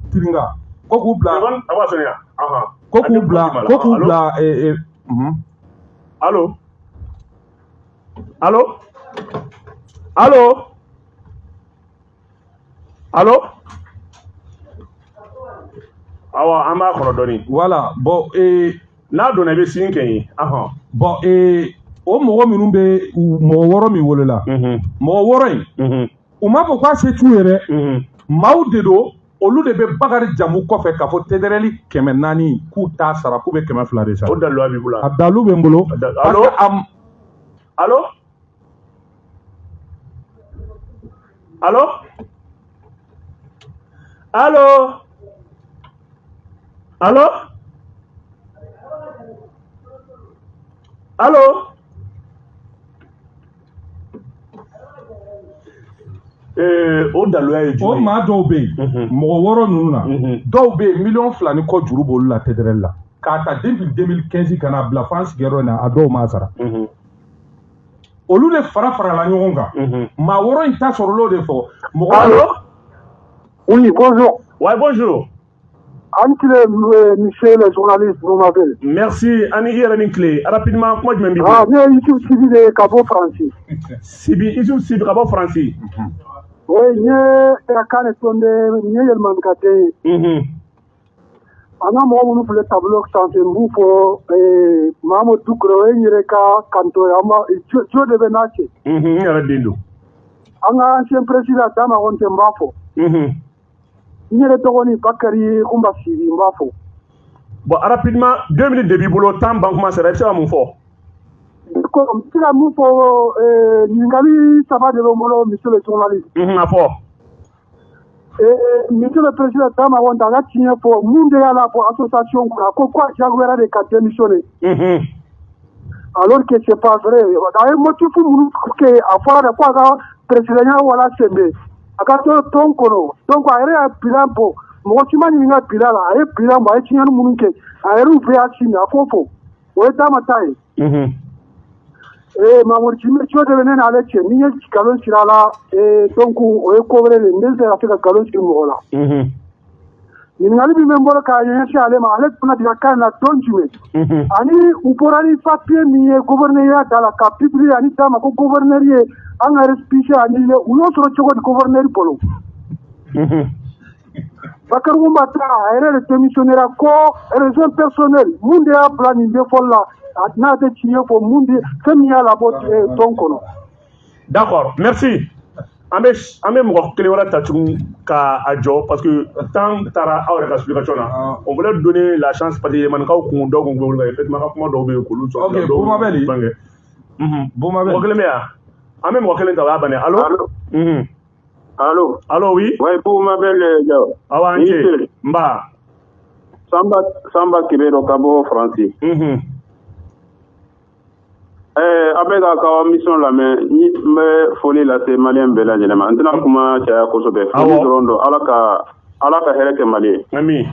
Tiringa, ko k'u bila. A b'a sɔrɔ yan. Ko k'u bila, ko k'u bila. Allo, allo, allo, allo. Awɔ, an b'a kɔrɔ dɔɔni. Voilà, bon N'a donna, i bɛ signe kɛ n ye. Bon, O mɔgɔ minnu bɛ mɔgɔ 6 min wolola, mɔgɔ 6 in, u m'a fɔ k'a se t'u ye dɛ, maaw de don, olu de bɛ Bakari jamu kɔfɛ k'a fɔ TDRL 400 k'u t'a sara, k'u bɛ 200 de sara. O dalu b'i bolo. A dalu bɛ n bolo. Allo allo allo allo allo allo. O daluya ye jumɛn ye? O maa dɔw bɛ yen, mɔgɔ 6 ninnu na, dɔw bɛ yen 2,5 millions juru b'olu la TDRL la k'a ta depuis 2015 ka n'a bila f'an sigiyɔrɔ in na, a dɔw m'a sara. Olu de farala ɲɔgɔn kan. Maa 6 in ta sɔrɔla o de fɔ. Mɔgɔ. Allo. Oui, bonjour. Ouais, bonjour. An tile, monsieur le journaliste Boumabel. Merci, ani i yɛrɛ ni tile. Rapidement, kuma jumɛn b'i bolo? Ah, ne ye Yusuf Sibi de ye ka bɔ Faransi. Sibi, Yusuf Sibi ka bɔ Faransi. Oui, n ye Dagakane tɔnden, n ye Yɛlɛmani ka den ye. An ka mɔgɔ minnu filɛ tableau sanfɛ, n b'u fɔ Mahamadu Dukure, o ye n yɛrɛ ka kanto ye, an b'a jo de bɛ n'a cɛ. N yɛrɛ den don. An ka ancien président Dama Konte, n b'a fɔ. N yɛrɛ dɔgɔnin Bakari Kumba Sibi, n b'a fɔ. Bon, rapidement, 2 minutes de b'i bolo, temps ban kuma sera, i bɛ se ka mun fɔ? N bɛ se ka mun fɔ, ɲininkali 3 de bɛ n bolo, monsieur le journaliste. A fɔ. Monsieur le président Dama Konte, a ka tiɲɛ fɔ, mun de y'a labɔ association kɔnɔ, a ko a diyagoyara de ka démissionner. Alors que c'est pas vrai. A ye motif minnu kɛ, a fɔra de ko a ka présidentya wala senbɛ, a ka to tɔn kɔnɔ. Donc a yɛrɛ y'a bilan bɔ, mɔgɔ si ma ɲininka bilan la, a ye bilan bɔ, a ye tiɲɛni minnu kɛ, a yɛrɛ bɛɛ y'a sini, a k'o fɔ, o ye Dama ta ye. Mamadu Jime, jo de bɛ ne n'ale cɛ, ni n ye nkalon siri a la, donc o ye ko wɛrɛ de ye, n tɛ se ka nkalon siri mɔgɔ la. Ɲininkali min bɛ n bolo k'a ɲɛsin ale ma, ale tɛna Dagakane na don jumɛn? Ani u bɔra ni papier min ye gouverneur ya da la ka publier ani d'a ma ko gouverneur ye an ka récépissé annulé, u y'o sɔrɔ cogo di gouverneur bolo? Bakari Kumba ta, a yɛrɛ de démissionnera ko raison personnelle, mun de y'a bila nin défaut la? N'a tɛ tiɲɛ fɔ, mun de fɛn min y'a labɔ tɔn kɔnɔ? D'accord, merci. An bɛ mɔgɔ kelen wɛrɛ ta tugun ka a jɔ, parce que temps taara aw yɛrɛ ka explication na. On voulait donner la chance parce que Yɛlɛmanikaw kun dɔw kun bɛ wuli effectivement ka kuma dɔw bɛ yen k'olu sɔrɔ. Ok, Boumabel. Boumabel. Mɔgɔ kelen bɛ yan. An bɛ mɔgɔ kelen ta, o y'a bannen. Allo. Allo. Allo, oui. Oui, Boumabel Diaw. Awa, an ce. Nba. Samba Kebe dɔ ka bɔ Faransi. A bɛ ka mission lamɛn, n bɛ foli lase maliyɛn bɛɛ lajɛlen ma. N tɛna kuma caya kosɛbɛ, foli dɔrɔn don. Ala ka hɛrɛ kɛ Mali ye. Ami.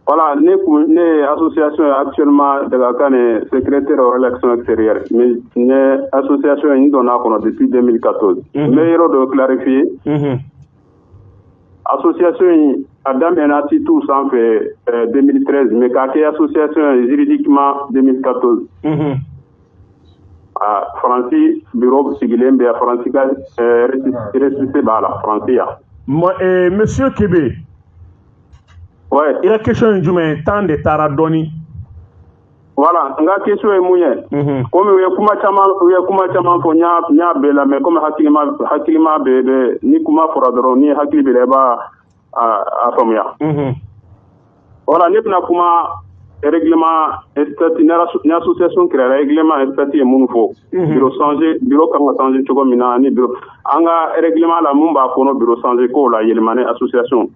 Voilà, ne ye association actuellement Dagakane secrétaire aux relations extérieures, mais ne association in donna a kɔnɔ depuis 2014. N bɛ yɔrɔ dɔ clarifier. Association in a daminɛna titre sanfɛ 2013, mais k'a kɛ association juridiquement 2014. A Faransi bureau sigilen bɛ, Faransi ka récépissé b'a la Faransi yan. Monsieur Kebe. Ouais. I ka question ye jumɛn ye? Temps de taara dɔɔni. Voilà, n ka question ye mun ye? Komi u ye kuma caman fɔ, n y'a bɛɛ lamɛn, komi hakilima bɛ ni kuma fɔra dɔrɔn, ni hakili bɛ i b'a a faamuya. Voilà, ne bɛna kuma règlement statut, ni association créera, règlement statut ye minnu fɔ. Bureau changer, bureau kan ka changer cogo min na, ni bureau an ka règlement la mun b'a kɔnɔ, bureau changer ko la yɛlɛmani association.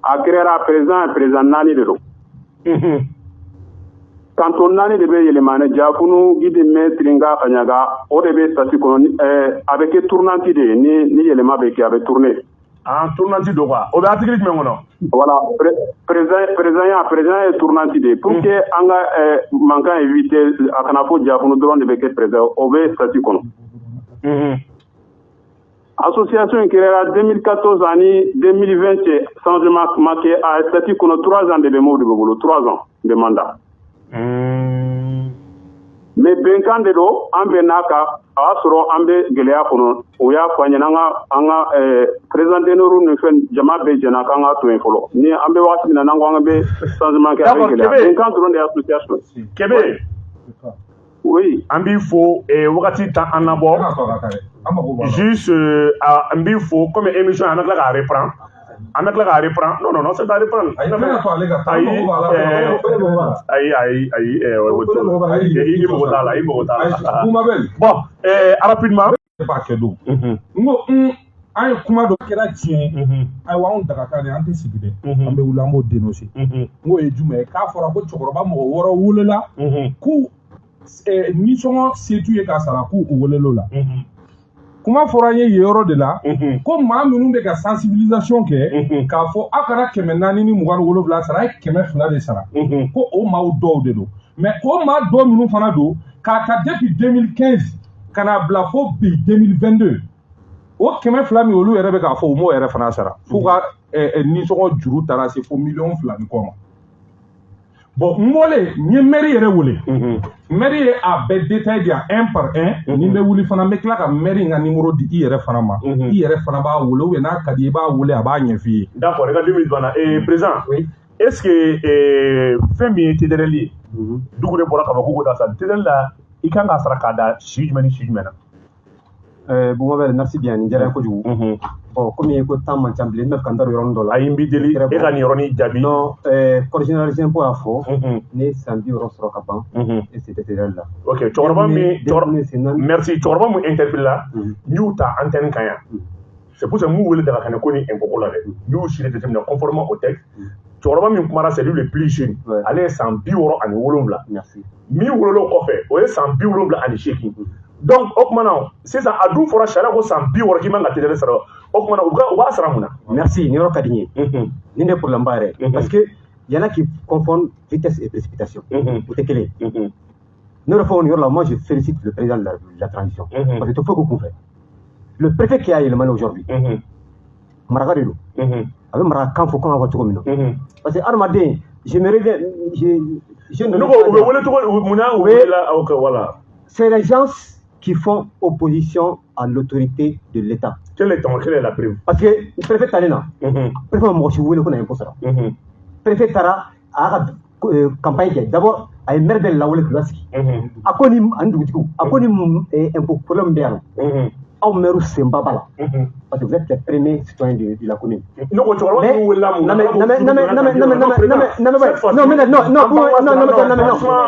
A créera président 4 de don. Canton 4 de bɛ yɛlɛmani, Jafunu, Gidime, Tiringa, Kaɲaga, o de bɛ statut kɔnɔ. A bɛ kɛ tournante de ye, ni yɛlɛma bɛ kɛ, a bɛ tourner. Ah, tournante don quoi. O bɛ article jumɛn kɔnɔ? Voilà, président ye tournante de ye. Pour que an ka mankan éviter, a kana fɔ Jafunu dɔrɔn de bɛ kɛ président, o bɛ statut kɔnɔ. Association in créera 2014 ani 2020 cɛ, changement ma kɛ a statut kɔnɔ. 3 ans de bɛ maaw de bɛ bolo, 3 ans de mandat. Mais bɛnkan de don, an bɛn n'a kan, a y'a sɔrɔ an bɛ gɛlɛya kɔnɔ, o y'a fɔ an ɲɛna, an ka président d'honneur ni fɛn jama bɛɛ jɛna k'an ka to yen fɔlɔ. Ni an bɛ waati min na, n'an ko an bɛ changement kɛ, a bɛ gɛlɛya. Bɛnkan dɔrɔn de ye association. Kebe. Oui. An b'i fo wagati tan an nabɔ. Juste an b'i fo comme émission an bɛ tila k'a reprendre. An bɛ tila k'a reprendre. Non non non, c'est à reprendre. Ayi ayi ayi ayi i mago t'a la, i mago t'a la. Bon, rapidement. B'a kɛ don. N ko an ye kuma dɔ kɛra tiɲɛ ye. Ayiwa, anw Dagakane an tɛ sigi dɛ, an bɛ wuli an b'o dénoncer. N k'o ye jumɛn ye? K'a fɔra ko cɛkɔrɔba mɔgɔ wɔɔrɔ welela k'u nisɔngɔ se t'u ye k'a sara, k'u welel'o la. Kuma fɔra an ye yen yɔrɔ de la ko maa minnu bɛ ka sensibilisation kɛ k'a fɔ aw kana 427 sara, a ye 200 de sara, ko o maaw dɔw de don. Mais o maa dɔw minnu fana don k'a ta depuis 2015 ka n'a bila fo bi 2022, o 200 min olu yɛrɛ bɛ k'a fɔ, u m'o yɛrɛ fana sara, f'u ka nisɔngɔ juru taara se fo miliyɔn 2 ni kɔ ma. Bon, n bɔlen, n ye maire yɛrɛ wele. Maire ye a bɛɛ détail di yan un par un. Ni n bɛ wuli fana, n bɛ tila ka maire in ka numéro di i yɛrɛ fana ma. I yɛrɛ fana b'a wele, ou bien n'a ka di i b'a wele, a b'a ɲɛf'i ye. D'accord, i ka 2 minutes banna. Président. Oui. Est-ce que fɛn min ye TDR ye, dugu de bɔra k'a fɔ k'u ko da sa TDR la, i kan k'a sara k'a da si jumɛn ni si jumɛn na? Bouba, merci bien, nin diyara n ye kojugu. Bon, komi ko temps man ca bilen, n bɛ fɛ ka n da don yɔrɔnin dɔ la. Ayi, n b'i deli, e ka nin yɔrɔnin jaabi. Non, code général des impôts y'a fɔ, ne ye san 60 sɔrɔ ka ban, et c'était TDR la. Ok, cɛkɔrɔba min, merci, cɛkɔrɔba mun interpellé la, n y'u ta antenne kan yan. C'est pour ça m'u wele Dagakane ko ni impôt ko la dɛ. N y'u si de jateminɛ conformément au texte. Cɛkɔrɔba min kumara, c'est lui le plus jeune. Ale ye san 67. Merci. Min wolola o kɔfɛ, o ye san 78. Donc o tuma na sisan, a dun fɔra sariya ko san 60 k'i man ka TDR sara. O tuma na u b'a sara mun na? Merci, nin yɔrɔ ka di n ye. Nin de ye problème ba yɛrɛ. Parce que y en a qui confondent vitesse et précipitation. O tɛ kelen ye. Ne yɛrɛ fɔ nin yɔrɔ la, moi je félicite le président de la transition. Parce que tɛ foyi k'u kunfɛ. Le préfet qui a Yélimané aujourd'hui, maraka de don. A bɛ marakakan fɔ komi a fɔ cogo min na. Parce que hadamaden, je me reviens, je ne ko u bɛ wele cogo mun na u welela? Ok, voilà. C'est les gens qui font opposition à l'autorité de l'État. Quelle est la preuve? Parce que le préfet taalen na, préfet ma mɔgɔ si wele ko na impôt sara. Préfet taara a y'a ka campagne kɛ. D'abord, a ye maire bɛɛ lawele k'u lasigi. A ko ni ani dugutigiw, a ko ni impôt problème bɛ yan nɔ, aw maire senba b'a la. Parce que vous êtes les premiers citoyens de la commune. Ne ko cɛkɔrɔba ninnu welela mun na? Non mais non mais non mais non mais non mais non mais non mais non mais non non non non non non non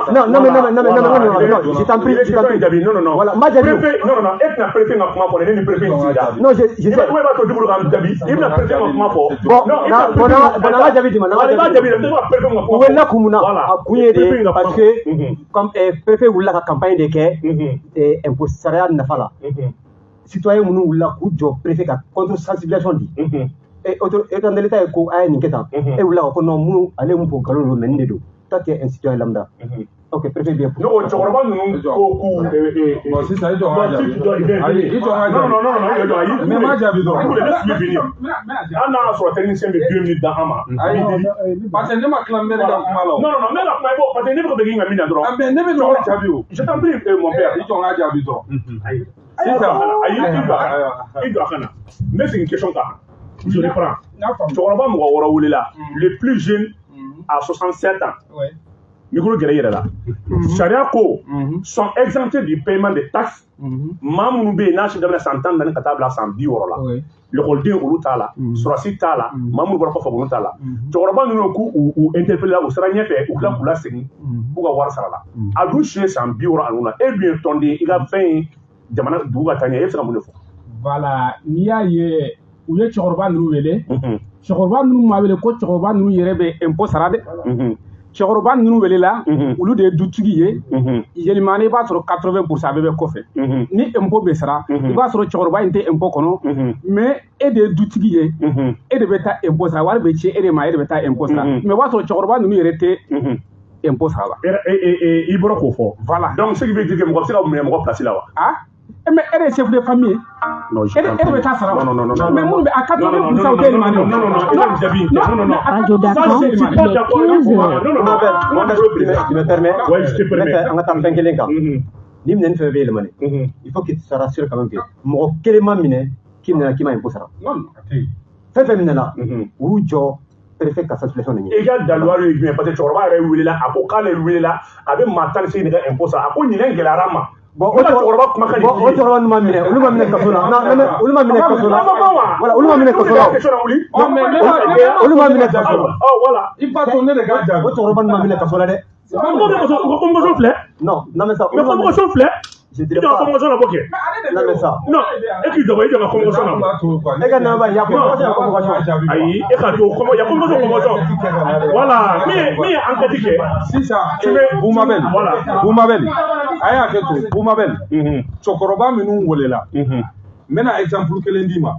non non non non non non non, je t'en prie, je t'en prie. Non non non. Voilà, ma jaabi. Préfet, non non non, e tɛna préfet ka kuma fɔ, ne ni préfet in sigi. Non, je sais. I b'a to dugu ka jaabi, i bɛna préfet ka kuma fɔ. Bon, bon, bon, an ka jaabi d'i ma. I b'a jaabi dɛ, ne ka préfet ka kuma fɔ. U welela kun mun na? A kun ye de parce que comme préfet wulila ka campagne de kɛ impôt sariya nafa la. Citoyen minnu wulila k'u jɔ préfet ka contre sensibilisation di. Et autorité de l'État ye ko a ye nin kɛ tan. E wulila ka ko non, minnu ale ye mun fɔ nkalon don, mais nin de don. Toi, tu es un citoyen lambda. Ok, préfet bien. Ne ko cɛkɔrɔba ninnu ko k'u. Bon, sisan i jɔ n ka jaabi. Ayi, i jɔ n ka jaabi. Non non non non, i jɔ, ayi. Mais n m'a jaabi dɔrɔn. Ne fili fini. Hali n'a y'a sɔrɔ technicien bɛ 2 minutes d'an ma. Ayi, parce que ne ma tila maire ka kuma la o. Non non non, n bɛ ka kuma i b'o parce que ne bɛ ka k'i ka min na dɔrɔn. Mais ne bɛ ɲɔgɔn jaabi o. Je t'en prie, mon père. I jɔ n ka jaabi dɔrɔn. Ayi. Sisan, ayi, i jɔ a kan na. I jɔ a kan na. N bɛ segin question kan. Je reprends. Cɛkɔrɔba mɔgɔ wɔɔrɔ welela. Le plus jeune a 67 ans. Micro gɛrɛ i yɛrɛ la. Sariya ko sont exemptés du paiement des taxes. Maa minnu bɛ yen n'a si daminɛ san 14 ka taa bila san 60 la. Lekɔliden olu t'a la, sɔrɔdasi t'a la, maa minnu bɔra kɔfɛ olu t'a la. Cɛkɔrɔba ninnu k'u u interpellé la, u sera ɲɛfɛ, u tila k'u lasegin k'u ka wari sara la. A dun si ye san 67. E dun ye tɔnden ye, i ka fɛn ye jamana dugu ka taa ɲɛ, e bɛ se ka mun de fɔ? Voilà, n'i y'a ye u ye cɛkɔrɔba ninnu wele, cɛkɔrɔba ninnu ma wele ko cɛkɔrɔba ninnu yɛrɛ bɛ impôt sara dɛ. Cɛkɔrɔba ninnu welela, olu de ye dutigi ye. Yélimané, i b'a sɔrɔ 80% bɛɛ bɛ kɔfɛ. Ni impôt bɛ sara, i b'a sɔrɔ cɛkɔrɔba in tɛ impôt kɔnɔ, mais e de ye dutigi ye, e de bɛ taa impôt sara, wari bɛ ci e de ma, e de bɛ taa impôt sara. Mais o b'a sɔrɔ cɛkɔrɔba ninnu yɛrɛ tɛ impôt sara la. I bɔra k'o fɔ. Voilà. Donc ce qui veut dire que mɔgɔ bɛ se ka minɛ mɔgɔ place la wa? Ah, mais e de ye chef de famille ye. Non, e de bɛ taa sara. Non, non, non, non. Mais minnu bɛ a 80% o tɛ Yélimané o. Non, non, non, e ka jaabi in tɛ. Non, non, non. Radio Dakar, il est 15 heures. Non, non, non. Tu me permets? Oui, je te permets. An ka taa fɛn kelen kan. Ni minɛni fɛn fɛn bɛ Yélimané, il faut que tu sois rassuré quand même que mɔgɔ kelen ma minɛ k'i minɛna k'i ma impôt sara. Fɛn fɛn minɛna, u y'u jɔ préfet ka sensibilisation de ɲini. I ka daluya ye jumɛn? Parce que cɛkɔrɔba yɛrɛ welela, a ko k'ale welela, a bɛ maa 18 de ka impôt sara, a ko ɲinɛ gɛlɛyara a ma. Bon, o cɛkɔrɔba kumakan. Bon, o cɛkɔrɔba ninnu ma minɛ, olu ma minɛ kaso la. Non, non, olu ma minɛ kaso la. Voilà, olu ma minɛ kaso la. Olu ma minɛ kaso la. Oh, voilà. I b'a to ne de k'a jaabi. O cɛkɔrɔba ninnu ma minɛ kaso la dɛ. Convocation filɛ. Non, non, mais ça. Mais convocation filɛ. Je I dirais jɔ ka pas. convocation labɔ kɛ. Non, mais ça. Non, e k'i jɔ, i jɔ ka convocation labɔ. E ka naba, ya convocation, ya convocation. Ayi, e ka to ya convocation, convocation. Voilà, min ye enquête kɛ. Sisan, Tu mets Bumabel, voilà. Bumabel, a y'a kɛ to Bumabel, cɛkɔrɔba minnu welela, n bɛna exemple kelen d'i ma.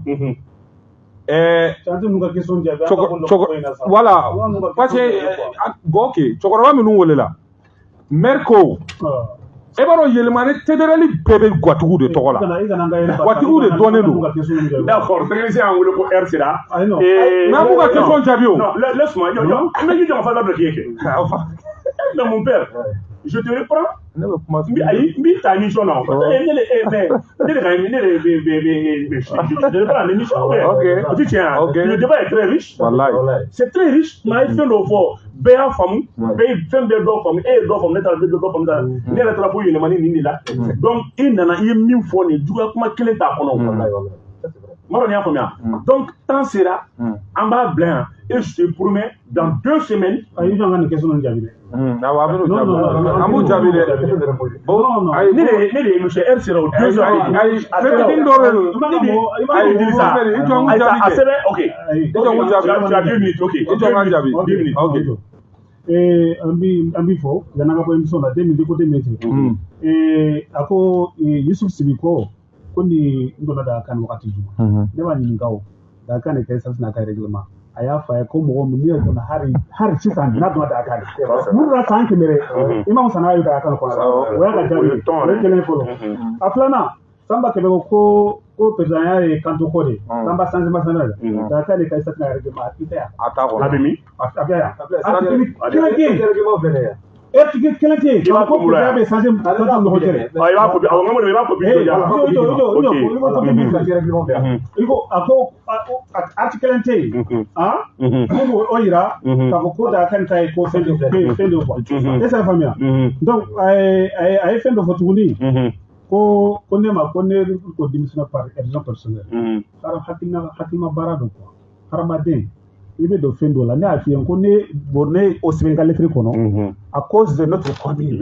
Voilà, parce que bon, ok, cɛkɔrɔba minnu welela, maire ko, e b'a dɔn Yélimané TDRL bɛɛ bɛ gatigiw de tɔgɔ la, gatigiw de dɔnnen don. D'accord, technicien y'an wele ko heure sera. Mais an b'u ka question jaabi o. Non, laisse-moi, jɔ, jɔ, n bɛ jɔ ka fɛn dɔ k'i ye kɛ. Mais mon père, je te reprends. Ne bɛ kuma. N bi, ayi, n b'i ta émission na o. Ne de, mais ne de ka, ne de bɛ bɛ bɛ je te reprends l'émission. Ok. O ti tiɲɛ wa? Ok. Le débat est très riche. Walayi. C'est très riche. Mais a ye fɛn dɔw fɔ, bɛɛ y'a faamu, bɛɛ ye fɛn bɛɛ dɔ faamu, e ye dɔ faamu, ne taara dɔ faamu, ne yɛrɛ taara fo yɛlɛmani nin de la. Donc i nana, i ye min fɔ nin ye, juguya kuma kelen t'a kɔnɔ o. N b'a dɔn n'i y'a faamuya. Donc temps sera, an b'a bila yan et je te promets, dans 2 semaines. Ayi, i jɔ, an ka nin question ninnu jaabi dɛ. Awɔ, a bɛ n'o Non, jaabi. non, non, An b'u jaabi dɛ. Non, non. Ayi, Ne de ye monsieur, heure sera o 2 heures. Ayi, fɛn fitinin dɔ de don. Ne de Ayi, ne de sa. i jɔ n k'u Ayi, jaabi a kɛ. sɛbɛn, ok. Ayi. I jɔ n k'u jaabi. Tu as 2 minutes, ok. I jɔ n k'a jaabi. 2 minutes. Ok. An bi fɔ yan'an ka bɔ émission na, 2 minutes ko 2 minutes. A ko Yusuf Sibi ko ni n donna Dagakan wagati jumɛn? Ne b'a ɲininka, o Dagakan de kɛ sisan n'a ka règlement, a y'a fɔ a ye ko mɔgɔ min ne donna hari sisan n'a donna Dagakan muru la san 100 rɛ, i ma san n'a ye Dagakan kɔnɔ, o y'a ka jaabi ye. O ye kelen ye fɔlɔ. A filanan, Sanba Kɛmɛ ko président ye kanto ko de Sanba changement sanna Dagakan de ka sisan n'a règlement, a tɛ yan. A t'a kɔnɔ. A bɛ min? A bɛ yan, article kelen tɛ yen, article kelen tɛ yen I b'a ko fɔ mun la président bɛ changer changer ɲɔgɔn cɛ dɛ. I b'a copier, awɔ, n ka i b'a copier jɔ. Jɔ, i b'o copier min i ko a ko article kelen tɛ yen, mun b'o o yira k'a fɔ ko Dagakan ta ye ko fɛn de quoi, e sera faamuya. Donc a ye fɛn dɔ fɔ tuguni ko ne ma ko ne ko démissionner par raison personnelle. Hakilina baara don quoi, hadamaden i bɛ don fɛn dɔ la, ne y'a f'i ye ko ne bon, ne o sɛbɛn ka lettre kɔnɔ à cause de notre commune,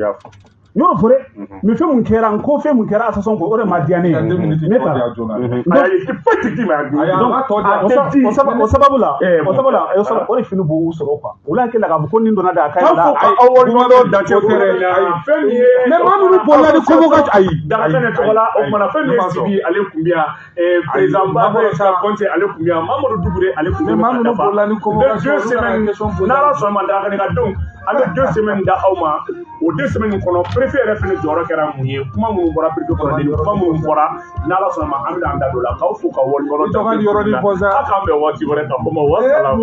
n y'o fɔ dɛ. Mais fɛn mun kɛra, n ko fɛn mun kɛra association ko o de ma diya ne ye, ne taara. Ayi, foyi tɛ d'i ma. O sababu la, o de fini b'u sɔrɔ quoi, olu hakili la k'a fɔ ko nin donna da a ka ɲi la. K'aw fo k'aw waleɲuman dɔn dancɛ ko in na. Fɛn min ye Mais maa minnu bolila ni convocation, ayi. Dagakan tɔgɔ la, o kumana fɛn min ye Sibi, ale kun bɛ yan, président ba Kɔnte, ale kun bɛ yan, Mamadu Dugure, ale kun bɛ yan. Maa minnu bolila ni convocation, 2 semaines, n'Ala sɔnna ma, Dagakan ka denw, an bɛ 2 semaines da aw ma. O 2 semaines kɔnɔ, préfet yɛrɛ fɛnɛ jɔyɔrɔ kɛra mun ye? Kuma minnu bɔra préfet kɔnɔ, ni kuma minnu bɔra, n'Ala sɔnna ma, an bɛna an da don o la. K'aw fo k'aw waleɲuman dɔn. I tɔgɔ yɔrɔnin fɔ sa. K'a k'an bɛn waati wɛrɛ ka fɔ ma, wa salam.